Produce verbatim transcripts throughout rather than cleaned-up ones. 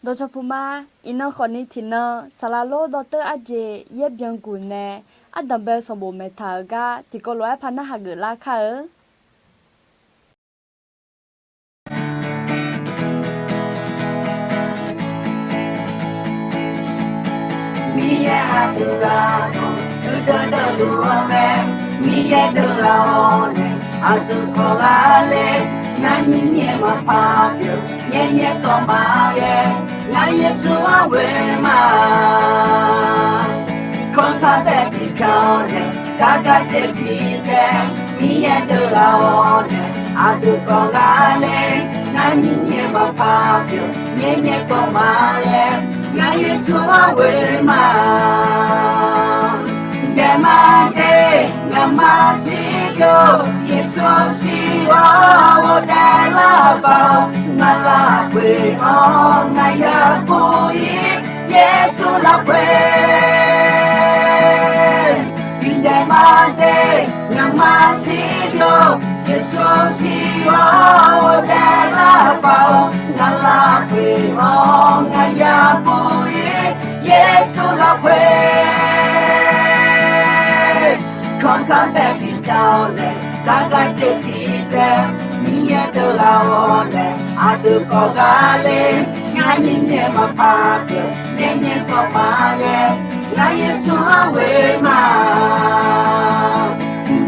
Dawqcawq puq ma, iqnan khawfni tiqnan saqlaq lor dawrteur arjeq yaer byanguq nae ardanq bae-eu sanqbof maeqtaq-euq gar tiqkawv lof-aer par narhaq geuflar kar-eu. Miqyaer aqdui ghaq-anr dui deuv deuv luf-eu mae. Miqyaer deuv ghaq-awr nae aqdui kawv ghaq ler. Ngar nyiq nyaer maqpar pyeuf, nyaer nyaer tawv maqghae. Ngar Yeqsur-anr ghoe ma. Kanr kar bae bi pya-awr nae, gar gar jeq bi dzae. Miqyaer deuv ghaq-awr nae aqdui kawv ghaq ler. Ngar nyiq nyaer maqpar pyeuf, nyaer nyaer tawv maqghae. Ngar Yeqsur-anr ghoe ma. Daef ma daef, ngaq maqsiq byov, Yeqsur siq-awr ghofdaef lar paq-awr, ngaq lafkhoer-awr ngaq yabur-ir, Yeqsur lafkhoer. Bidaef ma daef, ngaq maqsiq byov, Yeqsur siq-awr ghofdaef lar paq-awr, ngaq lafkhoer-awr ngaq yabur-ir, Yeqsur lafkhoer. Kanr kar bae bi pya-awr nae, gar gar jeq bi dzae. Miqyaer deuv ghaq-awr nae aqdui kawv ghaq ler. Ngar nyiq nyaer maqpar pyeuf, nyaer nyaer tawv maqghae. Ngar Yeqsur-anr ghoe ma.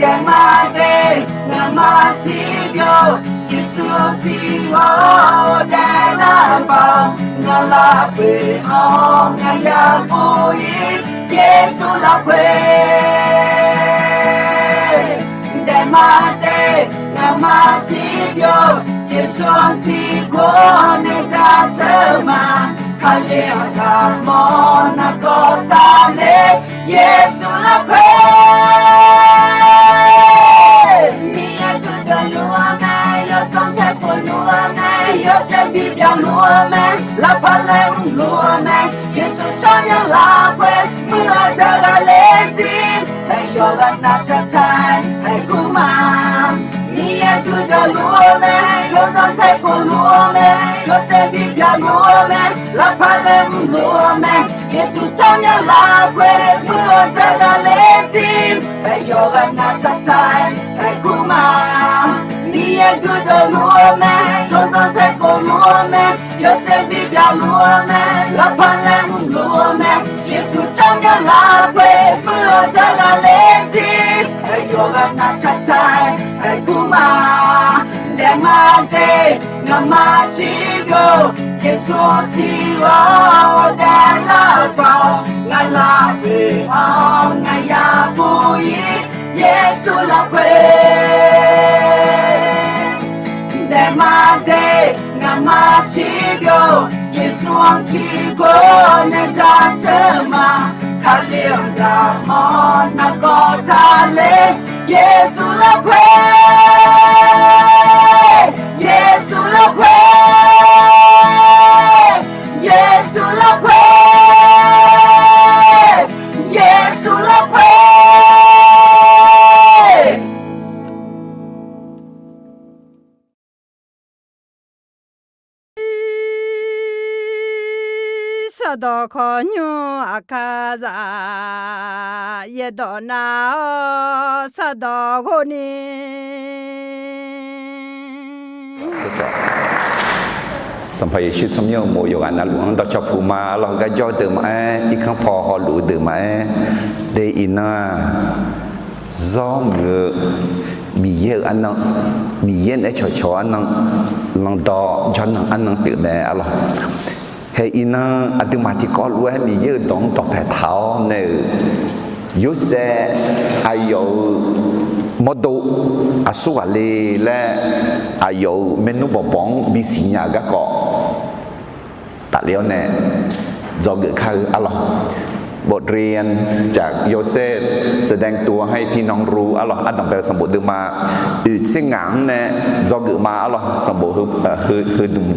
Daef ma daef, ngaq maqsiq byov, Yeqsur siq-awr ghofdaef lar paq-awr, ngaq lafkhoer-awr ngaq yabur-ir, Yeqsur lafkhoer. Daef ma daef, ngaq maqsiq byov, Yeqsur-anr tiqkawv nae jaceuq ma. Kali-anr zaqmawr nargawr taqler, Yeqsur lafkhoer. Miqyaer guiqdeuq luf-eu mae, yawsanr taeq khof luf-eu mae, yawshaef bibyan luf-eu mae, lavpaq laeqhmq luf-eu mae, Yeqsur tsawrmyanr lafkhoer muiq-eu deuq ghaqler jir, aqyawf ghaq nav taqtaq-aer aergur ma. Miqyaer guiqdeuq luf-eu mae, yawsanr taeq khof luf-eu mae, yawshaef bibyan luf-eu mae, lavpaq laeqhmq luf-eu mae, Yeqsur tsawrmyanr lafkhoer muiq-eu deuq ghaqler jir, aqyawf ghaq nav taqtaq-aer aergur ma. Miqyaer guiqdeuq luf-eu mae, yawsanr taeq khof luf-eu mae, yawshaef bibyan luf-eu mae, lavpaq laeqhmq luf-eu mae, Yeqsur tsawrmyanr lafkhoer muiq-eu deuq ghaqler jir, aqyawf ghaq nav taqtaq-aer aergur ma. Daef ma daef, ngaq maqsiq byov, Yeqsur siq-awr ghofdaef lar paq-awr, ngaq lafkhoer-awr ngaq yabur-ir, Yeqsur lafkhoer. Daef ma daef, ngaq maqsiq byov, Yeqsur-anr tiqkawv nae jaceuq ma. Kali-anr zaqmawr nargawr taqler, Yeqsur lafkhoer, Yeqsur lafkhoer, Yeqsur lafkhoer, Yeqsur lafkhoer. Sardawq khawqnymr aqkar zaq, yaerdawq nav-awr sardawq ghov ni. Sanqpaq Yeqsur tsawrmyanr-eu uqmov yawqghaq navluf-anr dawqcawq puq ma. Arlawq, garjawr deuq maqaer, irkanr paw hawluf-eu deuq maqaer, de iqnan-aq, zawr muiq-eu Miqyaer-euq arnan, Miqyaer nae cawqcawq-eu arnan, landawr jawrnan arnan pyeuf mae. Arlawq, hae iqnan aqduimaf tiqkawv lof-aer Miqyaer-euq dawq-anr dawqpae taq-awr nae-euq, Yorsaev aqyawf-euq mawrdo aqsur ghaq le laer aqyawf-euq maernmr bawqbawq-anr bisiq nya-euq garkawv tafler-awr nae dzawgeuf kar-eu. Arlawq, บทเรียนจากโยเซฟ แสดงตัวให้พี่น้องรู้ arlawq, ardanq bae-eu sanqbof deuvma oeq tser ngaq-anr nae dzawgeuf ma. Arlawq, sanqbof heu, heu, heudmq,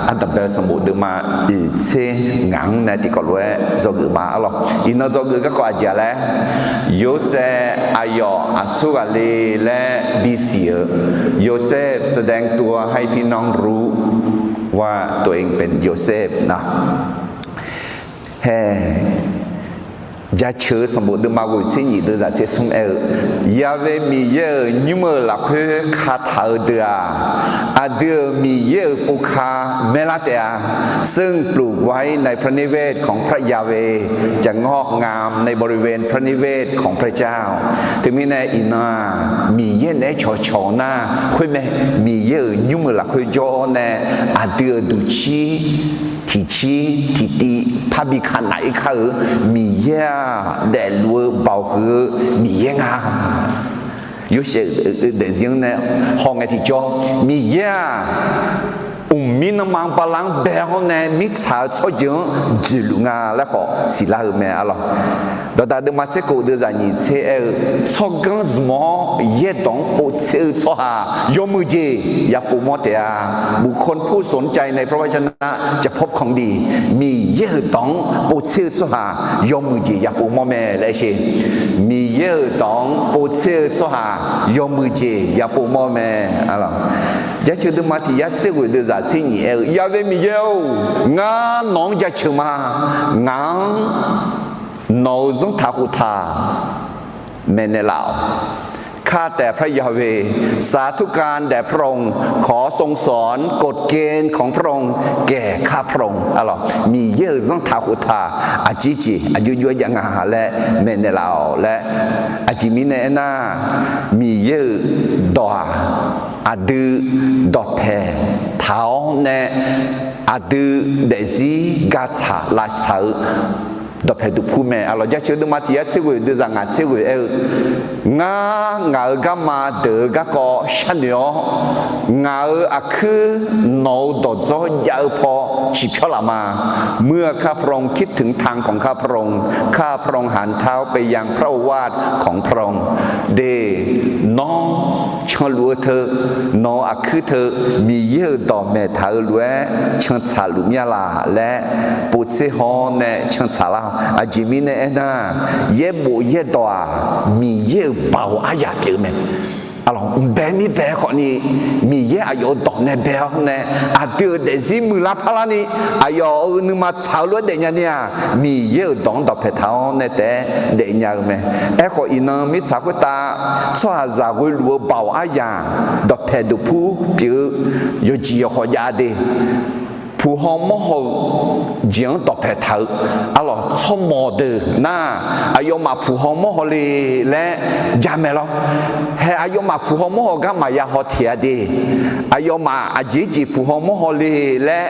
ardanq bae-eu sanqbof deuvma oeq tser ngaq-anr nae tiqkawv lof-aer dzawgeuf ma. Arlawq, iqnan dzawgeuf garkawv aqjeq-a laer, Yorsaev aqyawf aqsur ghaq le laer bisiq-euq, โยเซฟ แสดงตัวให้พี่น้องรู้ ว่าตัวเองเป็นโยเซฟนะ Hae, Jaceuq-eu sanqbof deuvma ghoeq tser nyif deuvzaq tser smr aer-eu, Yahweh Miqyaer-euq nymr-euq lafkhoer kataq-eu deuq-aq, aqdui-euq Miqyaer-euq povka maerlar taef-a. ซึ่งปลูกไว้ในพระนิเวศของพระยาเวห์ จะงอกงามในบริเวณพระนิเวศของพระเจ้า Teumirnae iqnan-aq, Miqyaer naeq-aer cawqcawq nar khoermae, Miqyaer-euq nymr-euq lafkhoer jawr-awr nae, aqdui-euq duqcir tiqcir tiqtiv parbi ka naf-ir kar-euq Miqyaer-aq, daefluf-eu baoq huiq-eu Miqyaer nga. Yorsaev daefzir-anr nae hawngae tiqjawr, Miqyaer-aq, mqmir nanma bala-anr bae-awr nae mirtsaq-eu tsawrjeuq-anr dzoeqluf nga laer khawf siqlar-eu mae arlawq. Dawqdaq deuvma tser kof deuvzaq nyiq tser aer-eu, tsawrganr zmq-awr yaerdawq-anr povtser-eu tsawrhaq yawmuiq jeq yapov mawr taef-a. บุคคลผู้สนใจในพระวจนะจะพบของดี Miqyaer-euq dawq-anr povtser-eu tsawrhaq yawmuiq jeq yapov mawr mae laer sher. Miqyaer-euq dawq-anr povtser-eu tsawrhaq yawmuiq jeq yapov mawr mae. Jaceuq deuvma tiq yar tser ghoeq deuvzaq tser nyif aer-eu, Yahweh Miqyaer-or, ngar nawq-anr jaceuq ma. Ngaq-anr nawq-euq zanrtaq khoftaq maeqnaeq laf-awq. ข้าแต่พระยาเวห์ สาธุการแด่พระองค์ ขอทรงสอนกฎเกณฑ์ของพระองค์แก่ข้าพระองค์ Arlawq, Miqyaer-euq zanrtaq khoftaq aqjeq jeq aqjox jov-aer jav nga laer maeqnaeq laf-awq laer. Aqjeq mirnae aernar, Miqyaer-euq dawq-aq, aqdui dawqpaeq taq-awr nae, aqdui daefzir gatsaq lavsaq-eu dawqpaeq duqpur mae. Arlawq, Jaceuq deuvma tiq yar tser ghoeq deuvzaq ngaq tser ghoeq aer-eu, Ngar ngaq-euq garma deuq-eu garkawv sharnoeq-awr, ngaq-euq aqkuir nawq-euq dawqdzawr jav-eu paw ciqpyawr laf ma. เมื่อข้าพระองค์คิดถึงทางของข้าพระองค์ ข้าพระองค์หันเท้าไปยังพระโอวาทของพระองค์ De, nawr canluf-eu teu, nawq-euq aqkuir teu, Miqyaer-euq dawq maeqtaq-eu lof-aer cantsaq luf mir-a laq laer povtser haw-awr nae cantsaq lar-awq. Aqjeq mirnae aernar, yaerbof yaerdawq-aq, Miqyaer-euq baoq aryaq pyeuf-eu mae. Arlawq, mqbae mirbae khawfni, Miqyaer aqyawf-euq dawq nae bae-awr nae, aqdui-euq daefzir muiqlar parlarni, aqyawf-euq nuima tsaq-eu lof-aer daefnya ni-aq, Miqyaer-euq dawq-anr dawqpaeq taq-awr nae taef-aer daefnya-eu mae. Aerkhawf, iqnan mirtsaq khoertav tsawrhaqzaq ghoeluf-eu baoq aryaq dawqpaeq duqpur pyeuf-eu yawqjeq yawqkhawf jav de. Puq haw mawr haw-eu jeq-anr dawqpaeq taq-eu, arlawq, tsawrmawq deuq nar, aqyawfmaf puq haw mawr haw le laer jamaeq lawr. Hae, aqyawfmaf puq haw mawr haw gar maqya haw teq-a de. Aqyawfmaf aqjeq jeq puq haw mawr haw le laer,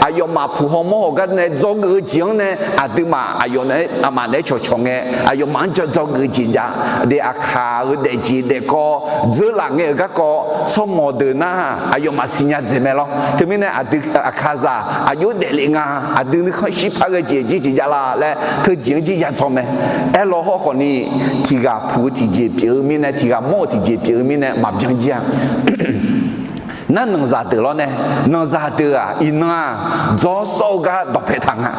aqyawfmaf puq haw mawr haw gar nae dzawgeuf-eu jeq-anr nae, aqduimaf aqyawf naeq-aer, aqmaf naeq-aer cawqcawq ngae, aqyawfmaf-anr jawr dzawgeuf-eu jeq jav de. Aqkaq-euq daefjeq daefkawv dzeurlaf ngae-euq garkawv tsawrmawq deuq nar, aqyawfmaf siqnya dzaeq mae lawr. Teumirnae aqdui aqkaqzaq aqjox daeflef nga, aqdui nuikhanr shirpar ghae jeq jir jeq jav la laer teujeq-anr jir ya dzaw mae. Aerlaw hawrkhawfni, tiq ghaq puq-eu tiqjeq pyeuf-eu mirnae, tiq ghaq mawr-eu tiqjeq pyeuf-eu mirnae maqbyan jir-a. Nar nanqzaq deuq lawr nae, nanqzaq deuq-aq iqnan-aq, dzawr sawr-eu gar dawqpaeq taq nga.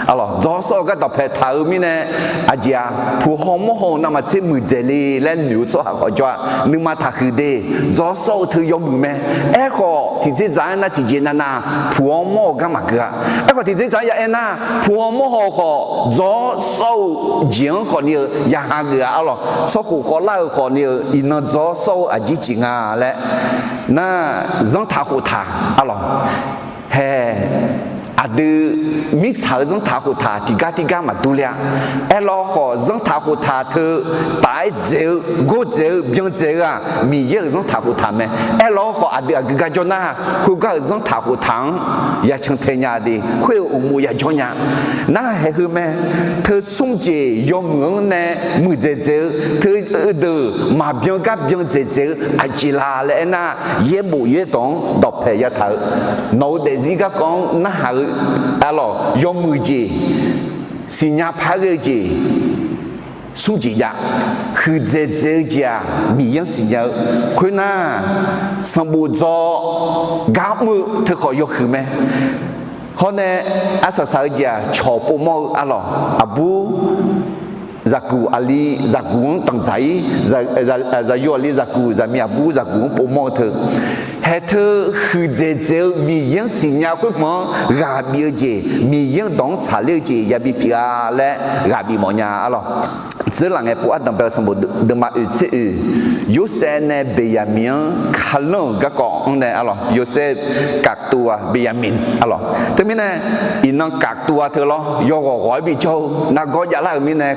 Arlawq, dzawr sawr-eu gar dawqpaeq taq-eu mirnae, aqjeq-aq, puq haw mawr haw-eu navmaqtser muiqdzaeq le laer noeq-eu tsawrhaq khawf jawr-a, nuima taqhuiq de. Dzawr sawr-eu teu yawmuiq mae. Aerkhawf, tiqdzerdzaq-aer nar tiqjeq navnav puq haw mawr haw gar maqgeu-a. Aerkhawf, tiqdzerdzaq-aer ya aernar, puq haw mawr haw khawf dzawr sawr-eu jeq-anr khawfni-eu ya hageuf-a. Arlawq, tsawrkhof khawvlar-eu khawfni-eu iqnan dzawr sawr-eu aqjeq jeq nga laer nar, zanrtaq khoftaq, arlawq, hae, aqdui mirtsaq-euq zanrtaq khoftaq tiqgar tirgar maqdur ler-a. Aerlaw khawf, zanrtaq khoftaq teu taf-aer dzaeq-eu, gordzaeq-eu, byandaeq-eu-aq, Miqyaer-euq zanrtaq khoftaq mae. Aerlaw khawf, aqdui aqgeu gar jawr nar, khoergar-euq zanrtaq khoftaq-anr ya cantae nya de, khoer-euq uqmov ya jawr nya. Nar haeq heu mae, teu smr jeq yawmuiq-anr nae muiqdzaeq dzaeq-eu, teu deuq maqbyan gar byan dzaeq dzaeq-eu aqjeq la laer aernar, yaerbof yaerdawq-anr dawqpaeq yataq-eu, nawq-eu daefzir garkawv-anr narhaq-eu, arlawq, yawmuiq jeq, siqnya paq-aer ghae-eu jeq, smr jeq jav, huiqdzaeq dzaeq-eu jeq-aq, Miqyaer-anr siqnya-eu. Khoernar, sanqbof dzaw gar mr-eu teu khawf yawhuiq mae. Hawr nae, arsaq saq-eu jeq-aq, cawq pov mawr-eu, arlawq, aqbur zaqguq aqli zaqguq-anr danqdzaq-ir, zaqyo aqli zaqguq, zaqmiq aqbur zaqguq-anr povmawr-eu teu, haeq teu huiqdzaeq dzaeq-eu Miqyaer-anr siqnya khoermawf-anr ghaq bif-eu jeq, Miqyaer-euq dawq-anr tsaqler-eu jeq yabi pyeuf-a laer ghaq bif mawfnya arlawq. Dzeurlaf ngae pov ardanqbae-eu sanqbof deuvma oeq tser oeq, Yorsaev nae Beqyaqmiq-anr kalanr-euq garkawv-anr nae arlawq, Yorsaev kaqtuv-a Beqyaqmiq arlawq. Teumirnae iqnan kaqtuv-a teu lawr, yawghawq ghawq-aer bijawr-eu nargawr javlar-euq mirnae,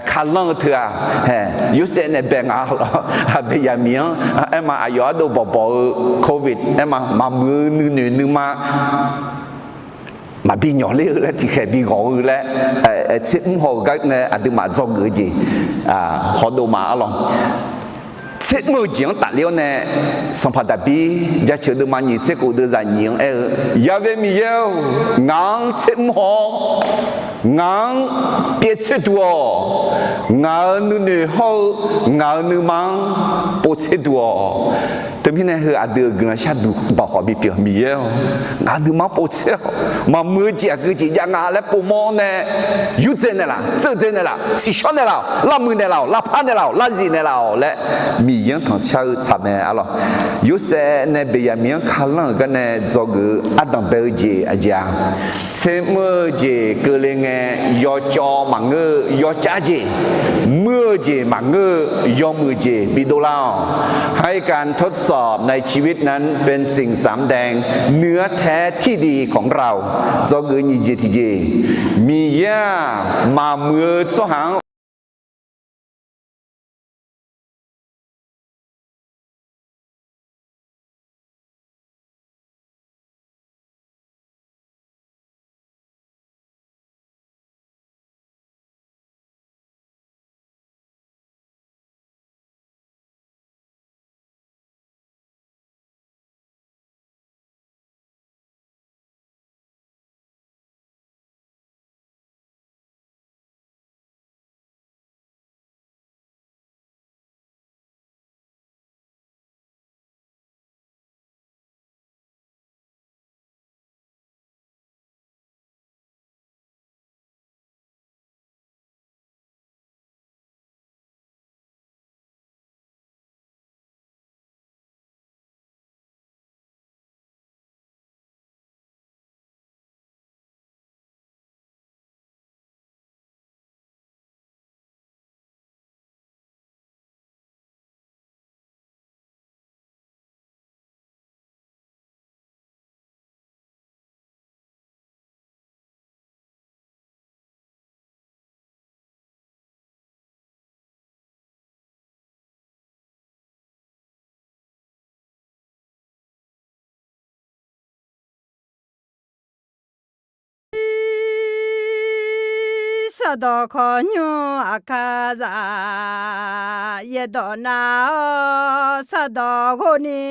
kalanr-eu teu-aq, hae, Yorsaev nae bae nga lawr, Beqyaqmiq-anr aerma aqyawf ardov bawqbawq-eu covid aerma maqmuiq-eu nuinoeq nuima maqbi nyawq ler-eu laer tiqkhaeq bi ghawq-eu laer, tser mr haw-eu gar nae aqduimaf dzawgeuf-eu jeq hawdov ma arlawq. Tser mr-eu jeq-anr tafler-awr nae, sanqpaq Daqbir jaceuq deuvma nyiq tser khof deuvzaq nyiq-anr aer-eu, Yaqve Miqyaer-or, ngaq-anr tser mr haw-awr, ngaq-anr pyaev tser duq-awq. Ngaq-euq nuinoeq hawr-eu ngaq-euq nuima-anr pov tser duq-awq. Teumirnae heu aqdui-euq guiqlanq sharduq dawq khawf bipyeuf, Miqyaer-or, ngaq-euq nuima-anr pov tser-awq. Maqmuiq-eu jeq aqgeu jeq jav nga laer povmawr-awr nae, yurdzae naeqlaf, tseuv dzae naeqlaf, tsiqshawr naeqlaf-awq, lavmuiq naeqlaf-awq, lavpar naeqlaf-awq, lavzif naeqlaf-awq laer Miqyaer-anr tanqshar-eu tsaq mae arlawq. Yorsaev nae Beqyaqmiq-anr kalanr-euq gar nae dzawgeuf-eu ardanqbae-eu jeq aqjeq-aq, tser mr-eu jeq keuvle ngae, yawcawv maqngeur-eu yawcav jeq, muir-eu jeq maqngeur-eu yawmuiq jeq bidov lar-awq. ให้การทดสอบในชีวิตนั้นเป็นสิ่งสำแดงเนื้อแท้ที่ดีของเรา dzawgeuf nyiq jeq tiqjeq, Miqyaer-aq, maqmuiq-eu tsawrhaq-anr Sardawq khawqnymr aqkar zaq, yaerdawq nar-awr sardawq ghov ni.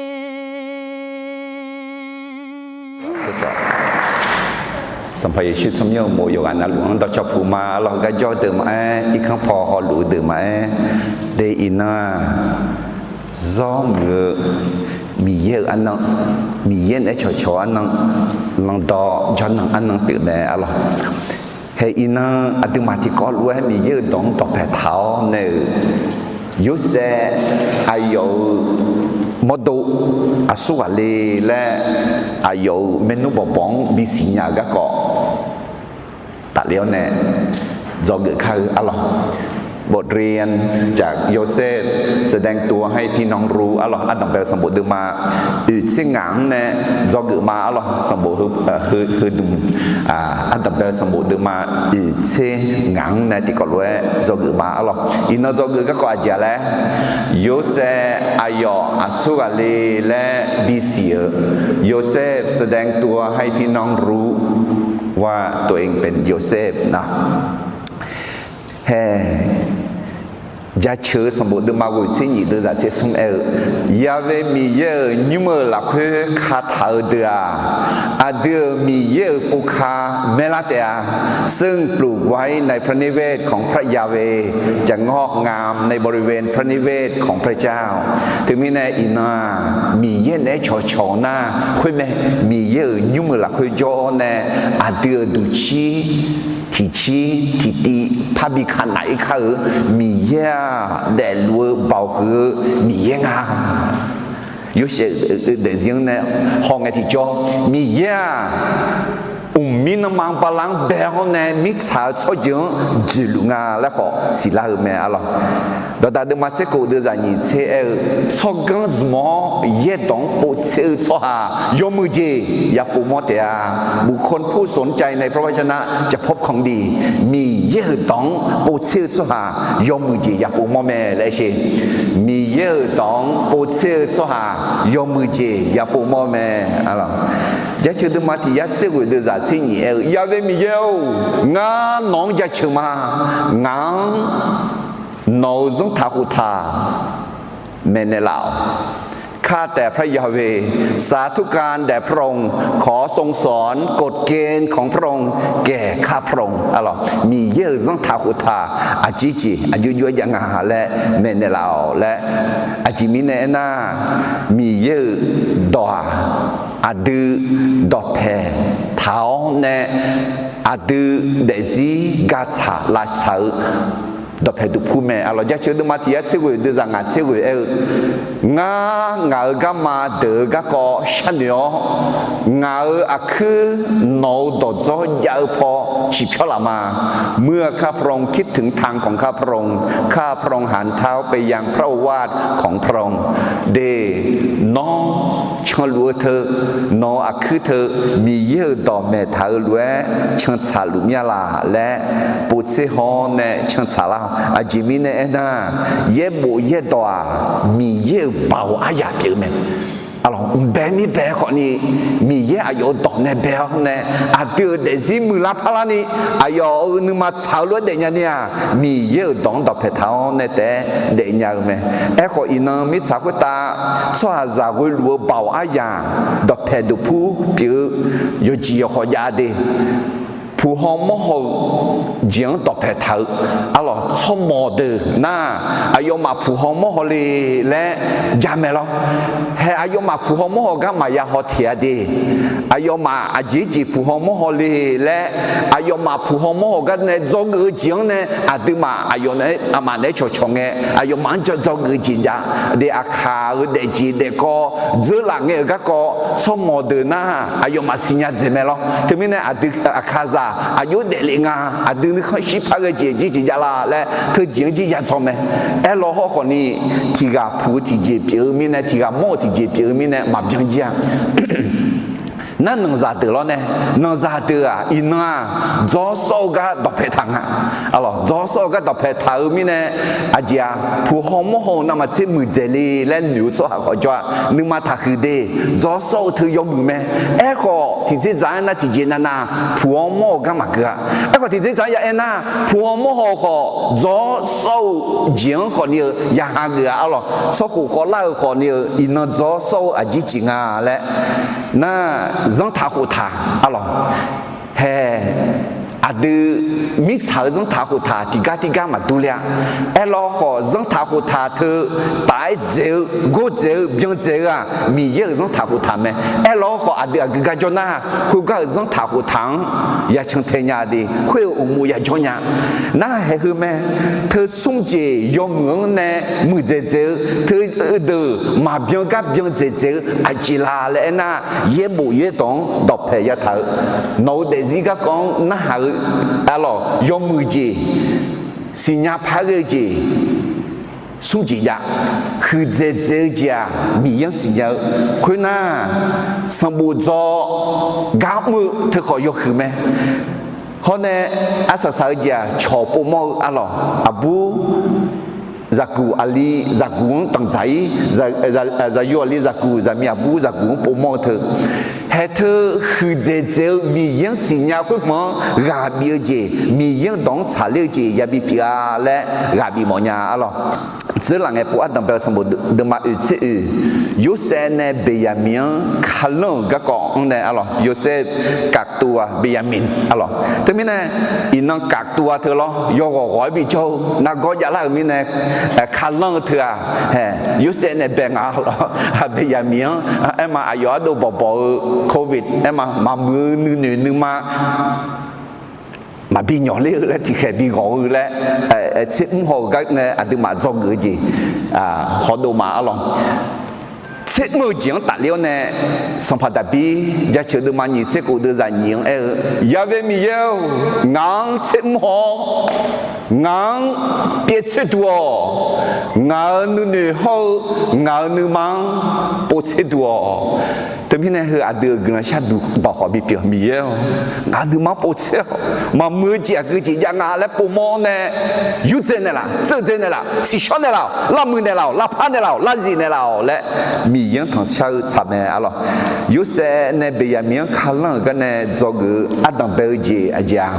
Sanqpaq Yeqsur tsawrmyanr uqmov yawqghaq navluf-anr dawqcawq puq ma. Arlawq, heugar jawr deuq maqaer, irkanr paw hawluf-eu deuq maqaer, de iqnan-aq, zawr muiq-eu Miqyaer-euq arnan, Miqyaer naeq-aer cawqcawq-eu arnan, lanqdawq jawrnan arnan pyeuf mae. Arlawq, hae iqnan aqduimaf tiqkawv lof-aer Miqyaer-euq dawq-anr dawqpae taq-awr nae-euq, Yorsaev aqyawf-euq mawrdo aqsur ghaq le laer aqyawf-euq maernmr bawqbawq-anr bisiq nya-euq garkawv tafler-awr nae dzawgeuf kar-eu. Arlawq, บทเรียนจากโยเซฟ แสดงตัวให้พี่น้องรู้ arlawq, ardanqbae-eu sanqbof deuvma oeq tser ngaq-anr nae dzawgeuf ma. Arlawq, sanqbof heudmq, ardanqbae-eu sanqbof deuvma oeq tser ngaq-anr nae tiqkawv lof-aer dzawgeuf ma. Arlawq, iqnan dzawgeuf garkawv aqjeq-a laer, Yorsaev aqyawf aqsur ghaq le laer bisiq-eu, โยเซฟ แสดงตัวให้พี่น้องรู้ว่าตัวเองเป็นโยเซฟ na. Hae, Jaceuq-eu sanqbof deuvma ghoeq tser nyiq deuv zaq tser smr aer-eu, Yaqve Miqyaer-euq nymr-euq lafkhoer kataq-eu deuq-aq, aqdui-euq Miqyaer-euq povka maerlar taef-a. ซึ่งปลูกไว้ในพระนิเวศของพระยาเวห์ จะงอกงามในบริเวณพระนิเวศของพระเจ้า Teumirnae iqnan-aq, Miqyaer naeq-aer cawqcawq-eu nar khoermae, Miqyaer-euq nymr-euq lafkhoer jawr-awr nae aqdui-euq duqcir tiqcir tiqtiv parbi ka naf-ir kar-euq Miqyaer-aq, daefluf-eu baoq huiq-eu Miqyaer nga. Yorsaev-euq daefzir-anr nae hawngae tiqjawr, Miqyaer-aq, mqmir nanma bala-anr bae-awr nae mirtsaq-eu tsawrjeuq-anr dzoeqluf nga laer khawf siqlar-eu mae arlawq. Dawqdaq deuvma tser kof deuvzaq nyiq tser aer-eu, tsawrganr zmq-awr yaerdawq-anr povtser-eu tsawrhaq yawmuiq jeq yapov mawr taef-a. บุคคลผู้สนใจในพระวจนะจะพบของดี Miqyaer-euq dawq-anr povtser-eu tsawrhaq yawmuiq jeq yapov mawr mae laer aer sher. Miqyaer-euq dawq-anr povtser-eu tsawrhaq yawmuiq jeq yapov mawr mae. Jaceuq deuvma tiq yar tser ghoeq deuvzaq tser nyiq aer-eu, Yaqve Miqyaer-or, ngar nawq-anr jaceuq ma. Ngaq-anr nawq-euq zanrtaq khoftaq maeqnaeq laf-awq. ข้าแต่พระยาเวห์ สาธุการแด่พระองค์ ขอทรงสอนกฎเกณฑ์ของพระองค์แก่ข้าพระองค์ arlawq. Miqyaer-euq zanrtaq khoftaq aqjeq jeq aqjox jov-aer jav nga laer maeqnaeq laf-awq laer. Aqjeq mirnae aernar, Miqyaer-euq dawq-aq, aqdui dawqpaeq taq-awr nae aqdui daefzir gatsaq lavsaq-eu dawqpaeq duqpur mae. Arlawq, Jaceuq deuvma tiq yar tser ghoeq deuvzaq ngaq tser ghoeq aer-eu, Ngar ngaq-euq garma deuq-eu garkawv sharnoeq-awr, ngaq-euq aqkuir nawq-euq dawqdzawr jav-eu paw ciqpyawr laf ma. เมื่อข้าพระองค์คิดถึงทางของข้าพระองค์ ข้าพระองค์หันเท้าไปยังพระโอวาทของพระองค์ De, nawr canluf-eu teu, nawq-euq aqkuir teu Miqyaer-euq dawq maeqtaq-eu lof-aer cantsaq luf mir-a laq laer povtser haw-awr nae cantsaq lar-awq. Aqjeq mirnae aernar, yaerbof yaerdawq-aq, Miqyaer-euq baoq aryaq pyeuf-eu mae. Arlawq, mqbae mir bae khawfni, Miqyaer aqyawf-euq dawq nae bae-awr nae, aqdui-euq daefzir muiqlar parlarni, aqyawf-euq nuima tsaq-eu lof-aer daefnya ni-aq, Miqyaer-euq dawq-anr dawqpaeq taq-awr nae taef-aer daefnya-eu mae. Aerkhawf, iqnan mirtsaq khoertav tsawrhaqzaq ghoeluf-eu baoq aryaq dawqpaeq duqpur pyeuf-eu yawqjeq yawkhawf jav de. Puq haw mawr haw-eu jeq-anr dawqpaeq taq-eu, arlawq, tsawrmawq deuq nar, aqyawfmaf puq haw mawr haw le laer jamaeq lawr. Hae, aqyawfmaf puq haw mawr haw gar maqya haw tiq-a de. Aqyawfmaf aqjeq jeq puq haw mawr haw le laer, aqyawfmaf puq haw mawr haw gar nae dzawgeuf-eu jeq-anr nae aqduimaf aqyawf nae aqmaf naeq-aer cawqcawq ngae, aqyawfmaf-anr dzawgeuf-eu jeq jav de. Aqkaq-euq daefjeq daefkawv dzeurlaf ngae-euq garkawv tsawrmawq deuq nar, aqyawfmaf siqnya dzaeq mae lawr. Teumirnae aqdui aqkaqzaq aqjox daeflef nga, aqdui nuikhanr shirpar ghae jeq jir jeq jav la laer teujeq-anr jir ya dzaw mae. Aerlaw hawr khawfni, tiq ghaq puq-eu tiqjeq pyeuf-eu mirnae, tiq ghaq mawr-eu tiqjeq pyeuf-eu mirnae maqbyan jir-a. Nar nanqzaq deuq lawr nae, nanqzaq deuq-aq, iqnan-aq, dzawr sawr-eu gar dawqpaeq taq nga. Arlawq, dzawr sawr-eu gar dawqpaeq taq-eu mirnae, aqjeq-aq, puq haw mawr haw-eu navmaqtser muiqdzaeq le laer noeq-eu tsawrhaq khawf jawr-a, nuima taqhuiq de. Dzawr sawr-eu teu yawmuiq mae. Aerkhawf, tiqdzerdzaq-anr nar tiqjeq navnav puq haw mawr-eu gar maqgeu-a. Aerkhawf, tiqdzerdzaq-anr ya aernar, puq haw mawr haw-eu khawf, dzawr sawr-eu jeq-anr khawfni-eu ya hageuf-a. Arlawq, tsawrkhof khawvlar-eu khawfni-eu iqnan dzawr sawr-eu aqjeq jeq nga laer nar, zanrtaq khoftaq, arlawq, hae, aqdui mirtsaq-euq zanrtaq khoftaq tiqgar tirgar maqdur ler-a. Aerlaw khawf, zanrtaq khoftaq teu taf-aer dzaeq-eu, gordzaeq-eu, byan dzaeq-eu-aq, Miqyaer-euq zanrtaq khoftaq mae. Aerlaw khawf, aqdui aqgeu gar jawr nar, khoergar-euq zanrtaq khoftaq-anr ya cantae nya de, khoer-euq uqmov ya jawr nya. Nar haeq heu mae, teu smr jeq yawmuiq-anr nae muiqdzaeq dzaeq-eu, teu deuq maqbyan gar byan dzaeq dzaeq-eu aqjeq la laer aernar, yaerbof yaerdawq-anr dawqpaeq yataq-eu, nawq-euq daefzir garkawv-anr narhaq-eu, arlawq, yawmuiq jeq, siqnya par ghae-eu jeq, smr jeq jav, huiqdzaeq dzaeq-eu jeq-aq, Miqyaer-anr siqnya-eu. Khoernar, sanqbof dzaw gar mr-eu teu khawf yawhuiq mae. Hawr nae, arsaq saq-eu jeq-aq, cawq povmawr-eu, arlawq, aqbur zaqguq aqli zaqguq-anr danqdzaq-ir, zaqyo aqli zaqguq, zaqmiq aqbur zaqguq-anr povmawr-eu teu, haeq teu huiqdzaeq dzaeq-eu Miqyaer-anr siqnya khoerhmq-anr ghaq bif-eu jeq, Miqyaer-euq dawq-anr tsaqler-eu jeq yabi pyeuf-a laer ghaq bif mawfnya, arlawq. Dzeurlaf ngae pov ardanqbae-eu sanqbof deuvma oeq tser oeq, Yorsaev nae Beqyaqmiq-anr kalanr-euq garkawv-anr nae, arlawq, Yorsaev กักตัว Beqyaqmiq, arlawq. Teumirnae, iqnan กักตัว teu lawr, yawghawq ghawq-aer bijawr-eu nargawr javlar-euq mirnae, kalanr-eu teu-aq, Yorsaev nae bae nga, arlawq, Beqyaqmiq-anr aerma aqyawf ardov bawqbawq-eu covid aerma maqmuiq-eu nuinoeq nuima maqbi nyawq ler-eu laer tiqkhaeq bi ghawq-eu laer, tser mr haw-euq gar nae aqduimaf dzawgeuf-eu jeq hawdov ma arlawq. Tser mr-eu jeq-anr tafler-awr nae, Sanqpaq Daqbir jaceuq deuvma nyiq tser kof deuvzaq nyiq-anr aer-eu, Yaqve Miqyaer-or, ngaq-anr tser mr haw-awr, ngaq-anr pyaev tser duq-awq. Ngaq-euq nuinoeq hawr-eu ngaq-euq nuima-anr pov tser duq-awq. Teumirnae heu aqdui-euq guiqlanq sharduq dawq khawf bipyeuf, Miqyaer-or, ngaq-euq nuima-anr pov tser-awq. Maqmuiq-eu jeq aqgeu jeq jav nga laer povmawr-awr nae, yurdzae naeqlaf, tseuv dzae naeqlaf, tsiqshawr naeqlaf-awq, lavmuiq naeqlaf-awq, lavpar naeqlaf-awq, lavzif naeqlaf-awq laer Miqyaer-anr tanqshar-eu tsaq mae arlawq. Yorsaev nae Beqyaqmiq-anr kalanr-euq gar nae dzawgeuf-eu ardanq bae-eu jeq aqjeq-a,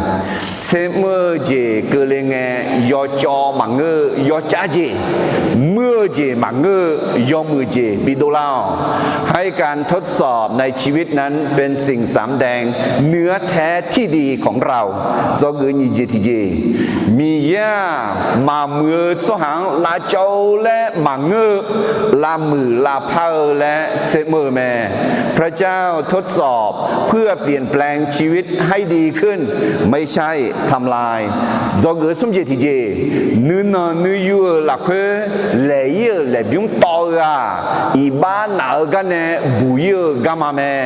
tser mr-eu jeq keuvle ngae, yawcawv maqngeur-eu yawcav jeq, muir-eu jeq maqngeur-eu yawmuiq jeq bidov lar-awq. ให้การทดสอบในชีวิตนั้นเป็นสิ่งสำแดงเนื้อแท้ที่ดีของเรา dzawgeuf nyiq jeq tiqjeq, Miqyaer-aq, maqmuiq-eu tsawrhaq-anr lavcawv-eu laer maqngeur-eu, lavmuiq lavpar-eu laer tser mr-eu mae. พระเจ้าทดสอบเพื่อเปลี่ยนแปลงชีวิตให้ดีขึ้น ไม่ใช่ทำลาย dzawgeuf smr jeq tiqjeq, nuinanq nuiyu-euq lafkhoer laeq-ir-euq laeqbymr tawv-eu-aq, iqbax naf-eu gar nae buq-ir-eu garma mae.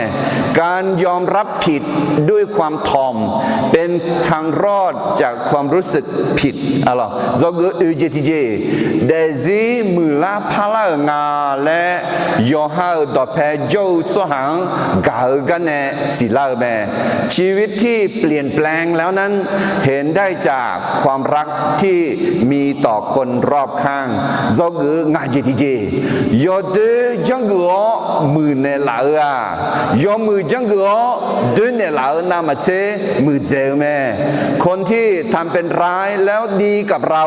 การยอมรับผิดด้วยความถ่อม เป็นทางรอดจากความรู้สึกผิด dzawgeuf oeq jeq tiqjeq, daefzir muiqlar parlar-euq nga laer yawqha-euq dawqpae jawr-eu tsawrhaq-anr gaq-eu gar nae siqlar-eu mae. ชีวิตที่เปลี่ยนแปลงแล้วนั้น เห็นได้จากความรักที่มีต่อคนรอบข้าง dzawgeuf-eu ngaq jeq tiqjeq, yawdoer janrgeuf-awr muiqnaeq laf-eu-aq, yawmuiq janrgeuf-awr doernaeq laf-eu navmaqtser muiqdzaeq-eu mae. คนที่ทำเป็นร้ายแล้วดีกับเรา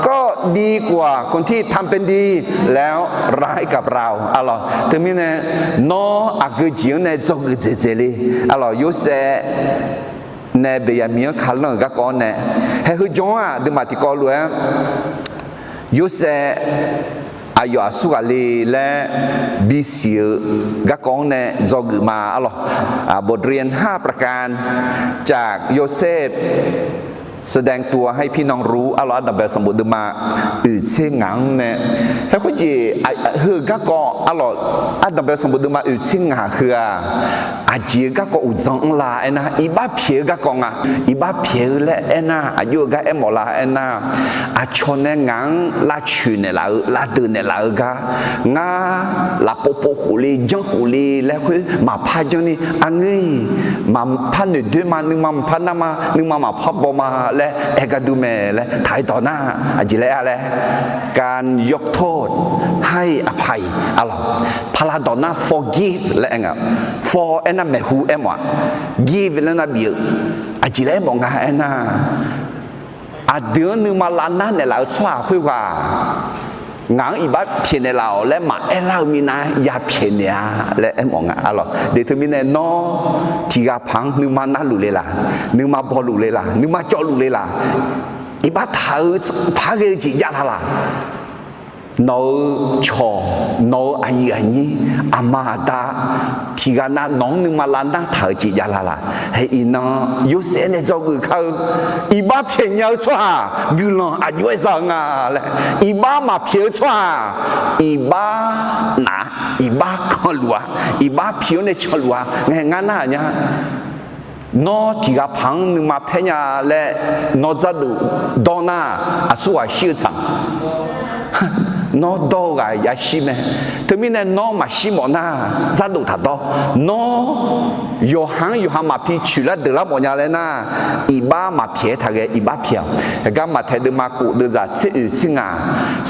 ก็ดีกว่าคนที่ทำเป็นดีแล้วร้ายกับเรา arlawq. Teumirnae, nawr aqgeu jeq-anr nae dzawgeuf dzaeqdzaeq le arlawq. Yorsaev nae Beqyaqmiq-anr kalanr-euq garkawv-anr nae, haeq heu jan-anr aqduimaf tiqkawv lof-aer Yorsaev aqyawf aqsurghaq le laer bisiq-eu garkawv-anr nae dzawgeuf ma arlawq. บทเรียนห้าประการจากโยเซฟ แสดงตัวให้พี่น้องรู้ arlawq. Ardanqbae sanqbof deuvma oeq tser ngaq-anr nae, haeq khoerjeq heu garkawv arlawq, ardanqbae sanqbof deuvma oeq tser ngaq heu-aq, aqjeq-eu garkawv uqdzan-anr la aernar, iqbax pyaeq-eu garkawv nga. Iqbax pyaeq-eu laer aernar, aqjox-eu gar aermawf la aernar, aqcawq nae ngaq-anr lavcoeq naeqlaf-eu, lavdeuq naeqlaf-eu gar, ngar lafpov pov khof le, janr khof le laer khoer maqpar janrni, aqngeur-iq maqpar noeqdoer ma, nuima maqpar nar ma, nuima maqpar baw ma laer aer gar dur mae laer taq-aer dawq nar, aqjeq laer aer laer, การยกโทษให้อภัย arlawq. Paqlaq dawq nar forgive laer aer nga. For aernar maeqhu aermawf-a. Give laer nar bif-eu. Aqjeq laer aermawf nga aernar, aqdui-anr nuima lavnar naeqlaf-eu tsawrhaq khoerghaq ngaq-anr iqbax pyaeqnaeq laf-awq laer maqaer lar-eu minav ya pyaeqnaeq-a laer aermawf nga arlawq. Deq teumirnae nawr tiqghaq paq-anr nuima narluf le laq, nuima bawluf le laq, nuima cawvluf le laq, iqbax taq-eu paq-aer ghae-eu jeq jav la laq. Nawq-euq cawq, nawq-euq aqyuif aqnyir, aqma aqda, tiqghaq nav nawq-anr nuima lavnar taq-eu jeq jav la laq. Hae iqnan Yorsaev nae dzawgeuf kar-eu, iqbax pyaeqnya-eu tsawrhaq guiqlanq aqjox-aer za-eu nga laer, iqbax maqpyaeq-eu tsawrhaq iqbax naf, iqbax kanluf-a, iqbax pi-awr nae canluf-a. Ngae ngar nar-aq nya, nawr tiqghaq paq-anr nuima paer nya laer nawr dzardof dawr nar, aqsurghaq shir-eu tsaq. Nawr dawr-eu ghaq yashir mae. Teumirnae nawr maqshir mawf nar, dzardof taqdawr. Nawr yawqha-anr yawqha maqpi coeqlar deuqlar mawf nya laer nar, iqbax maqpyaeq-aer taq ghae iqbax pyaeq-awq. Aqgar Maqtaeq deuvma kof deuvzaq tser oeq tser ngaq,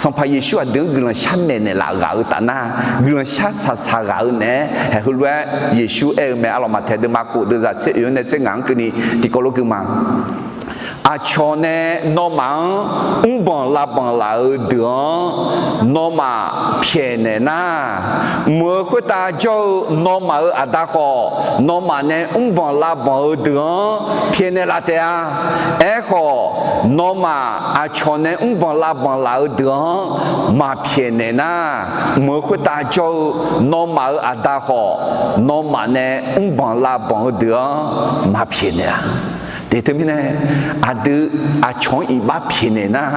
Sanqpaq Yeqsur aqdui-anr guiqlanq shar maeqnaeq laf ghaq-eu taf nar, guiqlanq shar saqsaq ghaq-eu naeq-aer haeq heulof-aer Yeqsur aer-eu mae arlawq. Maqtaeq deuvma kof deuvzaq tser oeq-anr nae tser ngaq-anr keuvni tiqkawv lof gui ma. Aqcawq nae nawmaf-anr mrbanq lavbanq laf-eu deuq-anr nawmaf pyaeqnaeq nar, mq-euq khoertav jawr-eu nawmaf-euq Aqda khawf, nawmaf nae mrbanq lavbanq-eu deuq-anr pyaeqnaeq laf taef-a. Aerkhawf, nawmaf aqcawq nae mrbanq lavbanq laf-eu deuq-anr maqpyaeqnaeq nar, mq-euq khoertav jawr-eu nawmaf-euq Aqda khawf, nawmaf nae mrbanq lavbanq-eu deuq-anr maqpyaeqnaeq-a. Teumirnae, aqdui aqcawq-anr iqbax pyaeqnaeq nar,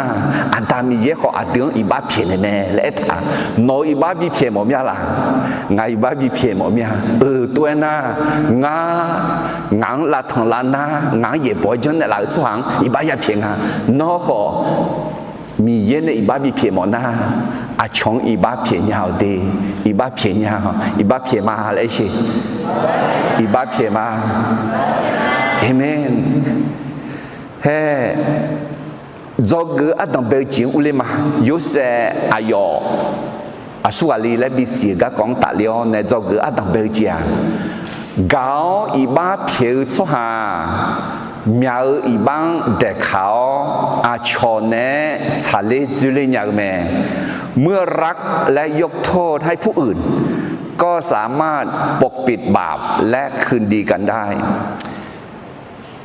Aqda Miqyaer khawf aqdui-anr iqbax pyaeqnaeq mae laer aertaq. Nawq-euq iqbax bipyaeq mawf mir-a laq? Ngaq iqbax bipyaeq mawf mir-a. Euq tov-aer nar, ngar, ngaq-anr lavtanq lavnar, ngaq-anr yaeqbawq-aer janrnaeq laf-eu tsawrhaq-anr iqbax yapyaeq nga. Nawr khawf, Miqyaer nae iqbax bipyaeq mawf nar, aqcawq-anr iqbax pyaeq nya-awq de. Iqbax pyaeq nya-awq, iqbax pyaeq ma laer aer sheq. Iqbax pyaeq ma. Aqmeq. Hae, dzawgeuf-eu ardanq bae-eu jeq-anr urler ma. Yorsaev aqyawf aqsur ghaq li laer bisiq-euq garkawv-anr tafler-awr nae dzawgeuf-eu ardanq bae-eu jeq-aq, gaq-awr iqbax pyaeq-eu tsawrhaq-aq, myaq-euq iqbax-anr daeqkaq-awr aqcawq naeq-aer tsaqler dzoerler nya-eu mae. เมื่อรักและยกโทษให้ผู้อื่น ก็สามารถปกปิดบาปและคืนดีกันได้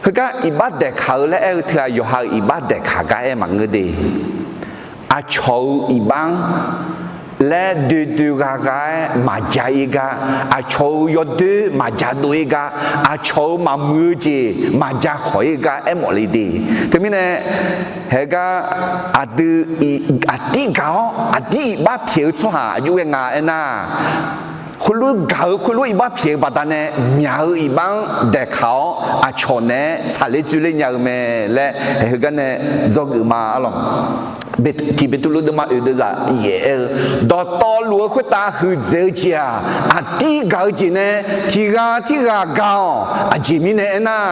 Heugar iqbax daeqkaq-eu laer aer-eu teughaq yawqha-euq iqbax daeqkaq gar aer maqngeur de. Aqcawq-euq iqbax-anr laer doe doe gha gha-aer maqja ir gar, aqcawq-euq yawdoer maqja dov ir gar, aqcawq-euq maqmuiq-eu jeq maqja khawq ir gar aermawf le de. Teumirnae, haegar aqdui aqdir gaq-awr aqdir iqbax pyaeq-eu tsawrhaq aqjox ghae nga aernar, khoerlof gaq-eu khoerlof iqbax pyaeq-eu baqdanae myaq-euq iqbax-anr daeqkaq-awr aqcawq naeq-aer tsaqler dzoerler nya-eu mae laer heugar nae dzawgeuf ma arlawq. Tiq Beqtuvluv deuvma oeq deuvzaq yaef aer-eu, dawqtawvluf-eu khoertav huiqdzaeq-eu jeq-aq, aqdir gaq-eu jeq nae tiq ghaq tirghaq gaq-awq. Aqjeq mirnae aernar,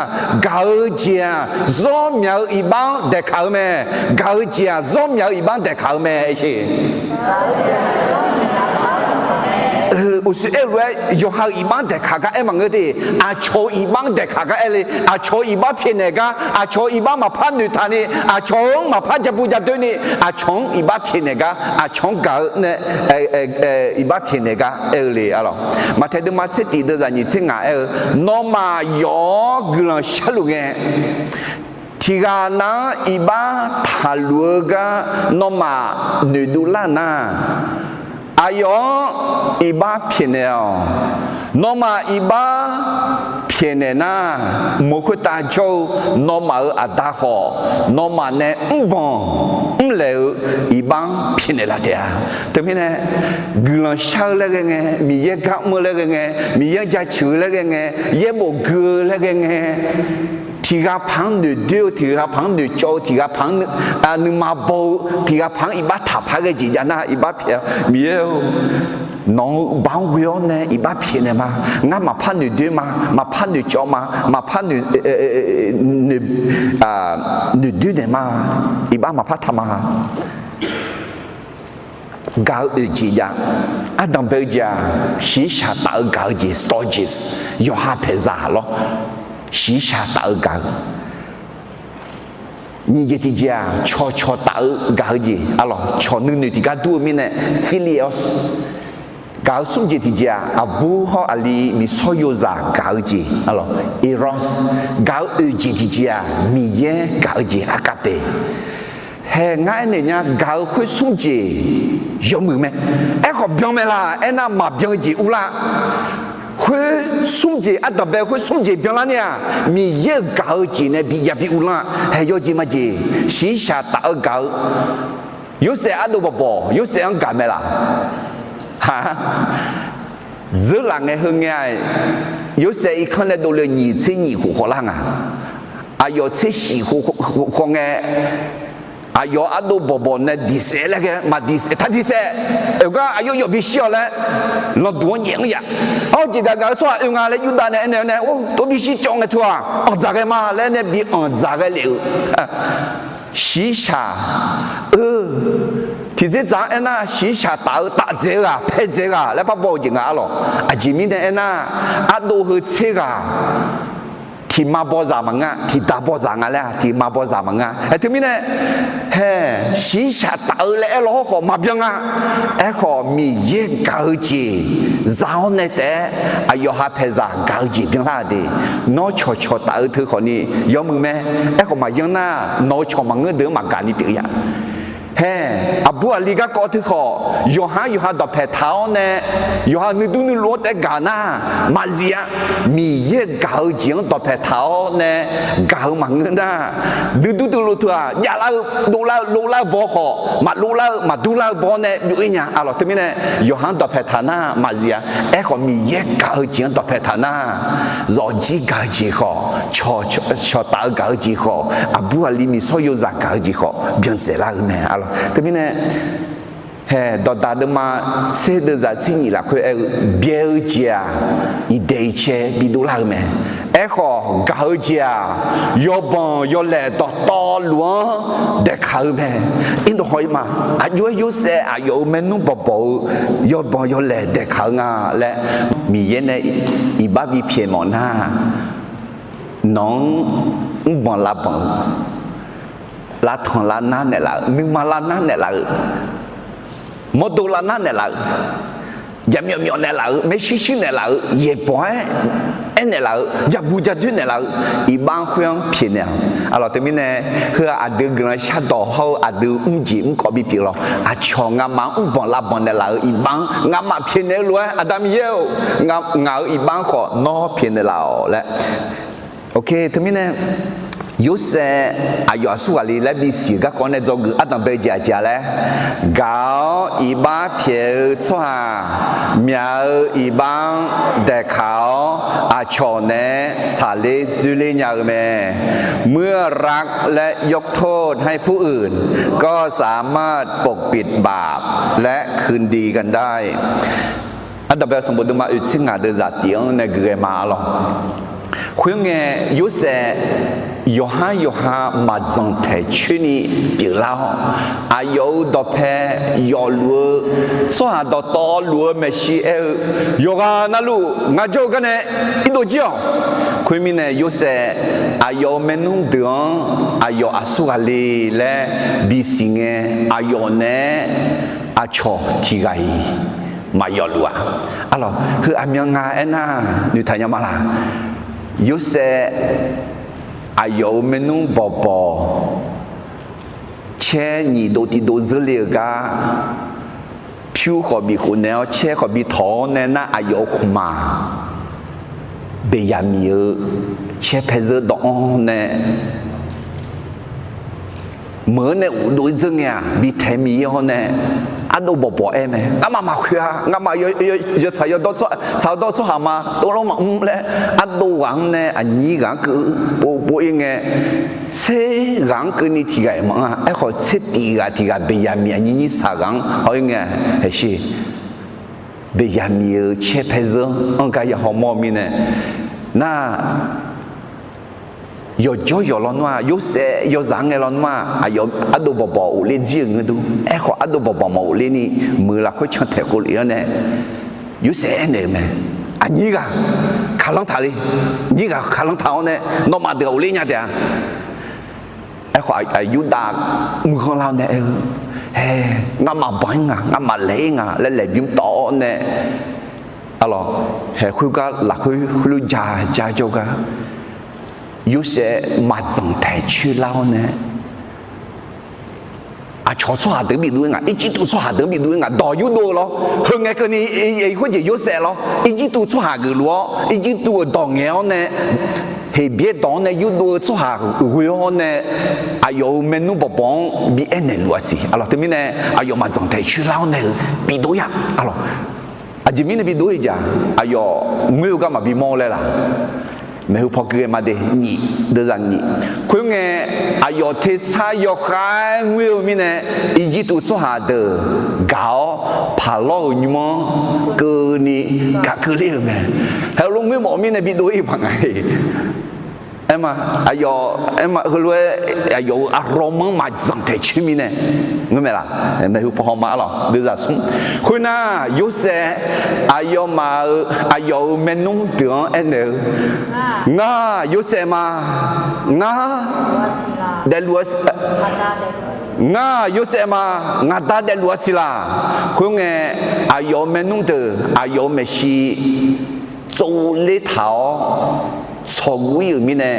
gaq-eu jeq-aq, zawr myaq-eu iqbax-anr daeqkaq-eu mae. Gaq-eu jeq-aq, zawr myaq-eu iqbax-anr daeqkaq-eu mae. Uqshoe aer-eu lof-aer yawqha-euq iqbax-anr daeqkaq gar aer maqngeur de. Aqcawq-euq iqbax-anr daeqkaq gar aer le. Aqcawq-euq iqbax pyaeqnaeq gar, aqcawq-euq iqbax maqpar noeqtaq ni, aqcawq-anr maqpar jabu jadoer ni, aqcawq-anr iqbax pyaeqnaeq gar, aqcawq-anr gaq-eu nae iqbax pyaeqnaeq gar aer-eu le arlawq. Maqtaeq deuvma tser tif deuvzaq nyiq tser ngaq aer-eu, nawmaf yawf-awr guiqlanq sharluf ngae, tiq ghaq nav-anr iqbax taqluf-eu gar nawmaf noeqduv lar nar, aqyawf-anr iqbax pyaeqnaeq-awq. Nawmaf iqbax pyaeqnaeq nar, mq khoertav jawr-eu nawmaf-euq Aqda khawf, nawmaf nae mrbanq mrlaeq-eu iqbax-anr pyaeqnaeq laf taef-a. Teumirnae, guiqlanq shar-eu laer ghae ngae, Miqyaer gar mr-eu laer ghae ngae, Miqyaer-anr jaceuq-eu laer ghae ngae, yaerbof gui-eu laer ghae ngae, tiq ghaq paq-anr noeqdoer-eu, tiq ghaq paq-anr noeqcawv-eu, tiq ghaq paq-anr nuima baw-eu, tiq ghaq paq-anr iqbax taqpar ghae jeq jav nar, iqbax pyaeq-a. Miqyaer-or, nawq-euq bax-anr ghoe-awr nae iqbax pyaeqnaeq ma. Ngar maqpar noeqdoer ma, maqpar noeqcawv ma, maqpar noeq, noeq, noeqdoer naeq ma. Iqbax maqpar taq ma. Gaq-eu oeq jeq jav. Ardanq bae-eu jeq-aq, shiqshaq taf-eu gaq-eu jeq, storges, yawqha paeqzaq lawr. Shiqshaq taf-eu gaq-eu. Nyiq jeq tiqjeq-aq, cawqcawq taf-eu gaq-eu jeq arlawq. Cawq nuinoeq tiqgar dur-eu mirnae, philia. Gaq-eu smr jeq tiqjeq-aq, aqbur hawr aqli miqsawr yozaq gaq-eu jeq arlawq, eros. Gaq-eu oeq jeq tiqjeq-aq, Miqyaer gaq-eu jeq agape. Hae, ngar aernaeq nya, gaq-eu khoer smr jeq yawmuiq mae. Aerkhawf byan mae laq aernar, maqbyan-eu jeq urlar. Khoer smr jeq, ardanq bae khoer smr jeq byanlar ni-aq, Miqyaer-euq gaq-eu jeq nae bi ya bi uvlanr-a. Hae, yawjeq majeq, shiqshaq taf-eu gaq-eu. Yorsaev ardov bawqbawq, Yorsaev-anr gaq mae laq? Ha, dzeurlaf ngae heu ngae-aq, Yorsaev irkanr nae dovle-eu nyiq tser nyiq khof khawf lar nga. Aqyawf tser shif khof khawf ngae, aqyawf ardov bawqbawq nae diqsaef laer ghae, maqdiqsaef, taq diqsaef. Oeq gar aqyawf yawf bishir-awq laer, lanqduq-anr nyaef-anr yaf. Awr, jeqgaq gaq-eu tsawrhaq oe nga laer Yurdav nae aernaeq-awr nae, or, tov bishir cawv ngae teu-aq, anqdzaq ghae ma laer nae bi anqdzaq ghae lef-euq. Shiqshaq, eu, tiqdzerdzaq-anr aernar, shiqshaq taf-eu tafdzaeq-eu ghaq, paedzaeq-eu ghaq laer parbaw-eu jeq nga arlawq. Aqjeq mirnae aernar, ardov heu tser ghaq tiqma bawzaq maqngeur, tiqda bawzaq nga laer-aq, tiqma bawzaq maqngeur. Hae, teumirnae, hae, shiqshaq taf-eu laer aer law hawrkhawf maqbyan nga. Aerkhawf, Miqyaer gaq-eu jeq za-awr nae taef-aer aqyawf ha paeqzaq gaq-eu jeq byanlar-a de. Nawr cawqcawq taf-eu teu khawfni yawmuiq mae. Aerkhawf maqyan nar, nawq-eu cawq maqngeur deuq-anr maqgaq ni pyeuf ya. Aer, aqbur aqli garkawv teukhawf, yawqha-anr yawqha dawqpae taq-awr nae, yawqha nuidur nuiluf-anr taef-aer gaq nar, maqzif-a. Miqyaer-euq gaq-eu jeq-anr dawqpae taq-awr nae gaq-eu maqngeur nar, nuidur nuiluf teu-aq javlar-eu, dovlar-eu, lovlar-eu baw khawf, maqlovlar-eu, maqdurlar-eu baw nae byov-ir nya. Arlawq, teumirnae yawqha-anr dawqpae taq nar maqzif-a. Aerkhawf, Miqyaer gaq-eu jeq-anr dawqpae taq nar, zawqjir gaq-eu jeq khawf, cawq, cawqtaf-eu gaq-eu jeq khawf, aqbur aqli miqsawr yozaq gaq-eu jeq khawf, byan dzaeqlar-eu mae. Arlawq, teumirnae, hae, Dawqdaq deuvma tser deuvzaq tser nyif lafkhoer aer-eu, byae-eu jeq-aq, iqdaeq iqcae bidovlar-eu mae. Aerkhawf, gaq-eu jeq-aq, yawbanq yawlaeq dawqtawvluf-anr daeqkaq-eu mae. Irdov haw-ir ma. Aqjox-aer Yorsaev aqyawf-euq maernmr bawqbawq-eu yawbanq yawlaeq daeqkaq-eu nga laer Miqyaer nae iqbax bipyaeq mawf nar, nawq-anr mrbanq lavbanq-eu, lavtanq lavnar naeqlaf-eu, nuima lavnar naeqlaf-eu, mawrdo lavnar naeqlaf-eu, jaqmyawf myawf naeqlaf-eu, maershuir shuir naeqlaf-eu, yaeqbawq-aer aernaeq laf-eu, jabuq jadoer naeqlaf-eu, iqbax-anr khoer-anr pyaeqnaeq-awq. Arlawq, teumirnae, heu-aq aqdui guiqlanq shardawq hawr-eu aqdui mrjeq mrkawv bipyeuf lawq. Aqcawq ngamaf-anr mrbanq lavbanq naeqlaf-euq iqbax-anr ngamaf pyaeqnaeq-eu lof-aer, Aqda Miqyaer-or, ngaq-euq iqbax-anr khawf nawr pyaeqnaeq laf-awq laer. Teumirnae, Yorsaev aqyawf aqsur ghaq le laer bisiq-eu garkawv nae dzawgeuf ardanq bae-eu jeq aqjeq-a laer, gaq-awr iqbax pyaeq-eu tsawrhaq myaq-eu iqbax-anr daeqkaq-awr aqcawq naeq-aer tsaqler dzoerler nya-eu mae. เมื่อรักและยกโทษให้ผู้อื่น ก็สามารถปกปิดบาปและคืนดีกันได้ Ardanq bae-eu sanqbof deuvma oeq tser ngaq deuvzaq tif-anr nae guiqghae ma arlawq. Khoerngae, Yorsaev yawqhar yawqha maqdzanq taeq coer ni pyeuflar-awr, aqyawf-euq dawqpae yawfluf-eu tsawrhaq dawqtawvluf-eu maeqshi aer-eu, yawqghaq navluf ngaq jawr-eu garnae irdov jir-awq. Khoermirnae, Yorsaev aqyawf-euq maernmr deuq-anr aqyawf aqsur ghaq le laer bisiq ngae, aqyawf naeq-aer aqcawq tiq ghaq-iq maqyawf luf-a. Arlawq, heu aqmyan nga aernar, noeqtaq nya ma laq? Yorsaev aqyawf-euq maernmr bawqbawq caer nyiq dov tiq dov zeurle-euq gar, pyur khawf bif khof naeq-awr caer khawf bi tawq-awr nae nar, aqyawf-euq khmqmaq Beqyaqmiq-eu caer pae zeur dawv-anr nae meuq-anr nae uqdov-ir dzeur ngae-aq, bi taeq Miqyaer hawr nae ardov bawqbawq aer mae. Ngamaf maqkhoeq-a. Ngamaf yawtsaq yawdawr tsawrhaq ma, tov lawr maqmr laer ardov ghaq-anr nae aqnyir ghaq-anr keuv pov pov-ir ngae, tser ghaq-anr keuvni tiq ghaq-iq maqanr-a. Aerkhawf, tser tif ghaq tiq ghaq Beqyaqmiq aqnyir nyir saq ghaq-anr haw-ir ngae, haeqshi Beqyaqmiq-euq caer pae zeur-anr gar ya hawmawr-eu mirnae, nar yawqjawr yawq lawnmr-aq, Yorsaev yawzaq-anr ngae lawnmr-aq, aqyawf ardov bawqbawq ghofler jir-euq ngeur dur. Aerkhawf, ardov bawqbawq maqghofler ni, muiq-eu lafkhoer can taeq khov lef-awr nae, Yorsaev aernaeq-eu mae. Aqnyir ghaq kaqlanr taq le. Nyir ghaq kaqlanr taq-awr nae, nawmaf deuq ghofler nya taef-a. Aerkhawf, Yurdav mrghanr lar-awr nae aer-eu, hae, ngamaf banq-ir nga, ngamaf laeq-ir nga laer laeqbymr tawv-awr nae, arlawq, hae, khoergar lafkhoer khoerlof ja ja jawrgar, Yorsaev maqdzanq taeq coer lar-awr nae, aqcawq tsawrhaq deuq-anr bidov-ir nga, Irjirtuv tsawrhaq deuq-anr bidov-ir nga, dawq yurdov-eu lawr. Heu ngae keuvni khoerjeq Yorsaev lawr, Irjirtuv tsawrhaq geufluf-awr, Irjirtuv-euq dawq ngaeq-awr nae, Heqbyaer dawq-anr nae yurdov-eu tsawrhaq ghoe-awr nae, aqyawf-euq maernmr bawqbawq-anr bi aernaeq luf-a siq. Arlawq, teumirnae aqyawf maqdzanq taeq coer lar-awr nae-eu bidov-ir-a. Arlawq, aqjeq mirnae bidov-ir-eu jeq-aq, aqyawf ngoer-eu gar maqbi mawr-eu laer laq? Maeqhu paw gui ghae ma de, nyiq, deuvzaq nyiq. Khoerngae, aqyawf tersar yawkhav-aer ngoer-eu mirnae, Irjirtuv tsawrhaq deuq gaq-awr, paqlawr-euq nymr-anr keuvni gaq keuvler-euq mae. Haeq, lof ngoer mawf-eu mirnae bidov-ir-eu paq nga-iq. Aerma, aqyawf, aerma, heulof-aer aqyawf-euq aqlawq manr maqdzanq taeq coer mirnae ngeur mae laq? Maeqhu paw haw ma arlawq, deuvzaq smr. Khoernar, Yorsaev aqyawfmaf-euq, aqyawf-euq maernmr deuq-anr aernaeq-eu, Ngar Yorsaev ma. Ngar daefluf-a, ngar Yorsaev ma. Ngaq Da daefluf-a siq laq? Khoerngae, aqyawf-euq maernmr deuq aqyawf-euq maeqshi tsovler taq-awr tsawqguv-ir-euq mirnae,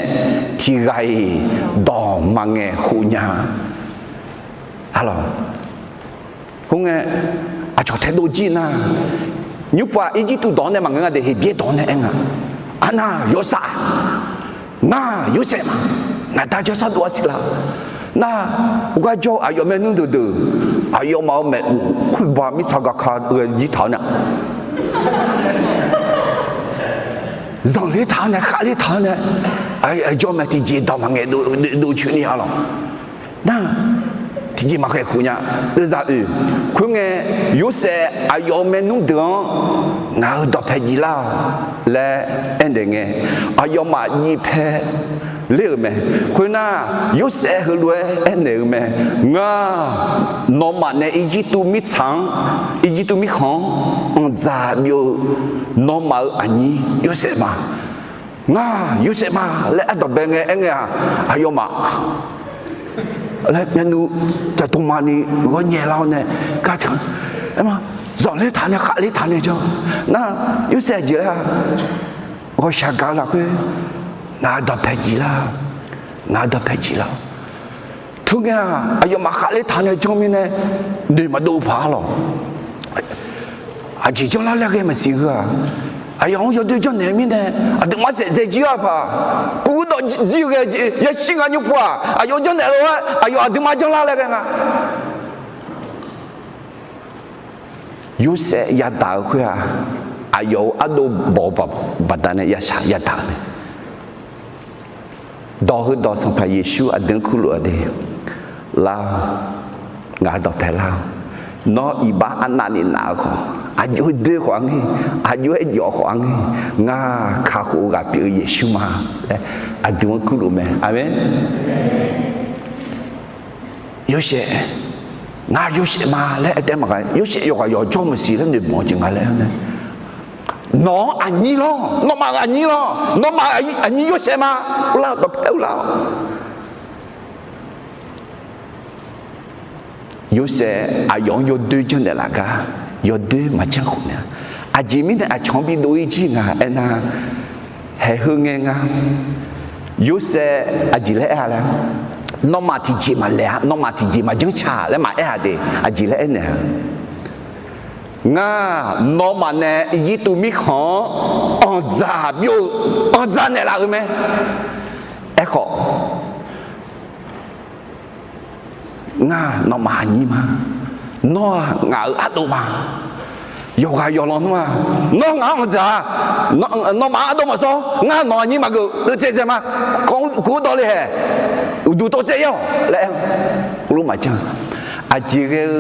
tiq ghaq-iq dawq maqngaeq khof nya. Arlawq, khoerngae, aqcawq taedov jir nar, nymrpov-aq Irjirtuv dawq-anr nae maqngeur nga de, Heqbyaer dawq-anr nae aer nga. Arnar yawsaf, ngar Yorsaev ma, ngaqda jawrsar dov-a siq la. Nar, heugar jawr-eu aqyawf maernmr deuqdeuq, aqyawfmaf-euq maeqhu khoerba mirtsaq gaqka ghae jir taq-awr nae, zanqler taq-awr nae, khavler taq-awr nae, jawr mae, tiqjeq dawq maqngaeq dov coeni-a lawq. Nar, tiqjeq maqkhaeq khof nya, deuvzaq oeq. Khoerngae, Yorsaev aqyawf-euq maernmr deuq-anr, ngaq-euq dawqpae jiflar-awq laer aernaeq ngae, aqyawfmaf jifpae ler-euq mae. Khoernar, Yorsaev heulof-aer aernaeq-eu mae. Ngar, nawmaf nae Irjirtuv mirtsaq-anr, Irjirtuv mirkhanq-anr anqdzaq byov-eu nawmaf-euq aqnyir Yorsaev ma. Ngar Yorsaev ma laer ardanqbae ngae aer ngae-aq, aqyawfmaf laer myavnuiv taeqtmqmani ghawrnyae lar-awr nae, gar taq, aer ma, zanqler taq nae khavler taq nae janr. Nar, Yorsaev aqjeq laer-a, ghawqshaq gaq-eu lafkhoer ngaq-euq dawqpae jiflar, ngaq-euq dawqpae jiflar. Teu ngae-aq, aqyawfmaf khavler taq nae janr mirnae, noeq maqdov paq-a lawq. Aqjeq janrlar laer ghae maqsiq heu-aq, aqyawf-anr yawdoer janrnaeq-eu mirnae, aqduimaf saef dzae jir-a paq. Kuv dawq jir-eu ghae jeq yashir nga nymrpov-aq, aqyawf janrnaeq lof-aer aqyawf aqduimaf janrlar laer ghae nga. Yorsaev yadaq-eu khoer-aq, aqyawf-euq ardov bawq baqdanae yashaq yadaq-eu mae. Dawq heudawq Sanqpaq Yeqsur aqdui-anr kurluf-a de, Lar-awq, ngaq-euq dawqpae lar-awq. Nawr iqbax arnavni naf-eu khawf, aqjox-aer doer khawf-anr ngae, aqjox-aer jawf khawf-anr ngae, ngar kakhof-eu ghaq pyeuf-eu Yeqsur ma laer aqdui-anr kurluf mae. Aqmeq. Yorsaev, ngar Yorsaev ma laer aer taef maqgaq, Yorsaev yawqghaq yawqjawr maqsiq laer noeqbawq-eu jeq nga laer aer-eu mae. Nawq-anr aqnyir lawr, nawmaf-euq aqnyir lawr, nawmaf aqnyir Yorsaev ma, lar-awq, dawqpae lar-awq. Yorsaev aqyawf-anr yawdoer janrnaeq laf gar, yawdoer maqjanr khof nae, aqjeq mirnae aqcawq-anr bidov-ir jir nga aernar, haeq heu ngae nga. Yorsaev aqjeq laer aer-a laer, nawmaf tiqjeq maqlaeq-a, nawmaf tiqjeq maqjanr ca laer maqaer-a de, aqjeq laer aernaeq-a. Ngar nawmaf nae Irjirtuv mirkhanq-anr anqdzaq byov-eu, anqdzaq naeqlaf-euq mae. Aerkhawf, ngar nawmaf aqnyir ma. Nawr-aq ngaq-euq ardov ma. Yawqghaq yawqlanq nmr-aq, nawr ngaq-anr anqdzaq-a. Nawmaf-anr ardov maqsawr, ngar nawq aqnyir maqgeuf, deuvtsaev dzae ma. Kawv-eu dawq le haeq, uqduq tov tsaev-ir-awq laer aer-eu. Khoerlof maqjanr. Aqjeq ghae-eu,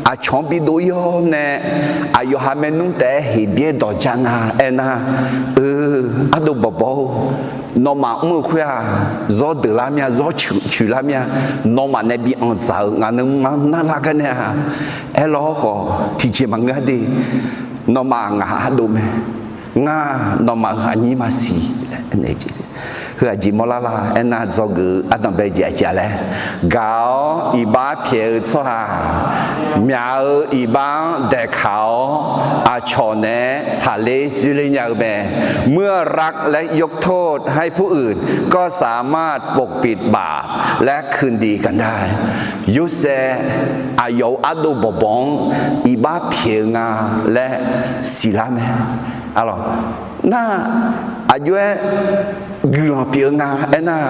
aqcawq-anr bidov-ir-awr nae, aqyawf ha maernmr taef-aer Heqbyaer dawq ja nga aernar, eu, ardov bawqbawq-or, nawmaf mr-eu khoer-aq, zawr deuq lar mir-a, zawr coeq lar mir-a, nawmaf nae bi anqdzaq-eu ngaq nuima narlar gar nae-a. Aerlawr khawf tiqjeq maqngeur-a de, nawmaf ngaq ardov mae. Ngar nawmaf-euq aqnyir maqsiq laer aernaeq jeq. Heu aqjeq mawrlar lar aernar, dzawgeuf-eu ardanqbae jeq aqjeq laer, gaq-awr iqbax pyaeq-eu tsawrhaq, myaq-eu iqbax-anr daeqkaq-awr aqcawq naeq-aer tsaqler dzoerler nya-eu mae. เมื่อรักและยกโทษให้ผู้อื่น ก็สามารถปกปิดบาปและคืนดีกันได้ Yorsaev aqyawf-euq ardov bawqbawq-anr iqbax pyaeq-eu nga laer siqlar mae. Aqlawq, nar, aqjox-aer guiqlanq pyeuf-eu nga aernar,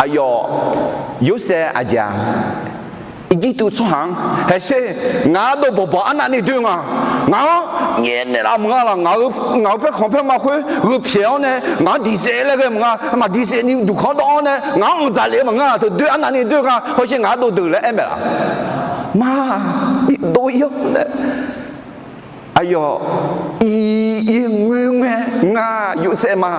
aqyawf Yorsaev aqjeq-aq, Irjirtuv tsawrhaq-anr haeqsher, ngaq-anr ardov bawqbawq arnavni doe nga, ngaq-anr nyaef naeqlaf maqnga laq, ngaq-euq paerkhanq paerma khoer gheu pyaeq-awr nae ngaq-anr diqsaef laer ghae maqnga, maqdiqsaefni duqkhanq dawv-awr nae ngaq-anr anqdzaq lef-eu maqnga laq, teudoer arnavni doe nga, hawsher ngaq-anr ardov deuq laer aer maeq laf. Mar, bidov-ir-awr nae, aqyawf ir-ir ngoerngoer, ngar Yorsaev ma,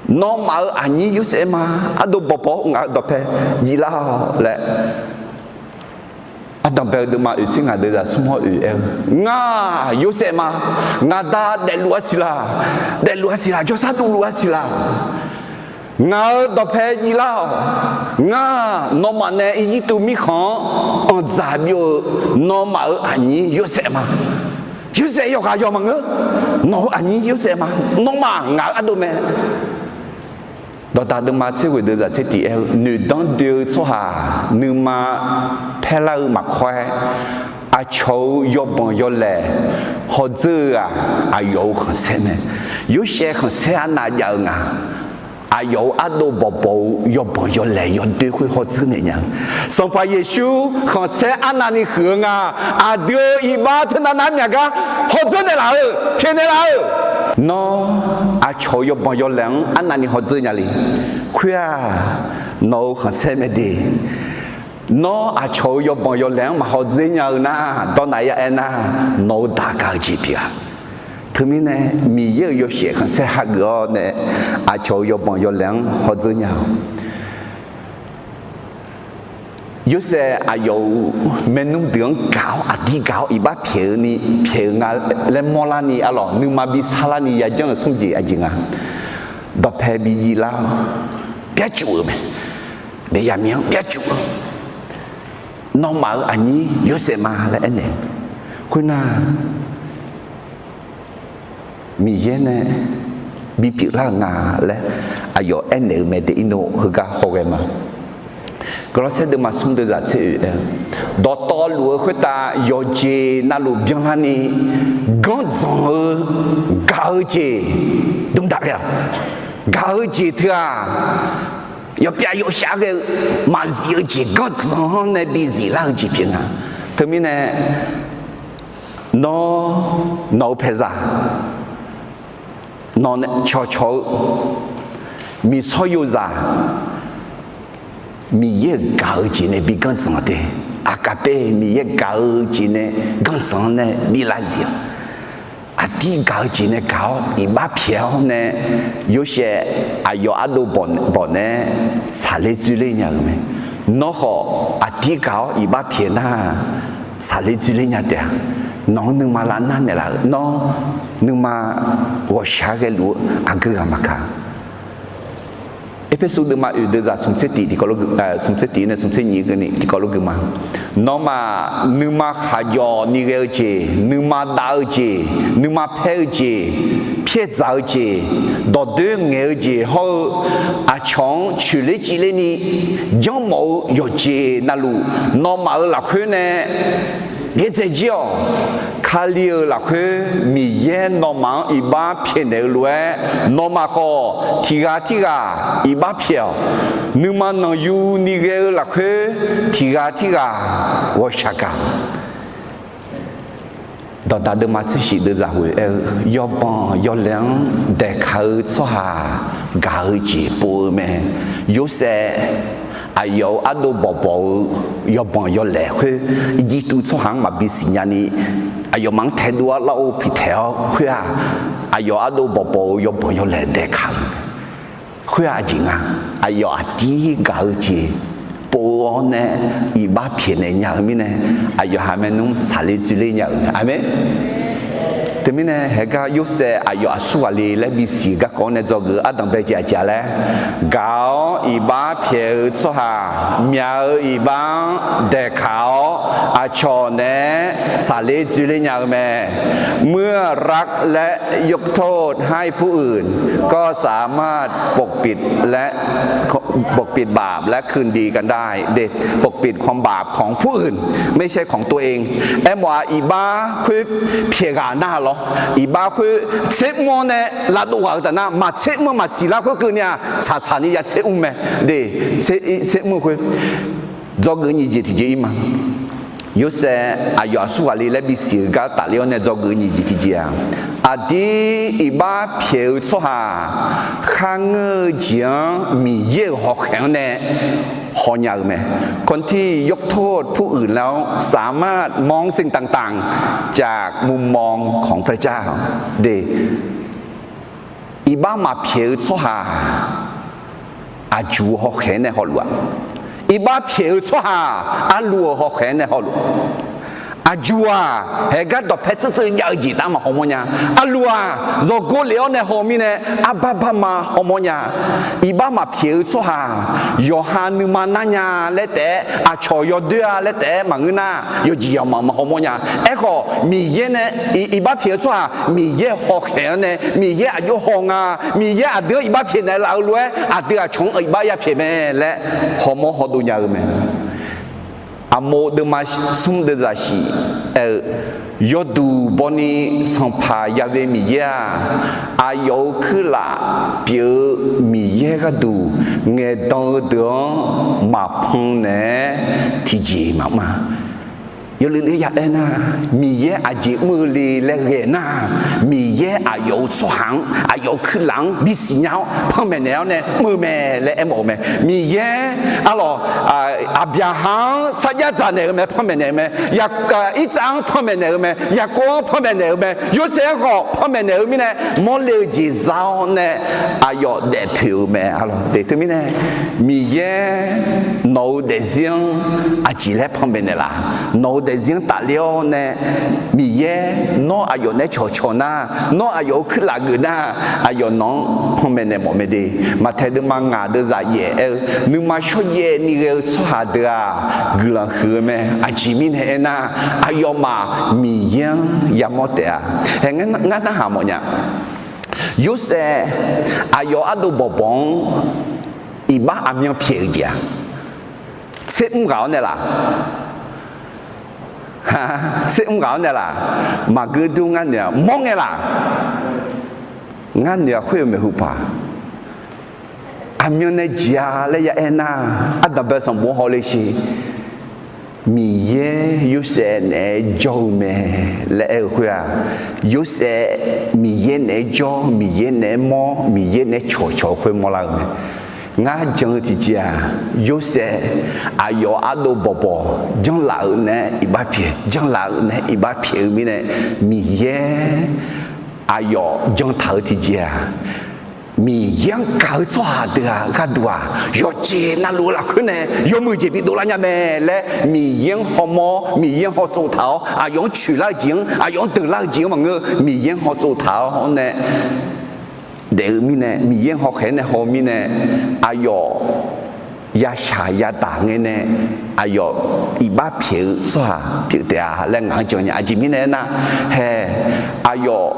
nawmaf-euq aqnyir Yorsaev ma, ardov bawqbawq-awr ngaq-euq dawqpae jiflar-awq laer ardanqbae-eu deuvma oeq tser ngaq deuq zaq smr-awr oeq aer-eu, ngar Yorsaev ma, ngaqda daefluf-a siq laq, daefluf-a siq laq, jawrsar dovluf-a siq laq. Ngaq-euq dawqpae jiflar-awq. Ngar nawmaf nae Irjirtuv mirkhanq-anr anqdzaq byov-eu nawmaf-euq aqnyir Yorsaev ma. Yorsaev yawqghaq yawq maqngeur. Nawq-euq aqnyir Yorsaev ma. Nawmaf ngaq-euq ardov mae. Dawqdaq deuvma tser ghoeq deuv zaq tser tiq aer-eu, noeqdanr doe-eu tsawrhaq nuima paerlar-eu maqkawr-aer, aqcawq-euq yawbanq yawlaeq hawdzeur-eu-aq, aqyawf-euq khanqsaer mae. Yorsaev khanqsaer arnav jav-eu nga. Aqyawf-euq ardov bawqbawq-eu yawbanq yawlaeq yawdoer khoer hawdzeur naeq nya-eu. Sanqpaq Yeqsur khanqsaer arnavni huiq-eu nga. Aqdui-euq iqbax teunav nav-aer myaq gar hawdzeur naeqlaf-eu, pyaeqnaeq laf-eu. Nawr, aqcawq-euq yawbanq yawlaeq-anr arnavni hawdzeur nya le. Khoer-aq, nawq-euq khanqsaer mae de. Nawr, aqcawq-euq yawbanq yawlaeq-anr maq hawdzeur nya-eu nar, dawrnav ya aer nar, nawq-euq daq gaq-eu jeq pyeuf-a. Teumirnae, Miqyaer-euq yawshaef khanqsaer hageuf-awr nae, aqcawq-euq yawbanq yawlaeq-anr hawdzeur nya-awq. Yorsaev aqyawf-euq maernmr deuq-anr gaq-awr, aqdir gaq-awr iqbax pyaeq-eu ni pyaeq-eu nga laer mawrlarni arlawq, nuima bi sarlarni yajanr-euq smr jeq aqjeq nga. Dawqpae bi jiv lar-awr, byarcuf-euq mae. Daefyaq miq-anr byarcuf-eu, nawmaf-euq aqnyir Yorsaev ma laer aernaeq-eu. Khoernar, Miqyaer nae bipyeuf lar-euq nga laer aqyawf aernaeq-eu mae de. Irnov heugar hawghae ma. Gawrlawrsaer deuvma smr deuv zaq tser oeq aer-eu, dawqtawvluf-eu khoertav yawqjeq navluf byanlarni, ganrdzanq-eu, gaq-eu jeq, dmqdaq ghae-awq. Gaq-eu jeq teu-aq, yawpyav yawshaf ghae-eu maqzif-eu jeq ganrdzanq-anr nae bi ziflar-eu jeq pyeuf nga. Teumirnae, nawr, nawq-eu paeqzaq, nawq nae cawqcawq-eu miqsawr yozaq, Miqyaer-euq gaq-eu jeq nae bi ganrdzanq de. Aqkaqpae Miqyaer gaq-eu jeq nae ganrdzanq-anr nae bi lav zif-awq. Aqdir gaq-eu jeq nae gaq-awr iqbax pyaeq-awr nae, Yorsaev aqyawf ardov bawq nae tsaqler dzoerler nya-euq mae. Nawr khawf aqdir gaq-awr iqbax pyaeq nar, tsaqler dzoerler nya taef-a. Nawq-anr nuima lavnar naeqlaf-euq, nawr nuima ghawqshaq ghaeluf-eu aqgeu ghaq maqkaq. Erpersu deuvma oeq deuv zaq smq tser tiq, smq tser tiq nae smq tser nyiq keuvni tiqkawv lof gui ma. Nawmaf nuima khaqjawf ni ghae-eu jeq, nuima dav-eu jeq, nuima paer-eu jeq, pyaerdzaq-eu jeq, dawqdoer ngaeq-eu jeq hawr-eu, aqcawq-anr coeqler civler ni janrmawf-eu yawqjeq navluf, nawmaf-euq lafkhoer nae byaerdzae jir-awq. Kali-euq lafkhoer Miqyaer nawmaf-anr iqbax pyaeqnaeq-eu lof-aer, nawmaf khawf tiq ghaq tirghaq iqbax pyaeq-awq. Nuima nanqyu ni ghae-eu lafkhoer tiq ghaq tirghaq ghawqshaq gaq. Dawqdaq deuvma tser shif deuv zaq ghoeq aer-eu, yawbanq yawlaeq-anr daeqkaq-eu tsawrhaq gaq-eu jeq pov-eu mae. Yorsaev aqyawf-euq ardov bawqbawq-eu yawbanq yawlaeq khoer, Irjirtuv tsawrhaq-anr maqbi siqnya ni, aqyawfmaf-anr taedov-awr larov piqtaeq-awr khoer-aq, aqyawf ardov bawqbawq-eu yawbanq yawlaeq daeqkaq-eu. Khoer-aq aqjeq nga, aqyawf aqdir gaq-eu jeq pov-awr nae iqbax pyaeqnaeq nya-eu mirnae, aqyawf ha maernmr tsaqler dzoerler nya-euq mae. Aqmeq. Teumirnae haegar Yorsaev aqyawf aqsur ghaq le laer bisiq garkawv-anr nae dzawgeuf-eu ardanq bae jeq aqjeq-a laer, gaq-awr iqbax pyaeq-eu tsawrhaq myaq-eu iqbax-anr daeqkaq-awr aqcawq naeq-aer tsaqler dzoerler nya-eu mae. เมื่อรักและยกโทษให้ผู้อื่น ก็สามารถปกปิดและ ปกปิดบาปและคืนดีกันได้ เด ปกปิดความบาปของผู้อื่น ไม่ใช่ของตัวเอง Aermawf-aq, iqbax khoer pyaeq ghaq nar lawr, iqbax khoer tser mr-awr nae lavdov ghaq-eu taf nar, maqtser mr-eu maqsiq lar khoerkeuvni-aq, tsaqtsaq ni ya tser mr mae. De, tser mr-eu khoer dzawgeuf nyiq jeq tiqjeq ir ma. Yorsaev aqyawf aqsur ghaq le laer bisiq-eu gar tafler-awr nae dzawgeuf nyiq jeq tiqjeq-aq, aqdir iqbax pyaeq-eu tsawrhaq kharngeur-eu jeq-anr Miqyaer-euq hawkhaeq-anr nae hawnya-eu mae. คนที่ยกโทษผู้อื่นแล้ว สามารถมองสิ่งต่างๆ จากมุมมองของพระเจ้า De, iqbax maqpyaeq-eu tsawrhaq aqjuq-eu hawkhaeq-anr nae hawluf-aq, iqbax pyaeq-eu tsawrhaq arlu-euq hawkhaeq-anr nae hawluf-aq, Aqjuq-aq, haeqgar dawqpae tseuvtseuv jav-eu jeq taf-anr maqhaw mawr nya. Aqluq-aq, zawqgor lef-awr nae haw mirnae, arbar barma haw mawr nya. Iqbax maqpyaeq-eu tsawrhaq, yawqha nuima nar nya laer taef-aer, aqcawq yawdoer-a laer taef-aer maqngeur nar, yawjeq yawmaf maqhaw mawr nya. Aerkhawf, Miqyaer nae iqbax pyaeq-eu tsawrhaq, Miqyaer hawkhaeq-anr nae, Miqyaer aqjox haw nga, Miqyaer aqdui-anr iqbax pyaeq naeqlaf-eu lof-aer, aqdui aqcawq-anr iqbax yapyaeq mae laer hawmawr hawdov nya-eu mae. Aqmov deuvma smr deuvzaq shif aer-eu, yawduq bawni Sanqpaq Ya've Miqyaer-aq, aqyawf-euq kuirlaf pyeuf-eu Miqyaer gharduq ngaeqdan-eu deuq-anr maqpan naeq-aer tiqjeq maqmr-a. Yawluf le ya aer nar, Miqyaer aqjeq mr-eu le laer ghae nar, Miqyaer aqyawf-euq tsawrhaq-anr, aqyawf-euq kuirlaf-anr bisiq nya-awr panmaeq naeq-awr nae mr-eu mae laer aermawf-eu mae. Miqyaer arlawq, Aqbyaqhaq-anr sarjax dzaq naeq-eu mae, panmaeq naeq-eu mae. Irtsav-anr panmaeq naeq-eu mae, Yaqkov-anr panmaeq naeq-eu mae, Yorsaev-anr khawf panmaeq naeq-eu mirnae, mawrle-eu jeq za-awr nae aqyawf daefpoeq-euq mae. Arlawq, daef teumirnae, Miqyaer nawq-euq daefzir-anr aqjeq laer panmaeq naeqlaf? Nawq-euq daefzir-anr tafler-awr nae, Miqyaer nawr aqyawf naeq-aer cawqcawq nar, nawr aqyawf-euq kuirlaf geuf nar, aqyawf nawq-anr panmaeq naeq mawf mae de. Maqtaeq deuvma ngaq deuvzaq yaef aer-eu, nuima shawrjaev ni ghae-eu tsawrhaq deuq-aq, guiqlanq huiq-eu mae. Aqjeq mirnae aernar, aqyawfmaf Miqyaer-anr yamawr taef-a. Hae, ngar narhaq mawfnya. Yorsaev aqyawf ardov bawqbawq-anr iqbax aqmyan pyaeq-euq jeq-aq, tser mr ghaq-awr nae laq? Tser mr ghaq-awr nae laq? Maqgeur dur ngar noeq-aq mawr ngae laq? Ngar noeq-aq khoer-eu maeqhu paq, aqmyan nae jeq-a laer ya aer nar, ardanqbae sanqbof-anr hawle sher. Miqyaer Yorsaev naeq-aer jawr-eu mae laer aer-eu khoer-aq, Yorsaev Miqyaer naeq-aer jawr, Miqyaer naeq-aer mawr, Miqyaer naeq-aer cawqcawq-eu khoer mawrlar-eu mae. Ngar jan-eu tiqjeq-aq, Yorsaev aqyawf ardov bawqbawq janrlaf-euq nae iqbax pyaeq, janrlaf-euq nae iqbax pyaeq-eu mirnae, Miqyaer aqyawf jantaq-eu tiqjeq-aq, Miqyaer-anr gaq-eu tsawrhaq deuq-aq gharduq-aq, yawqjeq navluf-eu lafkhoer nae yawmuiq jeq bidov lar nya mae laer Miqyaer-anr hawmawr, Miqyaer-anr hawtsov taq-awr, aqyawf-anr coeqlar-eu jeq-anr, aqyawf-anr deuqlar-eu jeq-anr maqngeur, Miqyaer-anr hawtsov taq-awr nae daef-eu mirnae, Miqyaer-anr hawkhaeq-aer nae haw-eu mirnae, aqyawf yashaq yadaq ngae nae aqyawf iqbax pyaeq-eu tsawrhaq pyeuf taef-a laer ngaq-anr jan nya. Aqjeq mirnae aernar, hae, aqyawf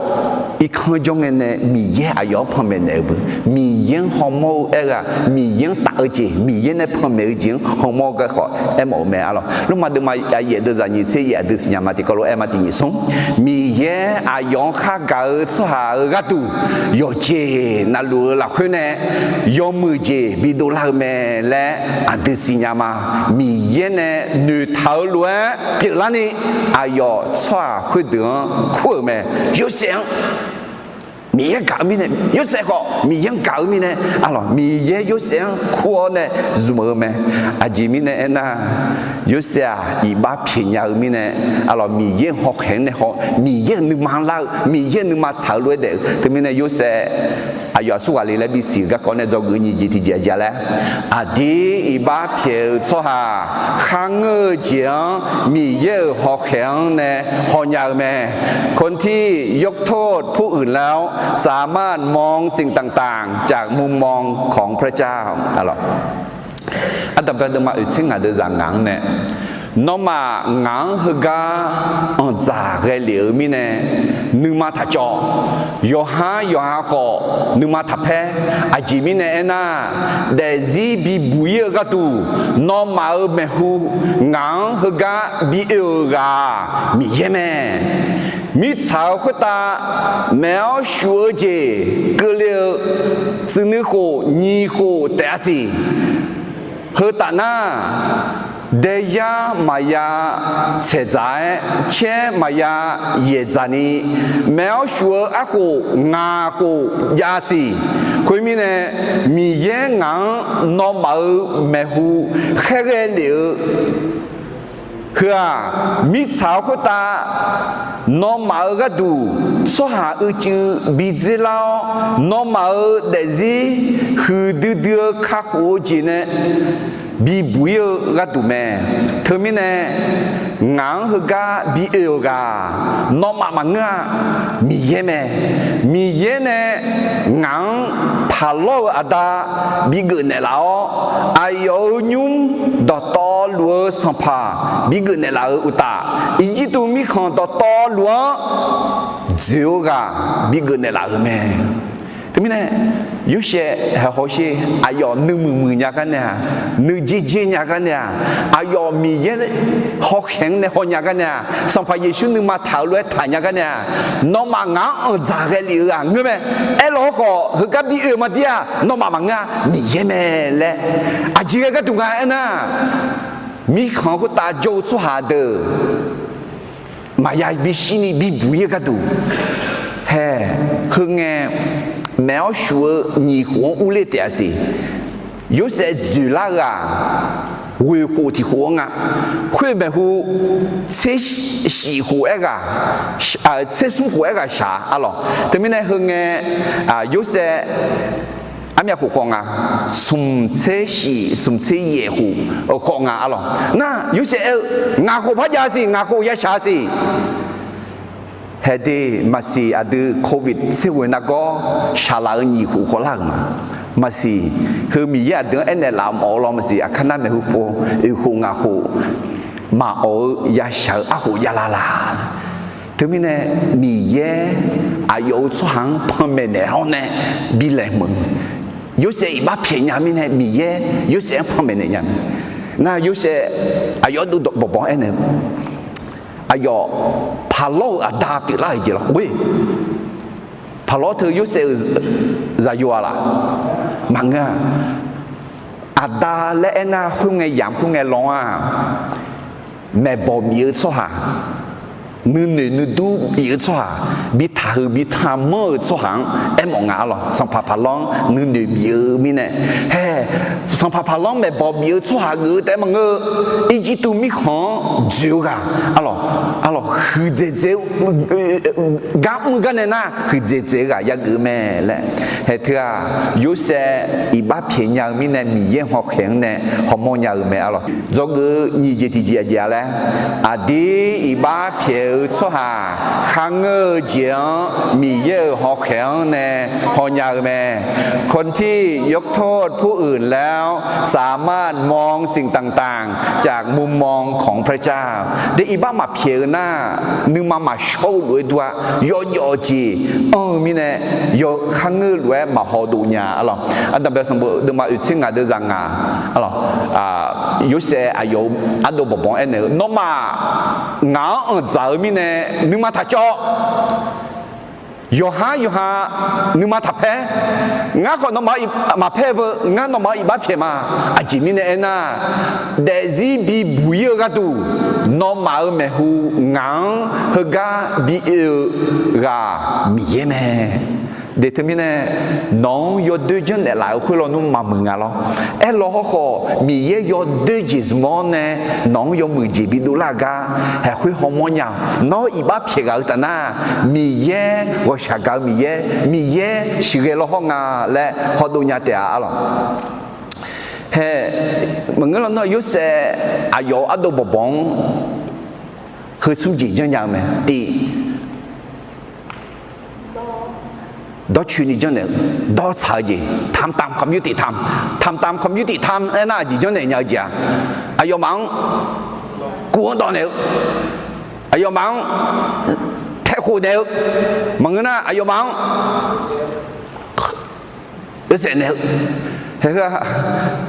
irkanr jawr ngae nae Miqyaer aqyawf-anr panmaeq naeq-eu beu, Miqyaer-anr hawmawr-eu aer-eu-aq, Miqyaer-anr taf-eu jeq, Miqyaer nae panmaeq-eu jeq-anr hawmawr-eu garkawv aermawf-eu mae. Arlawq, Lormav deuvma yaef deuvzaq nyiq tser yaef aqdui siqnya ma tiqkawv lof-aer ma tiq nyiq smr, Miqyaer aqyawf-anr khargaq-eu tsawrhaq-euq gharduq yawqjeq navluf-eu lafkhoer nae yawmuiq jeq bidov lar-eu mae laer aqdui siqnya ma. Miqyaer nae noeqtaq-eu lof-aer pyeuflarni aqyawf tsawrhaq khoerdeuq-anr kur-euq mae. Yorsaev-anr Miqyaer gaq-eu mirnae, Yorsaev khawf Miqyaer-anr gaq-eu mirnae, arlawq, Miqyaer Yorsaev-anr kur-awr nae zmq-eu mae. Aqjeq mirnae aernar, Yorsaev-aq iqbax pyaeq nya-eu mirnae, arlawq, Miqyaer-euq hawkhaeq-anr nae haw, Miqyaer-euq nuima lar-eu, Miqyaer-euq nuima tsaq-eu lof-aer daef-eu teumirnae Yorsaev aqyawf aqsur ghaq le laer bisiq-euq garkawv nae dzawgeuf nyiq jeq tiqjeq aqjeq laer, aqdir iqbax pyaeq-eu tsawrhaq kharngeur-eu jeq-anr Miqyaer-euq hawkhaeq-anr nae hawnya-eu mae. คนที่ยกโทษผู้อื่นแล้วสามารถมองสิ่งต่างๆจากมุมมองของพระเจ้า Ardanqbae deuvma oeq tser ngaq deuvzaq ngaq-anr nae, nawmaf ngaq-anr heugar anqdzaq ghae lef-eu mirnae, nuima taqcawv. Yawqhar yawqha khawf nuima taqpaer. Aqjeq mirnae aernar, daefzir bibuq-ir-eu gharduq nawmaf-euq maeqhu ngaq-anr heugar bi oe-euq ghaq-aq, Miqyaer mae. Mirtsaq-euq khoertav maef-awr shuf-eu jeq keuvle-eu tsuif nuikhof nyiq khof taef-a siq. Heu taf nar, daeyar maqya tsaeqdzaq-aer, caer maqya yaeqdzaq ni, maef-awr shuf-eu arkhof ngaq khof jav siq. Khoermirnae, Miqyaer ngaq-anr nawmaf-euq maeqhu khaerghae lef-eu heu-aq, mirtsaq-euq khoertav nawmaf-euq gharduq tsawrhaq uicuiv bi dzerlar-awr, nawmaf-euq daefzir huiqdui dui-eu kakhof-eu jeq nae bibuq-ir-eu gharduq mae. Teumirnae, Ngaq-anr heugar bi oe-euq ghaq, nawmaf maqngeur-a, Miqyaer mae. Miqyaer nae ngaq-anr paqlawr-euq aqda bigeuf naeqlaf-awr, aqyawf-euq nymr dawqtawvluf-eu sanqpaq bigeuf naeqlaf-euq uqtaf, Irjirtuv mirkhanq dawqtawvluf-anr dzoeq-eu ghaq bigeuf naeqlaf-euq mae. Teumirnae, Yorsaev haeq hawsher, aqyawf nuimuiq muiq nya gar nae-aq, nuijer jer nya gar nae-aq, aqyawf Miqyaer hawkhaeq-anr nae haw nya gar nae-aq, Sanqpaq Yeqsur nuima taq-euq lof-aer taq nya gar nae-aq, nawmaf ngaq-anr anqdzaq ghae lef-eu ghaq ngeur mae. Aerlawq hawrkhawf, heugar bi oe-eu ma dir-aq, nawmaf maqngeur-a, Miqyaer mae laer aqjeq ghae gharduq nga aernar, mirkhanq khoertav jawr-eu tsawrhaq deuq maqya bishir ni bibuq-ir-eu gharduq, hae, heungae maeq-awr shuf-eu nyiq khof-anr urler taef-a siq. Yorsaev dzoeqlar-eu-aq, ghoeq khof tiq khof-anr nga. Khoer maeqhu tser shif khof aerghaq, tser smr khof aerghaq shaq-a arlawq. Teumirnae heungae Yorsaev armyav khof khawf nga, smq tser shif smq tser yaef khof khawf nga arlawq. Nar Yorsaev aer-eu, ngaq khof par jav siq, ngaq khof ya shaq siq. Haeq de, maqsiq aqdui covid tser ghoeq nargawr shaqlaf-euq nyiq khof khawf lar-euq ma. Maqsiq, heu Miqyaer aqdui-anr aernaeq laf mawf-eu law maqsiq, aqkar nar maeqhu pov oeq khof ngaq khof maqawf-eu ya shaq-eu arkhof javlar la. Teumirnae, Miqyaer aqyawf-euq tsawrhaq-anr panmaeq naeq-awr nae bi laeqhmq-eu, Yorsaev iqbax pyaeq nya mirnae Miqyaer Yorsaev-anr panmaeq naeq nya mae. Nar Yorsaev aqyawf ardov bawqbawq-anr aernaeq-eu, aqyawf paqlawr-euq aqda pyeuflar-euq jeq lawr. Oe, paqlawr teu Yorsaev-euq zaqyo-a laf? Maqngeur-a. Aqda laer aernar khoerngae yamq khoerngae law-anr-aq, maeqbawq bif-eu tsawrhaq, nuinoeq nuidur bif-eu tsawrhaq, bi taqhuiq bi tanqmanr-euq tsawrhaq-anr aermawf nga arlawq. Sanqpaq paqlawr-anr nuinoeq bif-eu mirnae, hae, sanqpaq paqlawr-anr maeqbawq bif-eu tsawrhaq geuf-eu taef-aer maqngeur-eu, Irjirtuv mirkhanq-anr dzoeq-eu ghaq arlawq, arlawq huiqdzaeq dzaeq-eu gar mr gar nae nar huiqdzaeq dzaeq-eu ghaq yageuf-eu mae laer. Hae teu-aq, Yorsaev iqbax pyaeq nya-eu mirnae Miqyaer hawkhaeq-anr nae hawmawr nya-euq mae arlawq. Dzawgeuf-eu nyiq jeq tiqjeq aqjeq-a laer, aqdir iqbax pyaeq-eu tsawrhaq kharngeur-eu jeq-anr Miqyaer-euq hawkhaeq-anr nae hawnya-eu mae. คนที่ยกโทษผู้อื่นแล้วสามารถมองสิ่งต่างๆจากมุมมองของพระเจ้า De iqbax maqpyaeq-eu nar, nuima maqshawr-eu lof-aer dur-a, yawjawf jeq anr-eu mirnae, yawkharngeur lof-aer maqhaw dov nya arlawq. Ardanqbae sanqbof deuvma oeq tser ngaq deuv zaq ngaq arlawq. Yorsaev aqyawf-euq ardov bawqbawq-anr aernaeq-eu, nawmaf ngaq-anr anqdzaq-eu mirnae nuima taqcawv. Yawqhar yawqha nuima taqpaer. Ngar khawf nawmaf-anr maqpaer beu, ngar nawmaf-anr iqbax pyaeq ma. Aqjeq mirnae aernar, daefzir bibuq-ir-eu gharduq, nawmaf-euq maeqhu ngaq-anr heugar bi oe-eu ghaq Miqyaer mae. De teumirnae, nawq-anr yawdoer janrnaeq laf-euq khoer lawnmr maqmuiq nga lawr. Aerlaw hawrkhawf, Miqyaer yawdoer jeq zmq-awr nae nawq-anr yawmuiq jeq bidovlar-eu gar haeq khoer hawmawr nya-awq. Nawr iqbax pyaeq ghaq-eu taf nar, Miqyaer ghawqshaq gaq-eu Miqyaer, Miqyaer siqghae law hawr nga laer hawdov nya taef-a arlawq. Hae, maqngeur lawnmr-aq, Yorsaev aqyawf-euq ardov bawqbawq-anr heu smr jeq janrnya-eu mae. Tiq, dawrcoeni janrnaeq-eu, dawrtsaq-eu jeq, ทำตามความยุติธรรม, ทำตามความยุติธรรม aernar aqjeq janrnaeq nya-eu jeq-aq, aqyawfmaf-anr kuv-anr dawv naeq-eu, aqyawfmaf-anr taekhof naeq-eu, maqngeur nar aqyawfmaf-anr oesaef naeq-eu,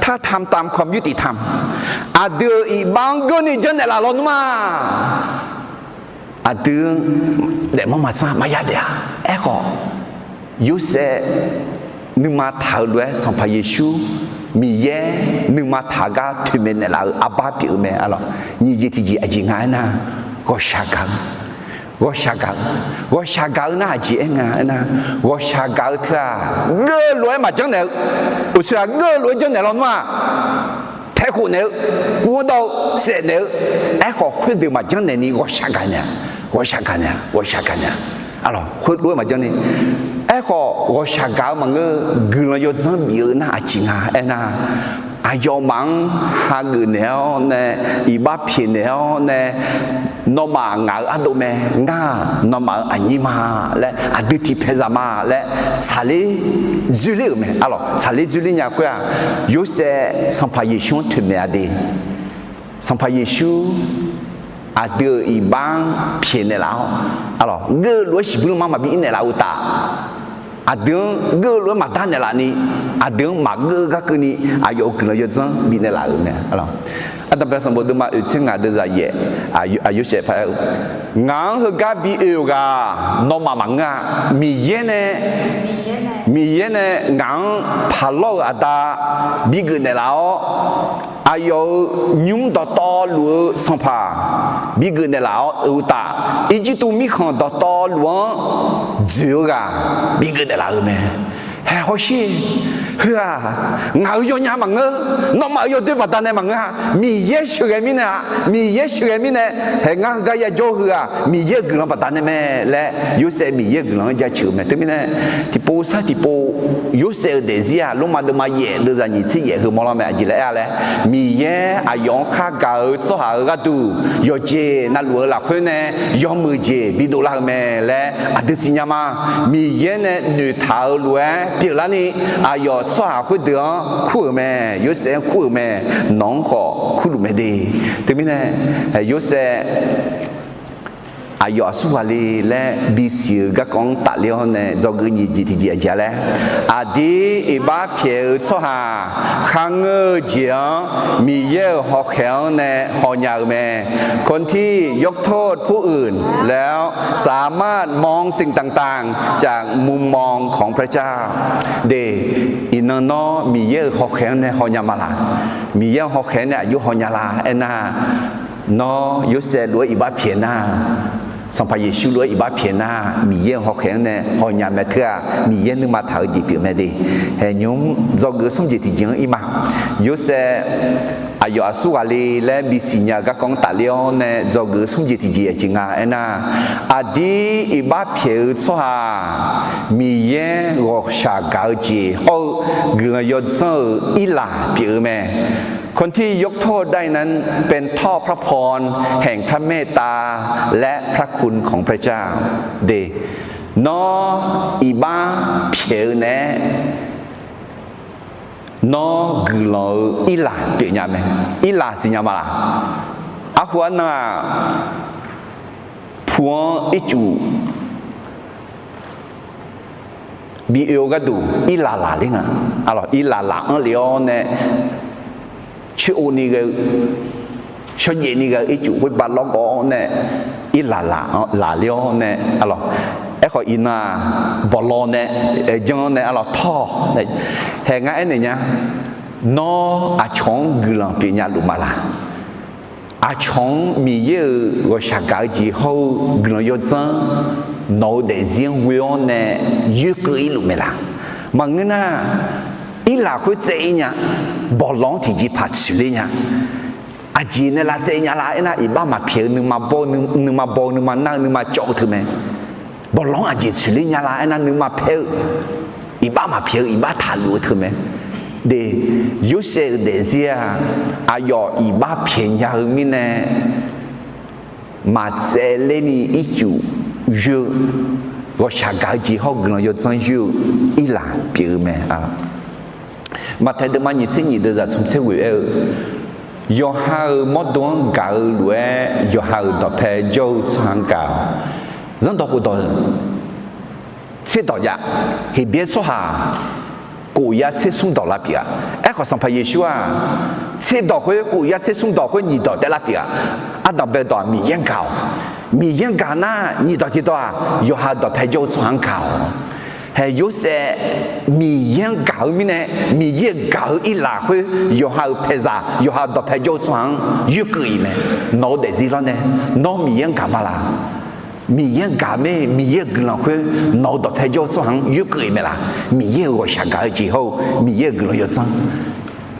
ถ้าทำตามความยุติธรรม aqdui-euq iqbax-anr geur ni janrnaeq laf lawnmr-aq, aqdui-anr daefmawr maqtsanr maqya daef-a. Aerkhawf, Yorsaev nuima taq-eu lof-aer Sanqpaq Yeqsur Miqyaer nuima taq-eu gar toeqmaeq naeqlaf-eu arbar pyeuf-eu mae arlawq. Nyiq jeq tiqjeq aqjeq nga aernar, ghawqshaq gaq-eu, ghawqshaq gaq-eu, ghawqshaq gaq-eu nar aqjeq aer nga aernar, ghawqshaq gaq-eu teu-aq, geur-eu lof-aer maqjanr naeq-eu, uqshoe-aq geur-eu lof-aer janrnaeq lawnmr-aq, taekhof naeq-eu, kuv-anr dawv-eu, saef naeq-eu, aerkhawf khoerdeuq maqjanr naeq ni ghawqshaq gaq naeq-a, ghawqshaq gaq naeq-a, ghawqshaq gaq naeq-a. Arlawq, khoerlof-aer maqjanr ni, aerkhawf ghawqshaq gaq-eu maqngeur-eu guiqlanq yawdzanr bif-eu nar aqjeq nga aernar, Aqyawfmaf-anr hageuf naeq-awr nae, iqbax pyaeq naeq-awr nae, nawmaf ngaq-euq ardov mae, ngar-aq nawmaf-euq aqnyir ma laer, aqdui tiq paeqzaq ma laer tsaqler dzoerler-euq mae. Arlawq, tsaqler dzoerler nya khoer-aq, Yorsaev Sanqpaq Yeqsur-anr toeqmaeq-a de. Sanqpaq Yeqsur aqdui-euq iqbax-anr pyaeq naeqlaf-awr, arlawq, geuv-eu lof-aer shiqbuir lanma maqbi ir naeqlaf-eu uqtaf, aqdui-anr geuv-eu lof-aer maqdar naeqlaf ni, aqdui-anr maqgeuv-eu gar keuvni, aqyawf-euq guiqlanq yawdzanr bifnaeq laf-euq mae. Ardanqbae sanqbof deuvma oeq tser ngaq deuvzaq yaef, Yorsaev paq-aer-eu, ngaq-anr heugar bi oe-euq ghaq nawmaf maqngeur-a. Miqyaer nae, Miqyaer nae ngaq-anr paqlawr-euq aqda bigeuf naeqlaf-awr, aqyawf-euq nymr dawqtawvluf-eu sanqpaq bigeuf naeqlaf-awr-euq uqtaf, Irjirtuv mirkhanq dawqtawvluf-anr dzoeq-eu ghaq bigeuf naeqlaf-euq mae. Hae hawsher, heu-aq ngaq-euq yawnya maqngeur, nawmaf-euq yawdoer baqdanae maqngeur-a. Miqyaer sheuqghae mirnae-a, Miqyaer sheuqghae mirnae, hae ngar heugar yajawr-eu heu-aq Miqyaer-euq guiqlanq baqdanae mae laer Yorsaev Miqyaer-euq guiqlanq-anr jaceuq-euq mae. Teumirnae tiqpov sar tiqpov, Yorsaev-euq daefzir-aq Lormav deuvma yaef deuvzaq nyiq tser yaef heu mawrlar mae. Aqjeq laer aer-a laer, Miqyaer aqyawf-anr khargaq-eu tsawrhaq-euq gharduq yawqjeq navluf-eu lafkhoer nae yawmuiq jeq bidov lar-eu mae laer aqdui siqnya ma. Miqyaer nae noeqtaq-euq lof-aer pyeuflarni, aqyawf tsawrhaq khoerdeuq-anr kur-euq mae, Yorsaev-anr kur-euq mae, nawq-anr khawf kurluf mae de. Teumirnae Yorsaev aqyawf aqsur ghaq le laer bisiq-euq garkawv-anr tafler-awr nae dzawgeuf nyiq jeq tiqjeq aqjeq-a laer, aqdir iqbax pyaeq-eu tsawrhaq kharngeur-eu jeq-anr Miqyaer-euq hawkhaeq-anr nae hawnya-euq mae. คนที่ยกโทษผู้อื่นแล้วสามารถมองสิ่งต่างๆจากมุมมองของพระเจ้า De, iqnan nawr Miqyaer-euq hawkhaeq-anr nae hawnya ma laq? Miqyaer-euq hawkhaeq-anr nae aqjox hawnya la aernar, nawr Yorsaev lof-aer iqbax pyaeq nar, Sanqpaq Yeqsur lof-aer iqbax pyaeq nar, Miqyaer-euq hawkhaeq-anr nae hawnya mae teu-aq, Miqyaer nuima taq-eu jeq pyeuf mae de. Hae nymr dzawgeuf smr jeq tiqjeq-anr ir ma. Yorsaev aqyawf aqsur ghaq le laer bisiq nya-eu garkawv-anr tafler-awr nae dzawgeuf smr jeq tiqjeq aqjeq nga aernar, aqdir iqbax pyaeq-eu tsawrhaq Miqyaer ghawqshaq gaq-eu jeq hawr-eu guiqlanq yawdzanr-euq irlaq pyeuf-eu mae. คนที่ยกโทษได้นั้นเป็นท่อพระพรแห่งพระเมตตาและพระคุณของพระเจ้า De, nawr iqbax pyaeq-eu nae nawr guiqlanq-eu irlaq pyeufnya mae. Irlaq siqnya ma laq? Arhu arnan-aq, pu-anr ircuf bi oe-eu gharduq irlaq laqler nga. Arlawq, irlaq laq-anr lef-awr nae coer-o ni ghae-eu, shawrjaev ni ghae-eu ircuf khoer ba lawrgawv-awr nae irlaq laq-anr laqler-awr nae, arlawq, aerkhawf iqnan-aq, bawqlaw nae, aerjanr nae, arlawq, tawr-awq. Hae ngar aernaeq nya, nawr aqcawq-anr guiqlanq pyeufnya luf ma laq? Aqcawq-anr Miqyaer-euq ghawqshaq gaq-eu jeq hawr-eu guiqlanq yawdzanr nawq-eu daefzir-anr ghoe-awr nae yoerkeuv ir luf mae laq? Maqngeur nar, irlaq khoer tsaev ir nya, bawqlaw-anr tiqjeqpaq tsoeqler nya. Aqjeq nae lavtsaev nya la aernar, iqbax maqpyaeq-eu nuima baw-eu, nuima baw-eu, nuima nar-eu, nuima cawv-eu teu mae. Bawqlaw-anr aqjeq tsoeqler nya la aernar, nuima paer-eu, iqbax maqpyaeq-eu, iqbax taqluf-eu teu mae. De, Yorsaev-euq daefzir-aq, aqyawf iqbax pyaeq nya-eu mirnae, maqtsaevler ni ircuf yoer-eu, ghawqshaq gaq-eu jeq hawr-eu guiqlanq yawdzanr yoer-eu irlaq pyeuf-eu mae. Maqtaeq deuvma nyiq tser nyiq deuvzaq smr tser ghoeq aer-eu, yawqha-euq mawrdo-anr gaq-eu lof-aer yawqha-euq dawqpae jawr-eu tsawrhaq-anr gaq-awq. Zanrdawq khofdawq tserdawq jav, Heqbyaer tsawrhaq khof yar tser smr dawq lar pyeuf-a. Aerkhawf Sanqpaq Yeqsur-aq, tserdawq khoer, khof yar tser smr dawq khoer nyiq dawq taev lar pyeuf-a. Ardanqbae dawq-aq Miqyaer-anr gaq-awq. Miqyaer-anr gaq nar, nyiq dawq tiqdawq-aq yawqha dawqpae jawr-eu tsawrhaq-anr gaq-awq. Hae Yorsaev Miqyaer-anr gaq-eu mirnae, Miqyaer-euq gaq-eu irlaf khoer yawqha-euq paeqzaq, yawqha dawqpae jawr-eu tsawrhaq-anr yoerkeuv-iq mae. Nawq-eu daefzir lawr nae, nawr Miqyaer-anr gaq ma laq? Miqyaer-anr gaq mae, Miqyaer-euq guiqlanq khoer nawq-eu dawqpae jawr-eu tsawrhaq-anr yoerkeuv-iq mae laf? Miqyaer-euq ghawqshaq gaq-eu jeq hawr-eu Miqyaer-euq guiqlanq yawdzanr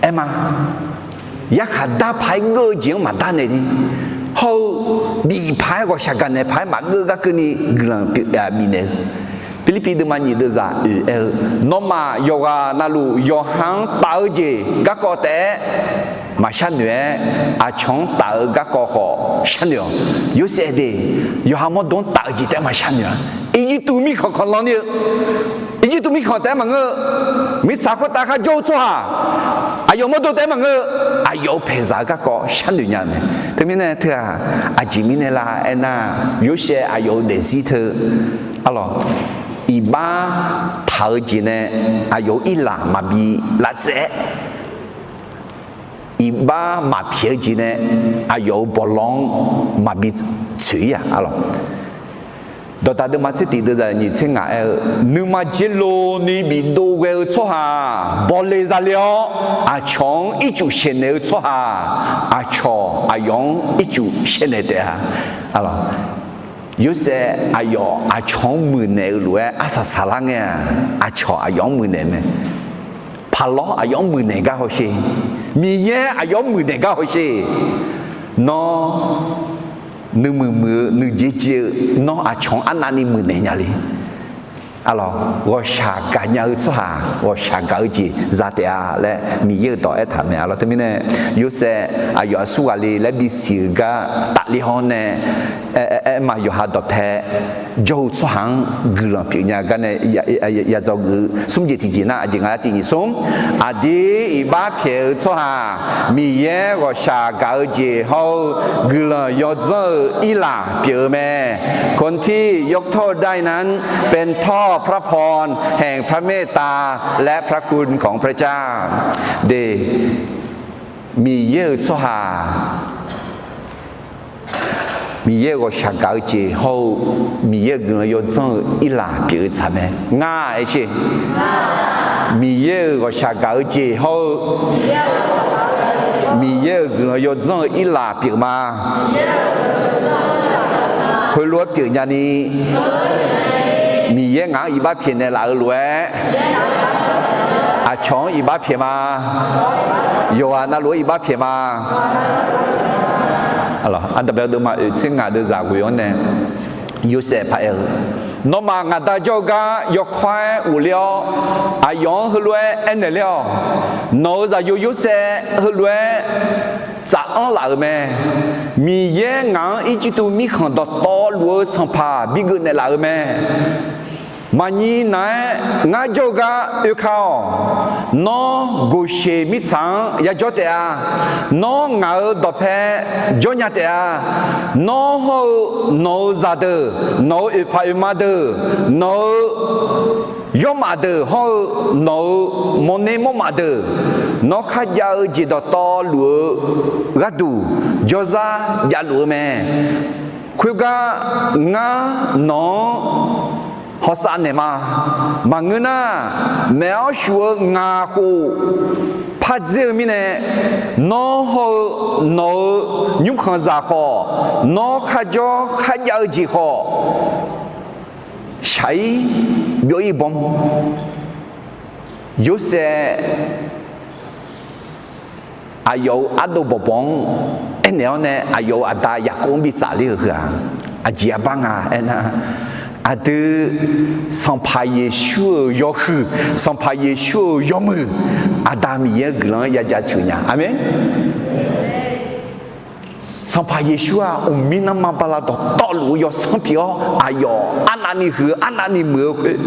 aer ma. Yarkhaq dar paq-aer geur-eu jeq-anr maqdar naeq ni, hawr-eu bif paq-aer ghawqshaq gaq naeq paq-aer maqgeur gar keuvni guiqlanq bifnaeq-eu Pirlirpiv deuvma nyiq deuvzaq oeq aer-eu, nawmaf yawqghaq navluf yawqha-anr taf-eu jeq garkawv taef-aer maqsharnoeq-aer, aqcawq-anr taf-eu garkawv khawf sharnoeq-awq. Yorsaev de, yawqha mawrdo-anr taf-eu jeq taef-aer maqsharnoeq-a. Irjirtuv mirkhanq khanqlan ni-eu, Irjirtuv mirkhanq taef-aer maqngeur-eu, mirtsaq khoertav kharjawr-eu tsawrhaq, aqyawf mawrdo taef-aer maqngeur-eu, aqyawf-euq paeqzaq-eu garkawv sharnoeq nya-eu mae. Teumirnae teu-aq, aqjeq mirnae la aernar, Yorsaev aqyawf-euq daefzir teu, arlawq, iqbax taq-eu jeq nae aqyawf-euq irlaq maqbi lavtsaev-aer, iqbax maqpyaeq-eu jeq nae aqyawf-euq bawqlawr-anr maqbi tsoeq-ir-aq, arlawq. Dawqdaq deuvma tser tiq deuvzaq nyiq tser ngaq aer-eu, nuima jir lo ni bidov ghae-eu tsawrhaq bawle zale-awr, aqcawq-anr ircuf shaeqnaeq-eu tsawrhaq, aqcawq aqyawf-anr ircuf shaeqnaeq taef-a. Arlawq, Yorsaev aqyawf aqcawq-anr muiqnaeq-eu lof-aer arsaq saqlar ngae-aq, aqcawq aqyawf-anr muiqnaeq mae. Paqlawr aqyawf-anr muiqnaeq gar hawsher. Miqyaer aqyawf-anr muiqnaeq gar hawsher. Nawr, nuimuiq muiq-eu nuijeq jeq-eu, nawr aqcawq-anr arnavni muiqnaeq nya le. Arlawq, ghawqshaq gaqnya-eu tsawrhaq ghawqshaq gaq-eu jeq za taef-a laer Miqyaer-euq dawq aertaq mae. Arlawq, teumirnae Yorsaev aqyawf aqsur ghaq le laer bisiq-eu gar tafler hawr nae, aer, aer, aer ma yawqha dawqpae jawr-eu tsawrhaq-anr guiqlanq pyeufnya gar nae ya, ya, ya, yadzawgeuf-eu smr jeq tiqjeq nar, aqjeq ngaq lar tiq nyiq smr. Aqdir iqbax pyaeq-eu tsawrhaq, Miqyaer ghawqshaq gaq-eu jeq hawr-eu guiqlanq yawdzanr-eu irlaq pyeuf-eu mae. คนที่ยกโทษได้นั้นเป็นเพราะพระพรแห่งพระเมตตาและพระคุณของพระเจ้า de. Miqyaer-euq tsawrhaq, Miqyaer-euq ghawqshaq gaq-eu jeq hawr-eu, Miqyaer-euq guiqlanq yawdzanr-eu irlaq pyeuf-eu tsaq mae. Ngar aer sher. Miqyaer-euq ghawqshaq gaq-eu jeq hawr-eu, Miqyaer-euq guiqlanq yawdzanr-eu irlaq pyeuf ma. Khoerlof-aer pyeufnya ni, Miqyaer ngaq-anr iqbax pyaeqnaeq laf-eu lof-aer, aqcawq-anr iqbax pyaeq ma. Yawqghaq navluf-anr iqbax pyaeq ma. Aqdaq bae deuvma oeq tser ngaq deuvzaq ghoe-awr nae, Yorsaev paq-aer-eu, nawmaf ngaq Da jawr-eu gar yawkawr-aer ghofler-awr, aqyawf-anr heulof-aer aernaeq ler-awq. Nawq-euq zaqyo Yorsaev heulof-aer tsaf-anr laf-euq mae. Miqyaer ngaq-anr Irjirtuv mirkhanq dawqtawvluf-eu sanqpaq bigeuf naeqlaf-euq mae. Maqnyiq naq-aer ngar jawr-eu gar oeka-awq. Nawr Goqseq mirtsaq-anr yajawr taef-a. Nawr ngaq-euq dawqpae jawrnya taef-a. Nawr hawr-eu nawq-euq zaqdeuq, nawq-euq oeqpaq oeqma deuq, nawq-euq yawrmaf deuq hawr-eu nawq-euq mawrner mawrmaf deuq, nawr kharjav-eu jeq dawqtawvluf-eu gharduq jawrzar javluf-eu mae. Khoergar ngar nawq-anr hawsav naeq ma. Maqngeur nar, maef-awr shuf-eu ngaq khof pardzer-eu mirnae, nawr hawr-eu nawq-euq nymrkhanqzaq khawf, nawr kharjawr kharjav-eu jeq khawf, shaq-ir byov-ir bawm. Yorsaev aqyawf-euq ardov bawqbawq-anr aernaeq-awr nae, aqyawf-euq aqda Yaqkov-anr bitsaf ler-eu heu-aq, aqjeq arbar nga aernar, aqdui Sanqpaq Yeqsur-euq yawhuiq, Sanqpaq Yeqsur-euq yawmuiq, Aqda Miqyaer-euq guiqlanq-anr ya jaceuq nya. Aqmeq. Sanqpaq Yeqsur-aq, mqmir nanrma bala dawqtawvluf-eu yawsanr pyeuf-awr, aqyawf arnavni huiq-eu arnavni muiq-eu khoer,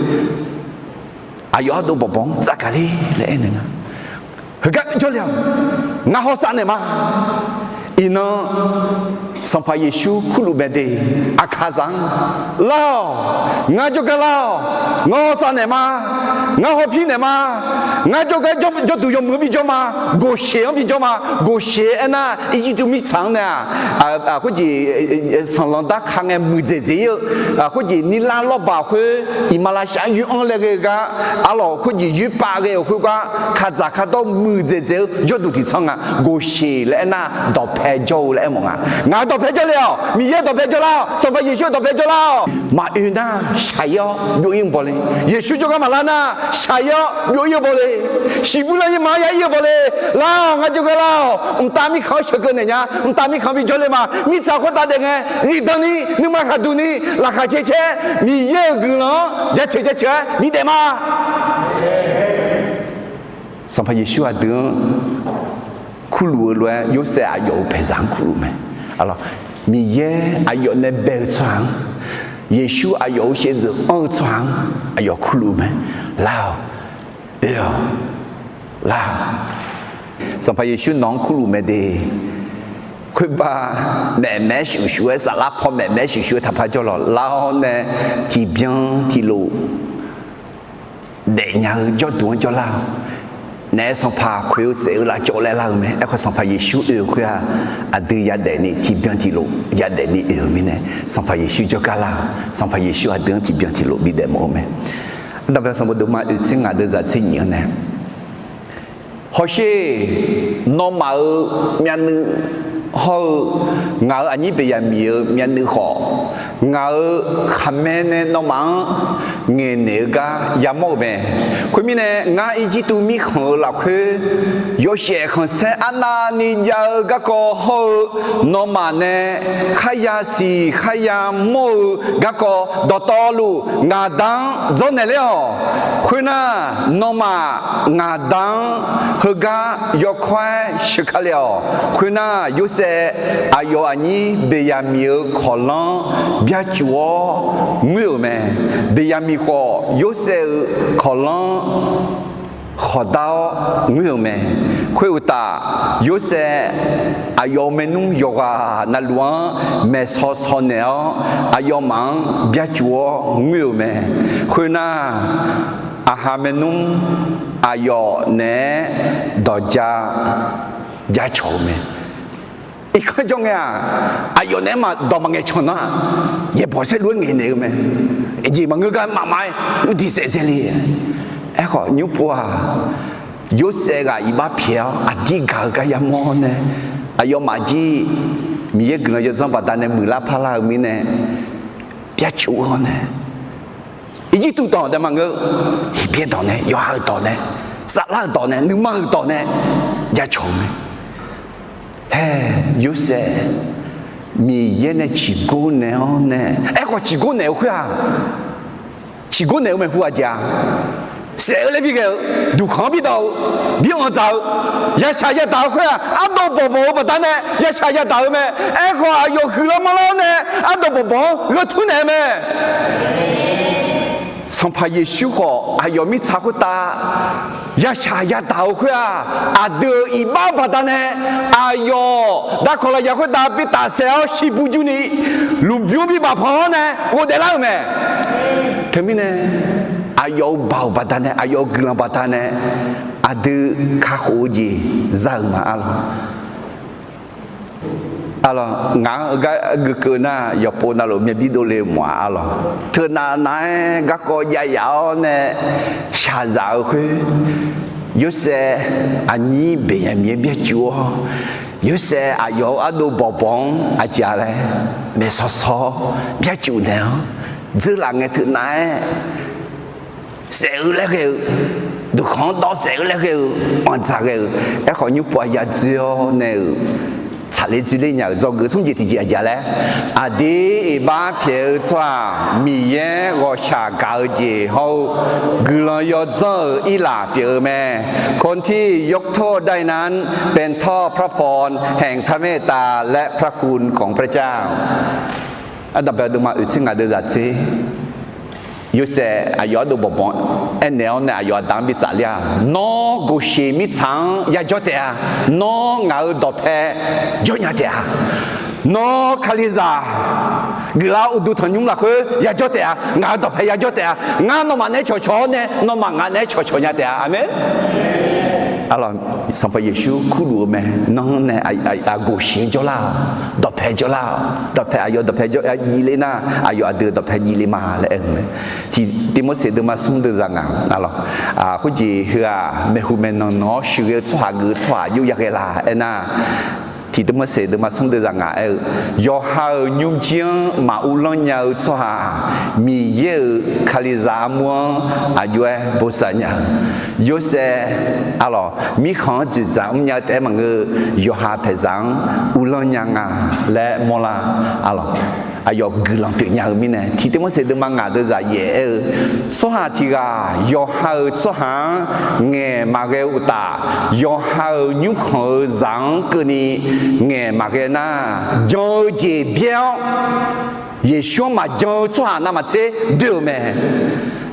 aqyawf ardov bawqbawq-anr tsafgaq ler laer aernaeq nga. Heugar jawrle-awq. Ngar hawsav naeq ma. Iqnan Sanqpaq Yeqsur kurluf bae de, aqkaqzaq-anr, Lar-awq. Ngar jawrgar lar-awq. Ngar hawsav naeq ma. Ngar hawpir naeq ma. Ngar jawrgar jawrduq yawmuiq-anr bijawr ma. Goqseq-anr bijawr ma. Goqseq aernar, Irjirtuv mirtsaq-anr nae-aq, khoerjeq sanqlanq darka ngae muiqdzaeq dzaeq-ir-eu, khoerjeq nirlar lawrbaq khoer iqmalavshav-anr yoer-anr laer ghae-eu gar, arlawq khoerjeq yoerpav ghae-euq khoergar, kaqdzaq kaqdawr muiqdzaeq dzaeq-eu jawrduq tiqtsanr nga. Goqseq laer aernar, dawqpae jawr-eu laer aermawf nga. Ngaq-euq dawqpae jawrle-awq. Miqyaer dawqpae jawrlar-awq. Sanqpaq Yeqsur dawqpae jawrlar-awq. Maqoe nar shaq-ir-awr byov-ir-eu bawle. Yeqsur jawrgar maqlar nar shaq-ir-awr byov-ir-eu bawle. Shiqbuir lanr-ir ma-anr ya-ir-eu bawle. Lar-awq, ngar jawrgar lar-awq. Mqtav mirkhanq-anr sheuqkeuv naeq nya. Mqtav mirkhanq bijawr le ma. Mirtsaq khoertav daef ngae, zifdan ni, nuima khaqduq ni, laqkhaq cae cae, Miqyaer-euq guiqlanq-anr jaceuq jaceuq-aer bidaef ma. Sanqpaq Yeqsur aqdui-anr kurluf-eu lof-aer, Yorsaev aqyawf-euq paeqzaq-anr kurluf mae. Miqyaer aqyawf nae bae-eu tsawrhaq-anr, Yeqsur aqyawf-euq shaevdzeuf anr-eu tsawrhaq-anr aqyawf kurluf mae. Lar-awq, oe-awq, lar-awq. Sanqpaq Yeqsur nawq-anr kurluf mae de. Khoerbar, maeqmaeq-aer shuf shuf-aer, saflar paw maeqmaeq-aer shuf shuf-aer taqpar jawrlawq. Lar-awr nae tiqbyan tiqlof daefnya-eu jawrduq-anr jawrlar-awq. Naef sanqpaq khoeq-eu saef-eu lavcawv laer lar-eu mae. Aerkhawf Sanqpaq Yeqsur oe-euq khoer-aq, aqdui yadaef ni tiqbyan tiqlof yadaef ni oe-euq mirnae, Sanqpaq Yeqsur jawrgar lar-awq. Sanqpaq Yeqsur aqdui-anr tiqbyan tiqlof bidaef mawf-eu mae. Ardanqbae sanqbof deuvma oeqtser ngaq deuq zaqtser nyiq-anr nae, hawsher, nawmaf-euq myavnuiv hawr-eu ngaq-euq aqnyir Beqyaqmiq-euq myavnuiv khawf, ngaq-euq khaqmae nae nawmaf-anr ngaeqnaeq-eu gar yamawr-euq mae. Khoermirnae, ngar Irjirtuv mirkhanq-euq lafkhoer yawshaef khanqsaer arnavni jav-eu garkawv hawr-eu, nawmaf nae kharya siq kharya mawr-eu garkawv dawqtawvluf ngaq Da-anr dzawrnaeq ler-awq. Khoernar, nawmaf ngaq Da-anr heugar yawkawr-aer sheuka le-awq. Khoernar, Yorsaev aqyawf aqnyir Beqyaqmiq-euq kawqlanr byacuf-awr ngoer-euq mae. Beqyaqmiq khawf, Yorsaev-euq kawqlanr khawqdar-awr ngoer-euq mae. Khoeruqtaf, Yorsaev aqyawf-euq maernmr yawqghaq navluf-anr maeqsaw saw naeq-awr, aqyawfmaf-anr byacuf-awr ngoer-euq mae. Khoernar, aqha maernmr aqyawf naeq-aer dawqja jacawq-eu mae. Irkanr jawr ngae-aq, aqyawf naeq-aer maq dawq maqngaeq can nar, yaeqbawq saerlu-aer ngaeqnaeq-eu mae. Aqjeq maqngeur gar mafma-aer mr diq saef dzae le. Aerkhawf, nymrpov-aq, Yorsaev ghaq iqbax pyaeq-awr aqdir gaq-eu gar yamawr nae, aqyawfmaf jir Miqyaer guiqlanq yawdzanr baqdanae muiqlar parlar-eu mirnae, byacuf-awr nae, Irjirtuv dawq dae maqngeur, Heqbyaer dawq nae, yawqha-euq dawq nae, saflar-euq dawq nae, nuima-euq dawq nae jacawq-eu mae. Hae, Yorsaev Miqyaer nae ciqgor naeq-awr nae, aerkhawf ciqgor naeq-eu khoer-aq, ciqgor naeq-eu maeqhu aqjeq-a, saef-eu laer bi ghae-eu, duqkhanq-anr bi dawv-eu, bi anqdzaq-eu, yashaq yadaq-eu khoer-aq, ardov bawqbawq-eu baqdanae yashaq yadaq-eu mae. Aerkhawf, aqyawf huiqlar manrlar-awr nae ardov bawqbawq-anr gheu tur naeq-eu mae. Sanqpaq Yeqsur khawf, aqyawf mirtsaq khoertav yashaq yadaq-eu khoer-aq, aqdui-euq iqbax baqdanae, aqyawf darkawq lafyaq khoertav bi tafsaef-awr shiqbuq jurni, lmqbymr bi bafpanq-awr nae ghofdaef lar-euq mae. Teumirnae, aqyawf-euq baoq baqdanae, aqyawf-euq guiqlanq baqdanae, aqdui kakhof-eu jeq za-euq ma arlawq. Arlawq, ngaq-anr heugar guikeuv nar, yawqpov navluf myavbir dovle mawf-a arlawq. Teunav nav-aer garkawv jav yaf-awr nae shaqzaq-eu khoer, Yorsaev aqnyir Beqyaqmiq-aer byacuf-awr, Yorsaev aqyawf-euq ardov bawqbawq-anr aqjeq-a laer maeqsaw saw-awr byacuf naeq-awr, dzeurlaf ngae teunav-aer saef-eu laer ghae-eu, duqkhanq-anr dawv saef-eu laer ghae-eu, anqdzaq ghae-eu, aerkhawf nymrpov-a yadzoer-awr nae-euq tsaqler dzoerler nya-euq dzawgeuf smr jeq tiqjeq aqjeq-a laer, aqdir iqbax pyaeq-eu tsawrhaq Miqyaer ghawqshaq gaq-eu jeq hawr-eu guiqlanq yawdzanr-euq irlaf pyeuf-eu mae. คนที่ยกโทษได้นั้นเป็นเพราะพระพรแห่งพระเมตตาและพระคุณของพระเจ้า Ardanqbae deuvma oeqtser ngaq deuv zaqtser, Yorsaev aqyawf ardov bawqbawq-anr aernaeq-awr nae aqyawf aqda-anr bi tsafler-a, Nawr, ghoqshiq mirtsaq-anr yajawr taef-a. Nawr, ngaq-euq dawqpae jawrnya taef-a. Nawr, Kalizaq guiqlanq uqduq tanqnymr lafkhoer yajawr taef-a. Ngaq-euq dawqpae yajawr taef-a. Ngar nawmaf naeq-aer cawqcawq-awr nae, nawmaf ngaq naeq-aer cawqcawq nya taef-a. Aqmeq. Arlawq, Sanqpaq Yeqsur kurluf-eu mae. Nanr nae aqghoqshiq jawrlar-awq. Dawqpae jawrlar-awq. Dawqpae, aqyawf dawqpae jawr, jivler nar, aqyawf aqdui dawqpae jivle ma laer aer-eu mae. Tiq Tiqmorseq deuvma smr deuv zaq ngaq, arlawq, khoerjeq heu-aq, maeqhu maeqnan nan-awr sheuqghae-eu tsawrhaq geuf-eu tsawrhaq jov yaghae la aernar, Tiqdeuvmawrseq deuvma smr deuvzaq ngaq aer-eu, yawqha-euq nymrjir-anr maquvlanr nya-eu tsawrhaq-aq, Miqyaer-euq Kalizaq armur-anr aqjox-aer bosav nya-eu, Yorsaev, arlawq, mirkhanq-anr dzoeqdzaq mrnya-eu taef-aer maqngeur-eu, yawqha paeqzaq-anr uvlanr nya nga laer mawrlar, arlawq, aqyawf guiqlanq pyeuf nya-eu mirnae, Tiqdeuvmawrseq deuvma ngaq deuvzaq yaef aer-eu, tsawrhaq tiq ghaq yawqha-euq tsawrhaq-anr ngaeq maqghae-eu uqtaf, yawqha-euq nymrkhanq-euq zaq-anr keuvni ngaeq maqghae nar, jan-eu jeq byaer-awr, Yeqsur-anr maqjan-eu tsawrhaq navmaqtser doer-eu mae.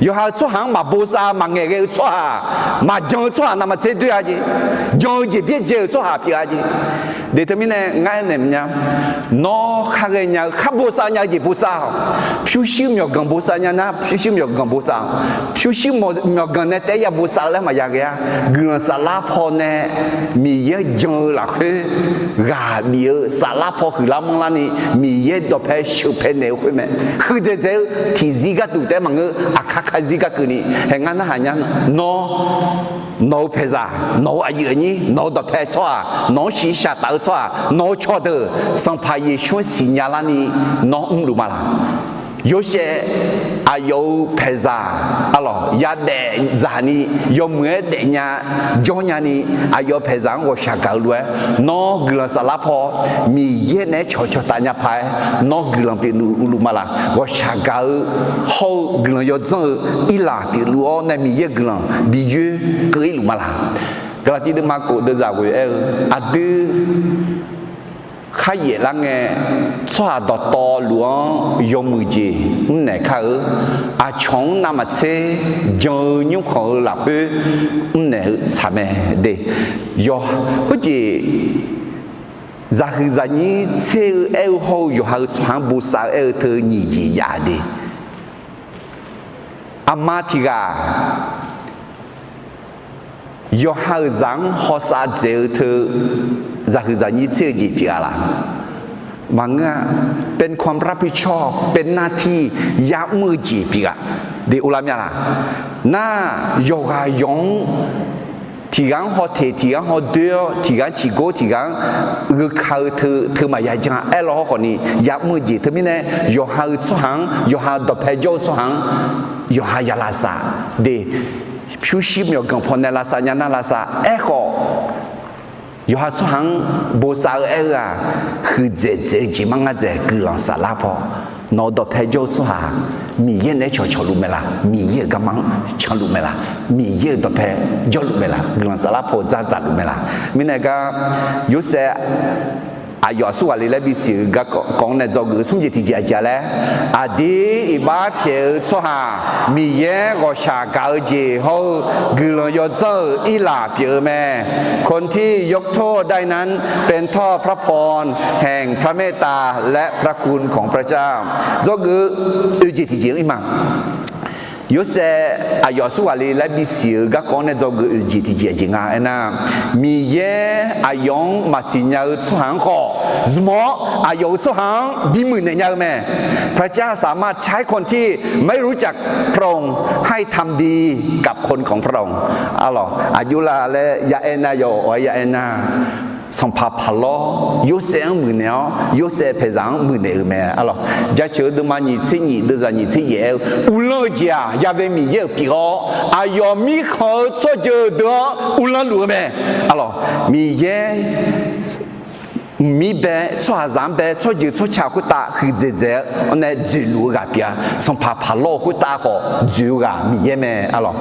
Yawqha-euq tsawrhaq-anr maqbosav maqngaeq ghae-eu tsawrhaq, maqjan-eu tsawrhaq navmaqtser doer-a jeq. Jan-eu jeq byaerdzae-euq tsawrhaq pyeuf-a jeq. Deuq teumirnae ngar aernaeq maqnya, nawr khar ghaenya-eu khar bosav nya-eu jeq bosav-awq. Pyurshuir myawqganq bosav nya nar, pyurshuir myawqganq bosav-awq. Pyurshuir myawqganq nae taef-aer ya bosav-eu laer maqya ghae-a. Guiqlanq saflar paw nae Miqyaer-anr jan-eu lafkhoer ghaq bif-eu saflar paw huiqlar manrlarni, Miqyaer dawqpae sheuqpae naeq-eu khoer mae. Huiqdzaeq dzaeq-eu tiqzir gharduq taef-aer maqngeur, aqkar karzir garkeuvni, hae ngar narhaq nya, nawr, nawq-eu paeqzaq, nawq-eu aqyuif aqnyir, nawq-eu dawqpae tsawrhaq, nawq-anr shiqshaq taf-eu tsawrhaq, nawq-eu cawqdeuq, Sanqpaq Yeqsur-anr siqnya larni nawr mrluf ma laq? Yorsaev, aqyawf-euq paeqzaq, arlawq, yadaef dzaqni, yawmuiq-aer daefnya, jawrnya ni, aqyawf paeqzaq-anr ghawqshaq gaq-eu lof-aer, nawr guiqlanq saflar paw, Miqyaer naeq-aer cawqcawq taf nya paq-aer, nawr guiqlanq pyeufluf ma laq? Ghawqshaq gaq-eu hawr-eu guiqlanq yawdzanr-eu irlaf pyeufluf-awr nae Miqyaer-euq guiqlanq bi yoer keuv-ir luf ma laq? Gaqlaqtiv deuvma kof deuvzaq ghoe aer-eu, aqdui, kharyaef lar ngae, tsawrhaq dawqtawvluf-anr yawmuiq jeq mrnaeq kar-eu, aqcawq-anr navmaqtser jan-eu nymrkhanq-eu lafkhoer mrnaeq-eu tsaq mae de. Yawq, khoerjeq zaqhuiq zaqnyir tser-eu aer-eu hawr-eu yawqha-euq tsawrhaq-anr bosav-eu aer-eu teu nyiq jeq jav de. Aqma tiq ghaq yawqha-euq zaq-anr hawsav dzaeq-eu teu zaqhuiq zaqnyir tser-eu jeq pyeuf-a laq? Maqngeur-a. เป็นความรับผิดชอบ เป็นหน้าที่ ya'mr-eu jeq pyeuf-a de, uvlar mya laq? Nar, yawqghaq yawq-anr tiq ghaq-anr hawteq, tiq ghaq-anr hawdoer-awr, tiq ghaq-anr ciqgor, tiq ghaq-anr gheuka-eu teu, teu maqya jan-a aer law hawr khawfni ya'mr-eu jeq. Teumirnae yawqha-euq tsawrhaq-anr, yawqha dawqpae jawr-eu tsawrhaq-anr, yawqha ya lavsav de. Pyurshuir myawqganq pawnae lavsav nya nar lavsav. Aerkhawf, yawqha tsawrhaq-anr bosav-eu aer-eu-aq, huiqdzaeq dzaeq-eu jeq mar ngar dzaeq guiqlanq saflar paw, nawq-eu dawqpae jawr-eu tsawrhaq, Miqyaer naeq-aer cawqcawq luf mae laq? Miqyaer-euq garma-anr canluf mae laq? Miqyaer-euq dawqpae jawrluf mae laq? Guiqlanq saflar paw dzardzaq luf mae laq? Mirnae gar, Yorsaev aqyawf aqsur ghaqle laer bisiq-eu garkawv-anr nae dzawgeuf-eu smr jeq tiqjeq aqjeq laer, aqdir iqbax pyaeq-eu tsawrhaq, Miqyaer ghawqshaq gaq-eu jeq hawr-eu guiqlanq yawdzanr-euq irlaf pyeuf-eu mae. คนที่ยกโทษได้นั้นเป็นโทษพระพรแห่งพระเมตตาและพระคุณของพระเจ้า dzawgeuf-eu oeq jeq tiqjeq-anr ir ma. Yorsaev aqyawf aqsur ghaqle laer bisiq-eu garkawv-anr nae dzawgeuf oeq jeq tiqjeq aqjeq nga aernar, Miqyaer aqyawf-anr maqsiq nya-eu tsawrhaq-anr khawf zmq-awr, aqyawf-euq tsawrhaq-anr bimuiq naeq nya-eu mae. พระเจ้าสามารถใช้คนที่ไม่รู้จักพระองค์ให้ทำดีกับคนของพระองค์ Arlawq, aqjox la laer ya aer nar, yawf-awr ya aer nar, Sanqpaq Paqlawr Yorsaev-anr muiqnaeq-awr, Yorsaev paeqzaq-anr muiqnaeq-euq mae. Arlawq, Jaceuq-eu deuvma nyiq tser nyiq deuvzaq nyiq tser yaef aer-eu, uvlanr-eu jeq-aq, ya'bae Miqyaer-euq pyeuf-awr, aqyawf mirkhanq-eu tsawrjeuq deuq-anr uvlanr luf-eu mae. Arlawq, Miqyaer mqmir bae, tsawrhaqzaq-anr bae, tsawrjeuq tsawrca khoertav huiqdzaeq dzaeq-awr nae dzoeqluf-eu ghaq pyeuf-a. Sanqpaq Paqlawr-eu khoertav khawf dzoeq-eu ghaq Miqyaer mae. Arlawq,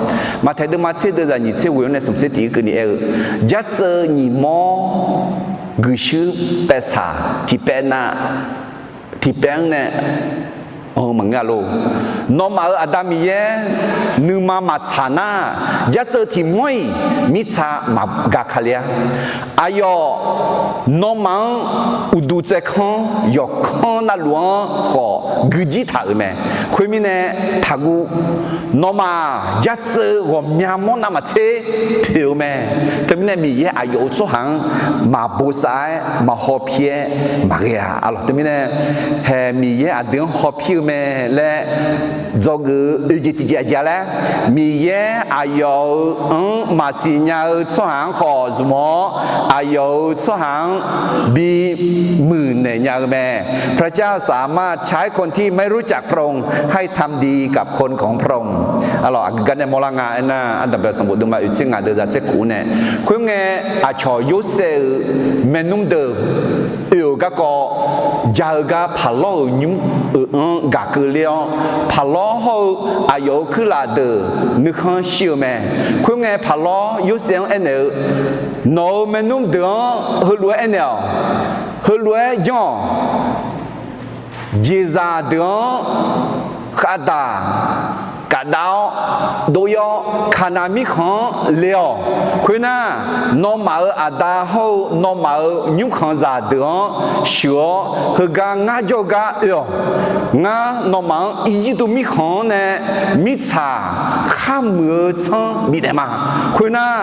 Maqtaeq deuvma tser deuvzaq nyiq tser ghoe-awr nae smq tser tiq-ir keuvni aer-eu, jartseuv nyiq mawr guiqshuir paevsaq tiqpaev nav, tiqpaev-anr nae anr maqngeur-a lor. Nawmaf-euq Aqda Miqyaer nuima maqtsaq nar, jartseuv tiq mawr-iq mirtsa maqga ka le-a. Aqyawf nawmaf-anr uqduq tsaevkanr yawqkanr navluf-anr khawf guijir taq-euq mae. Khoermirnae, taqguv. Nawmaf jartseuv ghawqmya mawr navmaqtser toeq-eu mae. Teumirnae Miqyaer aqyawf-euq tsawrhaq-anr maqbosav-aer maqhaw pir-aer maqghae-a. Arlawq, teumirnae hae Miqyaer aqdui-anr haw pir-eu mae laer dzawgeuf-eu oeq jeq tiqjeq aqjeq-a laer, Miqyaer aqyawf-euq anr maqsiq nya-eu tsawrhaq-anr khawf zmq-awr, aqyawf-euq tsawrhaq-anr bimuiqnaeq nya-eu mae. พระเจ้าสามารถใช้คนที่ไม่รู้จักพระองค์ให้ทำดีกับคนของพระองค์ Arlawq, aqgeu gar nae mawrlar nga aernar, Ardanqbae sanqbof deuvma oeqtser ngaq deuq zaq tser khof nae, khoerngae, aqcawq Yorsaev-euq maernmr deuq oe-euq garkawv, ja-eu gar paqlawr-euq nymr-euq anr gaq keuvler-awr, paqlawr hawr-eu aqyawf-euq kuirlaf deuq nuikhanr shir-eu mae. Khoerngae, paqlawr Yorsaev-anr aernaeq-eu, Nawq-euq maernmr deuq-anr heulof-aer aernaeq-awq. Heulof-aer janr-awq. Jeqzaq deuq-anr khavdaq kafdav-awr dov-ir-awr, Kaqnav mirkhanq-anr le-awq. Khoernar, nawmaf-euq aqda hawr-eu nawmaf-euq nymrkhanqzaq deuq-anr sheuq-awr, heugar ngar jawr-eu gar oe-awq. Ngar nawmaf-anr Irjirtuv mirkhanq-anr nae mirtsaq kharmuiq-eu tsanr bifnaeq ma. Khoernar,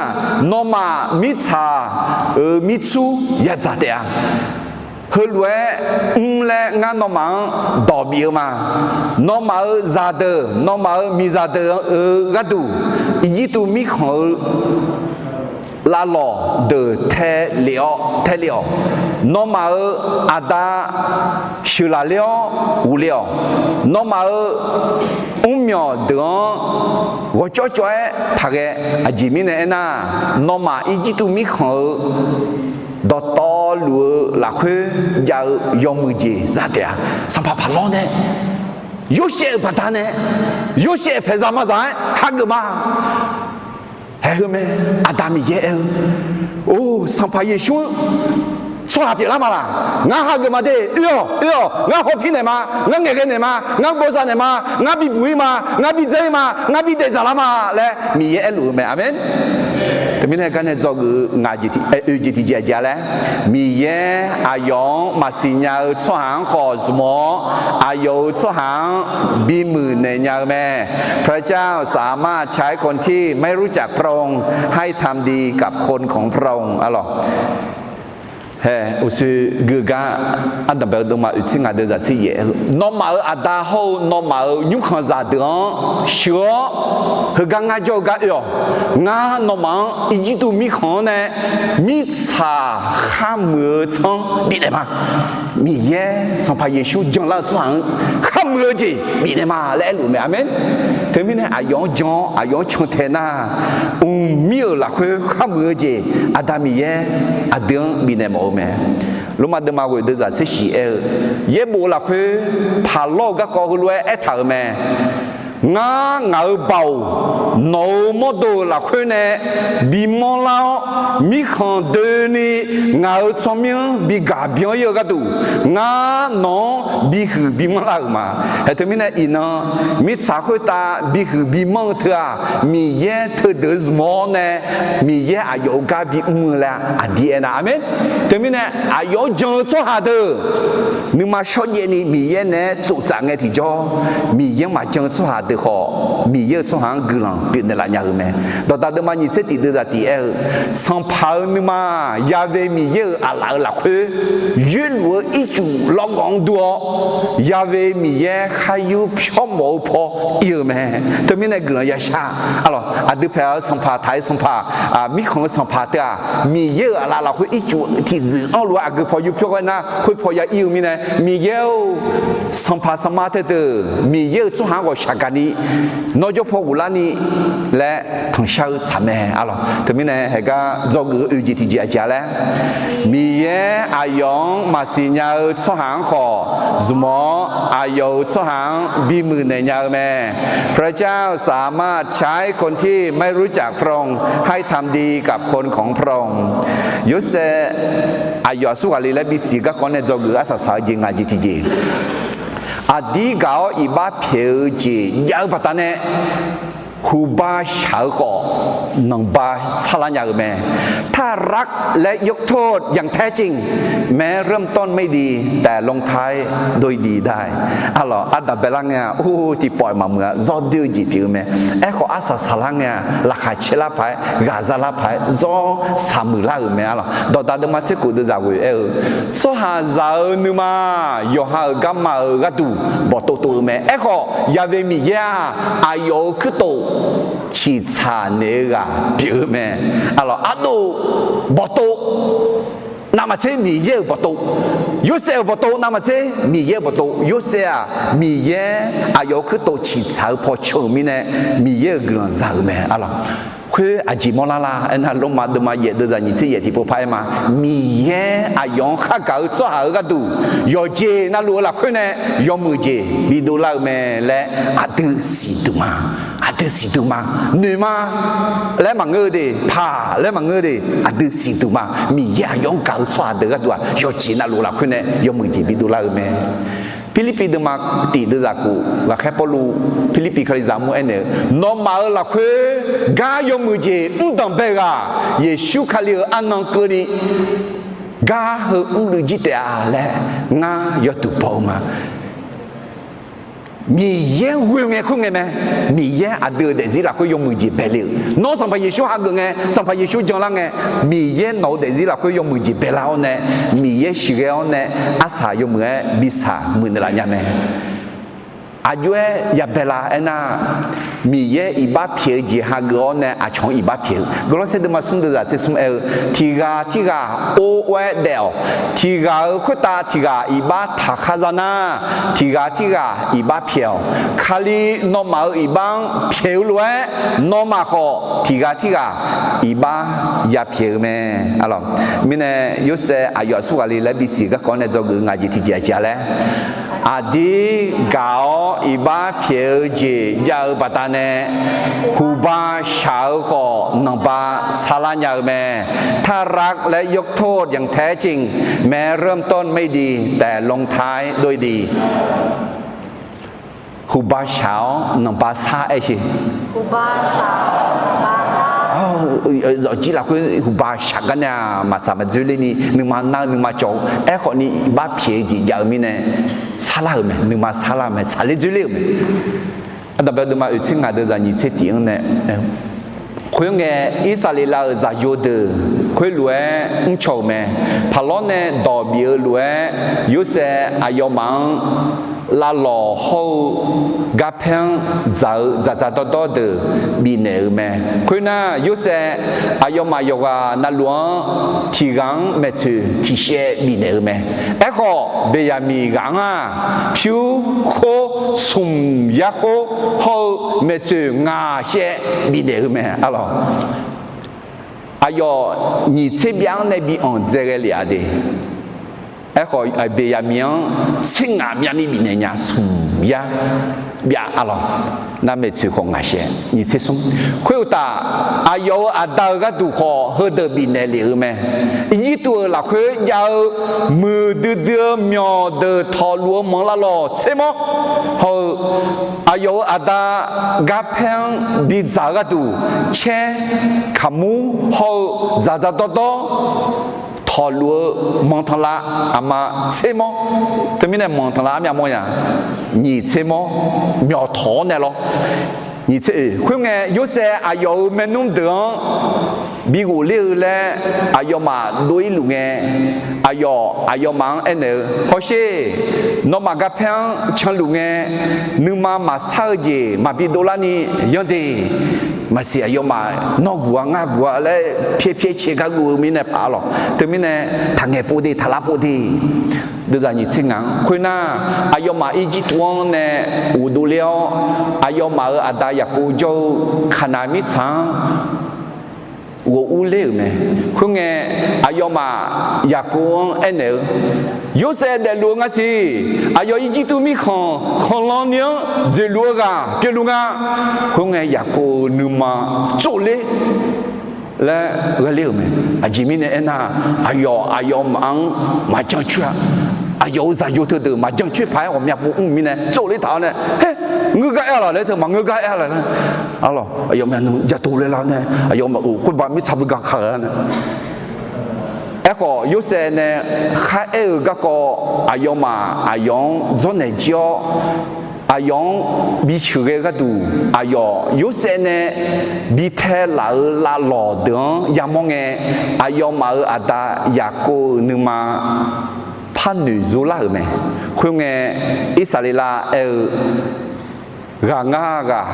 nawmaf mirtsaq-euq mirtsur yadzaq taef-a. Heulof-aer mr laer ngar nawmaf-anr dawq bif-eu ma. Nawmaf-euq zaqdeuq, nawmaf-euq miqzaq deuq-euq gharduq, Irjirtuv mirkhanq-eu lavlawq deuq tae lef-awr, tae lef-awq. Nawmaf-euq aqda sheuqlaf ler-awr ghofle-awq. Nawmaf-euq mrmyawq deuq-anr ghawqcawv cawv-aer taqghae. Aqjeq mirnae aernar, nawmaf Irjirtuv mirkhanq-eu dawqtawvluf-eu lafkhoer jav-eu yawmuiq jeq za taef-a. Sanqpaq paqlawr nae, Yorsaev-euq baqdanae, Yorsaev paeqzaq mazaq-aer hageuf ma. Haeq heu mae, Aqda Miqyaer aer-eu, Or, Sanqpaq Yeqsur-anr tsawrhaq pyeuflar ma laq? Ngar hageuf ma de. Oe-awq, oe-awq. Ngar hawpir naeq ma. Ngar ngaeqghae naeq ma. Ngar bawzav naeq ma. Ngar bibuq-ir ma. Ngar bidzae-ir ma. Ngar bidaef dzaqlar ma laer Miqyaer aerluf-eu mae. Aqmeq. Teumirnae gar nae dzawgeuf-eu ngaq jeq tiq, oe jeq tiqjeq aqjeq-a laer, Miqyaer aqyawf-anr maqsiq nya-eu tsawrhaq-anr khawf zmq-awr, aqyawf-euq tsawrhaq-anr bimuiq naeq nya-eu mae. พระเจ้าสามารถใช้คนที่ไม่รู้จักพระองค์ให้ทำดีกับคนของพระองค์ Arlawq, hae, uqshoe gui-eu gar, Ardanqbae-eu deuvma oeqtser ngaq deuq zaq tser yaef-eu, nawmaf-euq aqda hawr-eu nawmaf-euq nymrkhanqzaq deuq-anr sheuq-awr, heugar ngar jawr-eu gar oe-awq. Ngar nawmaf-anr Irjirtuv mirkhanq-anr nae mirtsaq kharmuiq-eu tsanr bifnaeq ma. Miqyaer Sanqpaq Yeqsur janlar-eu tsawrhaq-anr kharmuiq-eu jeq bifnaeq ma laer aerluf mae. Aqmeq. Teumirnae aqyawf-anr jan-awr aqyawf-anr cantae nar, mqmir-euq lafkhoer kharmuiq-eu jeq Aqda Miqyaer aqdui-anr bifnaeq mawf-eu mae. Lormav deuvma ghoeq deuq zaq tser shiq aer-eu, yaerbof lafkhoer paqlawr-eu garkawv heulof-aer aertaq-euq mae. Ngar ngaq-euq baoq nawq-euq mawrdo-euq lafkhoer nae bimanrlar-awr, mirkhanq doeni ngaq-euq tsawrmyanr bigaq byan-ir-eu gharduq, ngar nawq-anr bihuiq bimanr lar-euq ma. Hae teumirnae iqnan, mirtsaq khoertav bihuiq bimanr-eu teu-aq, Miqyaer teudeuq zmq-awr nae, Miqyaer aqyawf-euq gar bimr-eu laer aqdir aernar, aqmeq. Teumirnae aqyawf-anr jan-eu tsawrhaq deuq nuima shawrjaev ni Miqyaer naeq-aer tsoftsaf ngae tiqjawr, Miqyaer-anr maqjan-eu tsawrhaq deuq khawf, Miqyaer-euq tsawrhaq-anr guiqlanq pyeufnaeq laf nya-eu mae. Dawqdaq deuvma nyiq tser tiq deuq zaq tiq aer-eu, Sanqpaq-euq nuima, Yahweh Miqyaer-euq aqlaf-euq lafkhoer yoerluf-eu ircuf lawrgawv-anr dur-awr, Yahweh Miqyaer khar yur pyawrmawf-eu paw ir-eu mae. Teumirnae guiqlanq yashar. Arlawq, aqdui paeq-eu sanqpaq, taq-eu sanqpaq, mirkhanq-eu sanqpaq teu-aq, Miqyaer-euq aqlaf lafkhoer ircuf tiqdzuif anrluf-aer aqgeu paw yur pyawr ghae nar, khoer paw ya ir-eu mirnae, Miqyaer-or, sanqpaq sanqma tae deuq Miqyaer-euq tsawrhaq-anr ghawqshaq gaqni nawr jawr paw ghoflarni laer tanqshar-eu tsaq mae. Arlawq, teumirnae haegar dzawgeuf-eu oe jeq tiqjeq aqjeq-a laer, Miqyaer aqyawf-anr maqsiq nya-eu tsawrhaq-anr khawf zmq-awr, aqyawf-euq tsawrhaq-anr bimuiq naeq nya-eu mae. พระเจ้าสามารถใช้คนที่ไม่รู้จักพระองค์ให้ทำดีกับคนของพระองค์ Yorsaev aqyawf aqsur ghaqle laer bisiq garkawv nae dzawgeuf-eu arsaq saq-eu jeq ngaq jeq tiqjeq, aqdir gaq-awr iqbax pyaeq-eu jeq jav-eu baqdanae, Huqba shaq-eu khawf, nanqba sarlar nya-eu mae. ถ้ารักและยกโทษอย่างแท้จริง แม้เริ่มต้นไม่ดีแต่ลงท้ายด้วยดีได้ Arlawq, ardanq baelar ngae-aq, or, tiqpawf-iq maqmuiq-a, zawr doer-eu jeq pyeuf-eu mae. Aerkhawf, arsaq saqlar ngae-aq, laqkhaq caerlar paq-aer, ghaqzaq lar paq-aer, zawr saqmuiq lar-euq mae. Arlawq, dawqdaq deuvma tser khof deuvzaq ghoeq aer-eu, tsawrhaqzaq-euq nuima yawqha-euq garma-euq gharduq bawqtov tov-eu mae. Aerkhawf, Yaqve Miqyaer-aq, aqyawf-euq kuirtof ciqtsaq naeq-eu ghaq pyeuf-eu mae. Arlawq, ardov bawqtov navmaqtser Miqyaer-euq bawqtov, Yorsaev-euq bawqtov navmaqtser Miqyaer-euq bawqtov. Yorsaev-aq, Miqyaer aqyawf-euq kuirtof ciqtsaq-eu paw can-euq mirnae, Miqyaer-euq guiqlanq za-euq mae. Arlawq, khoer aqjeq mawrlar la aernar, Lormav deuvma yaef deuvzaq nyiq tser yaef tiqpov par-aer ma. Miqyaer aqyawf-anr khargaq-eu tsawrhaq-euq gharduq yawqjeq navluf-eu lafkhoer nae yawmuiq jeq bidov lar-eu mae laer aqdui siqduq ma. Aqdui siqduq ma. Noeq ma laer maqngeur-eu de, paq laer maqngeur-eu de, aqdui siqduq ma. Miqyaer aqyawf-anr gaq-eu tsawrhaq deuq gharduq-aq, yawqjeq navluf lafkhoer nae yawmuiq jeq bidov lar-eu mae. Pirlirpiv deuvma tiq deuvzaq khof, ghaqkhaer Pawrluv Pirlirpiv Kalizaq mur aernaeq-eu, nawmaf-euq lafkhoer gar yawmuiq jeq mrdanq bae-eu ghaq, Yeqsur Kali-euq arnan keuvni gar heu mrluiv jir taef-a laer ngar yawduq baw-eu ma. Miqyaer ghoe ngae khoerngae mae. Miqyaer aqdui-euq daefzir lafkhoer yawmuiq jeq baele-euq, nawr Sanqpaq Yeqsur hageuf ngae, Sanqpaq Yeqsur janlar ngae, Miqyaer nawq-euq daefzir lafkhoer yawmuiq jeq baelar-awr nae, Miqyaer sheuqghae-awr nae arsaq yawmuiq-aer bisaq muiqnaeq laf nya mae. Aqjox-aer yabae la aernar, Miqyaer iqbax pyaeq-eu jeq hageuf-awr nae aqcawq-anr iqbax pyaeq-eu. Gawrlawrsaer deuvma smr deuvzaq tser smr aer-eu, tiq ghaq tirghaq or or-aer daef-awq. Tiq ghaq-euq khoertav tiq ghaq iqbax taqkhar za nar, tiq ghaq tirghaq iqbax pyaeq-awq. Kali nawmaf-euq iqbax-anr pyaeq-eu lof-aer, nawmaf khawf tiq ghaq tirghaq iqbax yapyaeq-eu mae. Mirnae, Yorsaev aqyawf aqsur ghaq le laer bisiq garkawv-anr nae dzawgeuf-eu ngaq jeq tiqjeq aqjeq-a laer, aqdir gaq-awr iqbax pyaeq-eu jeq jav-eu baqdanae, huqba shaq-eu khawf nanqba sarlar nya-eu mae. ถ้ารักและยกโทษอย่างแท้จริง แม้เริ่มต้นไม่ดี แต่ลงท้ายด้วยดี Huqba shaq-awr nanqba sar aer sheq. Zawqjir lafkhoer huqba shaq gar nae-aq, maqtsaq maqdzoerlerni nuima nar-eu nuima cawq-eu. Aerkhawfni iqbax pyaeq-eu jeq jav-eu mirnae sarlar-euq mae, nuima sarlar-eu mae, tsaqler dzoerler-euq mae. Aqdaq bae deuvma oeq tser ngaq deuvzaq nyiq tser tiq-anr nae, khoerngae, Irsaqleqlav-euq zaqyo deuq khoerlof-aer mrcaw-euq mae. Paqlawr nae dawq bif-eu lof-aer, Yorsaev aqyawfmaf-anr lavlawq hawr-eu garpaer-anr dzaq-eu dzaqdzaq dawrdawr deuq bifnaeq-euq mae. Khoernar, Yorsaev aqyawfmaf yawqghaq navluf-anr tiq ghaq-anr maeqtsoeq tiq shaev bifnaeq-euq mae. Aerkhawf, Beqyaqmiq ghaq-anr-aq, pyur khoer smq yar khoer hawr-eu maeqtsoeq ngaq shaev bifnaeq-euq mae. Arlawq, aqyawf nyiq tser byav-anr nae bi anqdzae ghae lef-a de. Aerkhawf, Beqyaqmiq-anr tser ngaq myavni bifnaeq nya, smq yar byav. Arlawq, nar maeqtsoeq khawf ngaq shaev nyiq tser smr. Khoeruqtaf, aqyawf-euq aqda-euq gharduq khawf heudeuq bifnaeq lef-euq mae. Irjirtuv-euq lafkhoer jav-eu muiqdui dui-eu myawqdeuq tawqluf-eu manq lavlawq tser mawr hawr-eu, aqyawf-euq aqda garpaer-anr bidzaq-eu gharduq caer kaqmur hawr-eu dzaqdzaq dawrdawr tawqluf-eu manq tanqlav aqma tser mawr. Teumirnae manq tanqlav armyav mawr nya, nyiq tser mawr, myawq tawq-awr nae lawr. Nyiq tser oeq khoerngae, Yorsaev aqyawf-euq maernmr deuq-anr bi ghofler-eu laer aqyawfmaf dov-ir luf ngae, aqyawf aqyawfmaf-anr aernaeq-eu, Hawsher, nawmaf garpaer-anr canluf ngae, nuima maqsar-eu jeq maqbi dovlarni yanr de. Maqsiq aqyawfmaf nawr guq-a ngar guq-a laer pyaer pyaer cae gar guv-eu mirnae paq-a lawq. Teumirnae taqngaeq pov de, taqlar pov de. Deuvzaq nyiq tser ngaq-anr khoernar, aqyawfmaf Irjirtuv-anr nae ghofdov ler-awr, aqyawfmaf-euq aqda Yaqkov jawr-eu Kaqnaq mirtsaq-anr ghof urler-euq mae. Khoerngae, aqyawfmaf Yaqkov-anr aernaeq-eu, Yorsaev daefluf-eu nga siq. Aqyawf Irjirtuv mirkhanq khanqlan ni-anr dzoeqluf-eu ghaq pyeufluf nga. Khoerngae, Yaqkov-euq nuima tsovler laer ghaeler-euq mae. Aqjeq mirnae aernar, aqyawf aqyawfmaf-anr maqjan coer-a. Aqyawf-euq zaqyo teudeuq maqjan coer paq-aer ghawqmya pov mr-eu mirnae tsovler taq-awr nae, her, ngeur gar aer-a laq laer teu maqngeur gar aer-a laq laer. Arlawq, aqyawf myavnuiv jatov laer lar nae aqyawf maqof khoerba mirtsaq beugar kaq-a nae. Aerkhawf Yorsaev nae kharaer-eu garkawv aqyawfmaf aqyawf-anr dzawrnaeq jir-awr, aqyawf-anr bisheuq ghae-eu gharduq, aqyawf Yorsaev nae bi tae laf-eu lavlawq deuq-anr yamawr ngae, aqyawfmaf-euq aqda Yaqkov-euq nuima par noeq zor lar-euq mae. Khoerngae, Irsaqleqlav aer-eu, Ghaq ngar ghaq,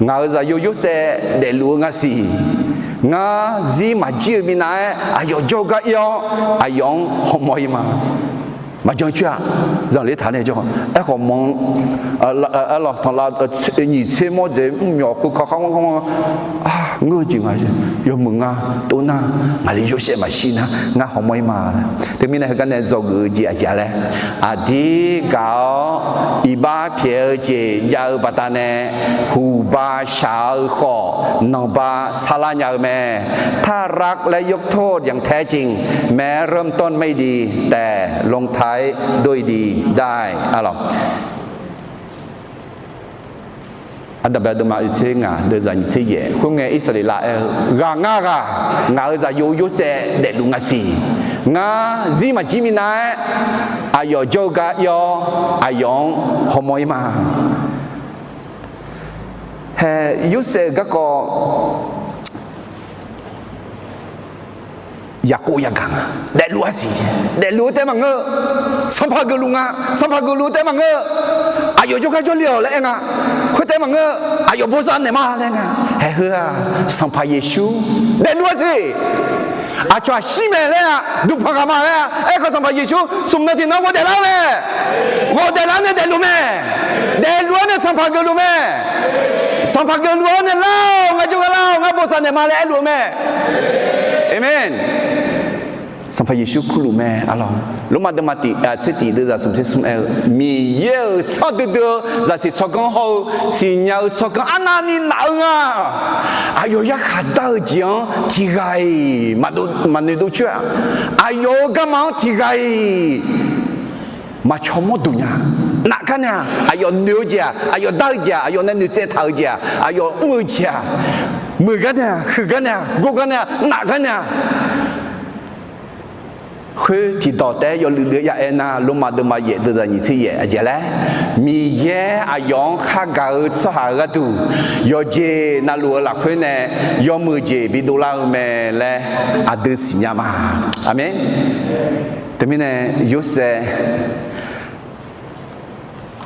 ngaq-euq zaqyo Yorsaev daefluf-eu nga siq. Ngar zir maqjir-eu minav-aer aqyawf jawr-eu gar ir-awr, aqyawf-anr hawmawr ir ma. Maqjan coer-a. Zanqler taq nae jawr. Aerkhawf manq, arlawq tanqlav nyiq tser mawr dzaeq mr myawq khoer kakharmr kharmr, ngeur-eu jeq nga, yawmuiq nga, tov nar, ngaqli Yorsaev maqshir nar, ngar hawmawr ir ma. Teumirnae heugar nae dzawgeuf-eu jeq aqjeq-a laer, aqdir gaq-awr iqbax pyaeq-eu jeq jav-eu baqdanae, huqba shaq-eu khawf nanqba sarlar nya-eu mae. ถ้ารักและยกโทษอย่างแท้จริง แม้เริ่มต้นไม่ดี แต่ลงท้ายด้วยดีได้ Ardanqbae deuvma oeq tser ngaq deuvzaq nyiq tser yaef. Khoerngae Irsaqleqlav aer-eu, Ghaq ngar ghaq, ngaq-euq zaqyo Yorsaev daefluf nga siq. Ngar zir maqjir minav-aer aqyawf jawr-eu gar ir-awr, aqyawf-anr hawmawr ir ma. Hae, Yorsaev-euq garkawv Yaqkov yagaq nga. Daefluf-a siq. Daefluf-eu taef maqngeur. Sanqpaq geufluf nga. Sanqpaq geufluf-eu taef maqngeur. Aqyawf jawrgar jawrle-awq laer aer nga. Khoer taef maqngeur. Aqyawf bosav naeq ma laer nga. Haeheu-aq, Sanqpaq Yeqsur daefluf-a siq. Aqcawq-aq shir mae laer-a, duqpanq ghaq ma laer-a. Aerkhawf Sanqpaq Yeqsur smq nan tiqnan ghawq daeflar-eu mae. Ghawq daeflar nae daefluf mae. Daefluf-awr nae Sanqpaq geufluf mae. Sanqpaq geufluf-awr nae lar-awq, ngar jawrgar lar-awq, ngar bosav naeq ma laer aerluf-eu mae. Aqmeq. Sanqpaq Yeqsur kurluf mae, arlawq. Lormav deuvma tiq, tser tiq deuvzaq smq tser smr aer-eu, Miqyaer-euq sar duidui-eu zaqsiq tsawrganr hawr-eu siqnya-eu tsawrganr arnavni naf-eu nga. Aqyawf yarkhaq dar-eu jeq-anr tiqghaq-iq maqnoeq dov coer-aq, aqyawf-euq garma-anr tiqghaq-iq maqcawq mawr duq nya. Nafgar nae-aq, aqyawf noeq-eu jeq-aq, aqyawf dar-eu jeq-aq, aqyawf nae noeqtsaev taq-eu jeq-aq, aqyawf mr-eu jeq-aq, muiq gar nae-aq, huiq gar nae-aq, gor gar nae-aq, nafgar nae-aq, khoer tiqdawq taef-aer yawluiv luiv ya aer nar, Lormav deuvma yaef deuvzaq nyiq tser yaef aqjeq laer, Miqyaer aqyawf-anr khargaq-eu tsawrhaq-eu gharduq, yawqjeq navluf-eu lafkhoer nae yawmuiq jeq bidov lar-eu mae laer aqdui siqnya ma. Aqmeq. Teumirnae Yorsaev,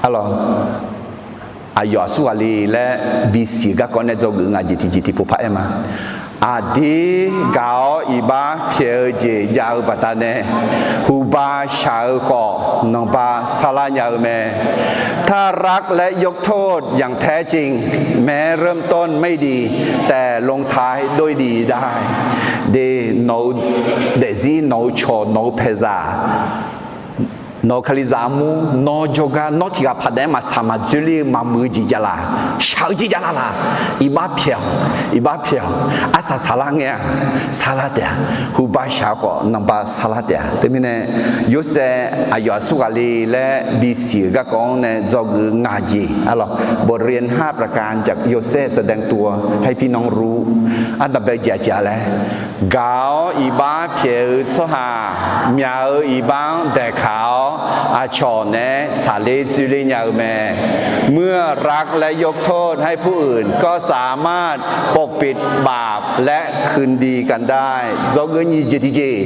arlawq, aqyawf aqsur ghaq le laer bisiq-eu garkawv nae dzawgeuf-eu ngaq jeq tiqjeq tiqpov par aer ma. Aqdir gaq-awr iqbax pyaeq-eu jeq jav-eu baqdanae, huqba shaq-eu khawf nanqba sarlar nya-eu mae. ถ้ารักและยกโทษอย่างแท้จริง แม้เริ่มต้นไม่ดี แต่ลงท้ายด้วยดีได้ De, nawq-eu daefzir, nawq-eu cawq, nawq-eu paeqzaq, nawq-eu kalizaq armur, nawr jawrgar, nawr tiqghaq paqdaef-aer maqtsaq maqdzoerler-eu maqmuiq-eu jeq javlaf, shaq-eu jeq javlaf laf, iqbax pyaeq-awq, iqbax pyaeq-awq, arsaq saqlar ngae-a, sarlar taef-a, huqba shaq-eu khawf nanqba sarlar taef-a. Teumirnae, Yorsaev aqyawf aqsur ghaq le laer bisiq-eu garkawv-anr nae dzawgeuf-eu ngaq jeq, arlawq, บทเรียนห้าประการจากโยเซฟ แสดงตัวให้พี่น้องรู้ Ardanqbae jeq aqjeq-a laer, gaq-awr iqbax pyaeq-eu tsawrhaq myaq-eu iqbax-anr daeqkaq-awr aqcawq naeq-aer tsaqler dzoerler nya-eu mae. เมื่อรักและยกโทษให้ผู้อื่น ก็สามารถปกปิดบาปและคืนดีกันได้ Dzawgeuf nyiq jeq tiqjeq,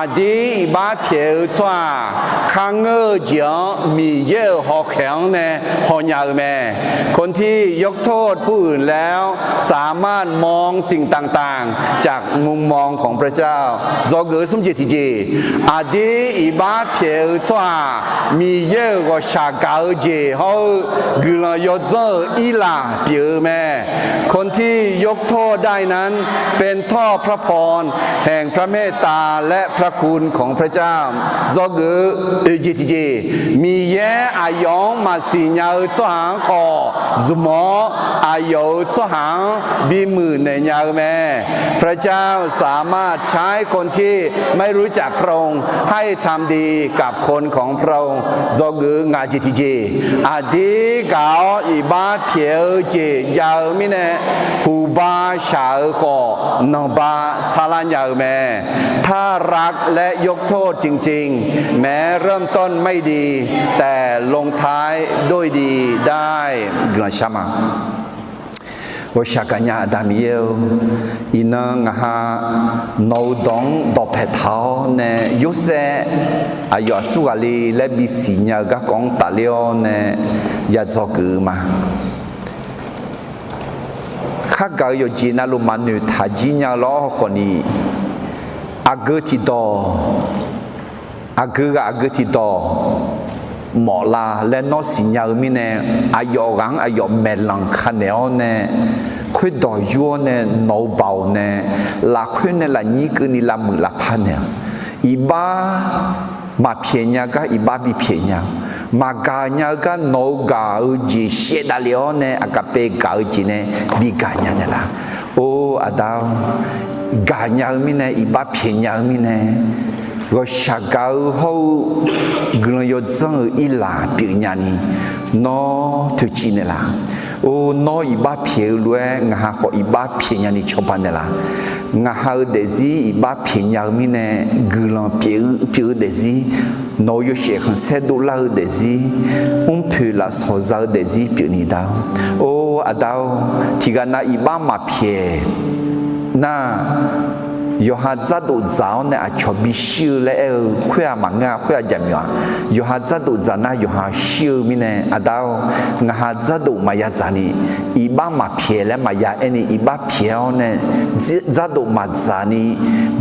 aqdir iqbax pyaeq-eu tsawrhaq kharngeur-eu jeq-anr Miqyaer-euq hawkhaeq-anr nae hawnya-eu mae. คนที่ยกโทษผู้อื่นแล้ว สามารถมองสิ่งต่างๆ จากมุมมองของพระเจ้า Dzawgeuf smr jeq tiqjeq, aqdir iqbax pyaeq-eu tsawrhaq Miqyaer-euq ghawqshaq gaq-eu jeq hawr-eu guiqlanq yawdzanr-euq irlaf pyeuf-eu mae. คนที่ยกโทษได้นั้น เป็นท่อพระพรแห่งพระเมตตาและพระคุณของพระเจ้า Dzawgeuf oeq jeq tiqjeq, Miqyaer aqyawf-anr maqsiq nya-eu tsawrhaq-anr khawf zmq-awr, aqyawf-euq tsawrhaq-anr bimuiq naeq nya-eu mae. พระเจ้าสามารถใช้คนที่ไม่รู้จักพระองค์ให้ทำดีกับคน ของพระองค์ dzawgeuf-eu ngaq jeq tiqjeq, aqdir gaq-awr iqbax pyaeq-eu jeq jav-eu mirnae, huqba shaq-eu khawf nanqba sarlar nya-eu mae. ถ้ารักและยกโทษจริงๆ แม้เริ่มต้นไม่ดี แต่ลงท้ายด้วยดีได้ guiqlanq shar ma. Ghawqshaq gaqnya Aqda Miqyaer-eu, iqnan ngaq ha nawq-eu dawq-anr dawqpae taq-awr nae Yorsaev aqyawf aqsur ghaqle laer bisiq nya-eu garkawv-anr tafler-awr nae ya dzawgeuf-eu ma. Khargaq-eu yawqjeq navluf maqnoeq taq jir nya-eu lawr khawfni, aqgeu tiqdawq, aqgeu ghaq aqgeu tiqdawq mawf la laer nawr siqnya-eu mirnae, aqyawf ghaq-anr aqyawf maeqlanq ka naeq-awr nae, khoerdawq yur-awr nae nawq-eu baoq nae lafkhoer nae lafnyir keuvni lavmuiq lavpar naeq-awq. Iqbax maqpyaeq nya gar iqbax bipyaeq nya-eu, maqgaq nya-eu gar nawq-eu gaq-eu jeq shaevdav lef-awr nae aqgaqpae gaq-eu jeq nae bigaq nya naeqlaf. Or Aqda-or, gaqnya-eu mirnae, iqbax pyaeqnya-eu mirnae, ghawqshaq gaq-eu hawr-eu guiqlanq yawdzanr-euq irlaq pyeufnya ni, nawr toeqciv naeqlaf. Or nawr iqbax pyaeq-eu lof-aer ngaq ha khawf iqbax pyaeqnya ni cawba naeqlaf. Ngaq ha-eu daefzir iqbax pyaeqnya-eu mirnae, guiqlanq pyeuf-eu daefzir, nawq-euq yawshaef khanqsaer dovlar-eu daefzir, mrpoeq lafsawq za-eu daefzir pyeufni da-or. Or Aqda-or, tiqghaq nav iqbax maqpyaeq nar, yawqha dzardof dzaq-awr nae aqcawq bishir-eu laer aer-eu khoer-aq maqngeur-a, khoer-aq jaqmyawf-aq. Yawqha dzardof dzaq nar yawqha shir-eu mirnae, Aqda-or, ngaq ha dzardof maqya dzaq ni, iqbax maqpyaeq laer maqya aer ni, iqbax pyaeq-awr nae dzardof maqdzaq ni,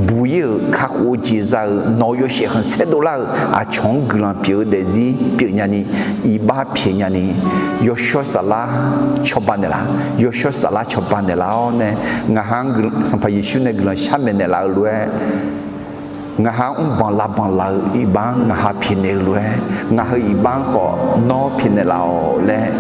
buq-ir-euq kakhof-eu jeq za-euq nawq-euq yawshaef khanqsaer dovlar-euq aqcawq-anr guiqlanq pyeuf-eu daefzir pyeufnya ni, iqbax pyaeqnya ni, yawshawr saflar cawba naeqlaf. Yawshawr saflar cawba naeqlaf-awr nae, ngaq ha-anr Sanqpaq Yeqsur nae guiqlanq sharmaeq naeqlaf-eu lof-aer, ngaq ha-anr mrbanq lavbanq laf-eu iqbax-anr ngaq ha pyaeqnaeq-eu lof-aer, ngaq ha-eu iqbax-anr khawf nawr pyaeqnaeq laf-awq laer,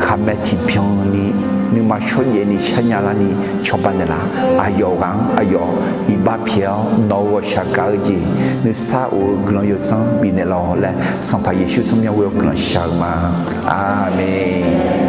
khaqmae tiqbyan ni, nuima shawrjaev ni sharnya larni cawba naeqlaf. Aqyawf ghaq-anr aqyawf iqbax pyaeq-awr nawq-euq ghawqshaq gaq-eu jeq nuisar of-eu guiqlanq yawdzanr bifnaeq laf-awq laer, Sanqpaq Yeqsur tsawrmyanr ghoe-awr guiqlanq shaq-eu ma. Aqmeq.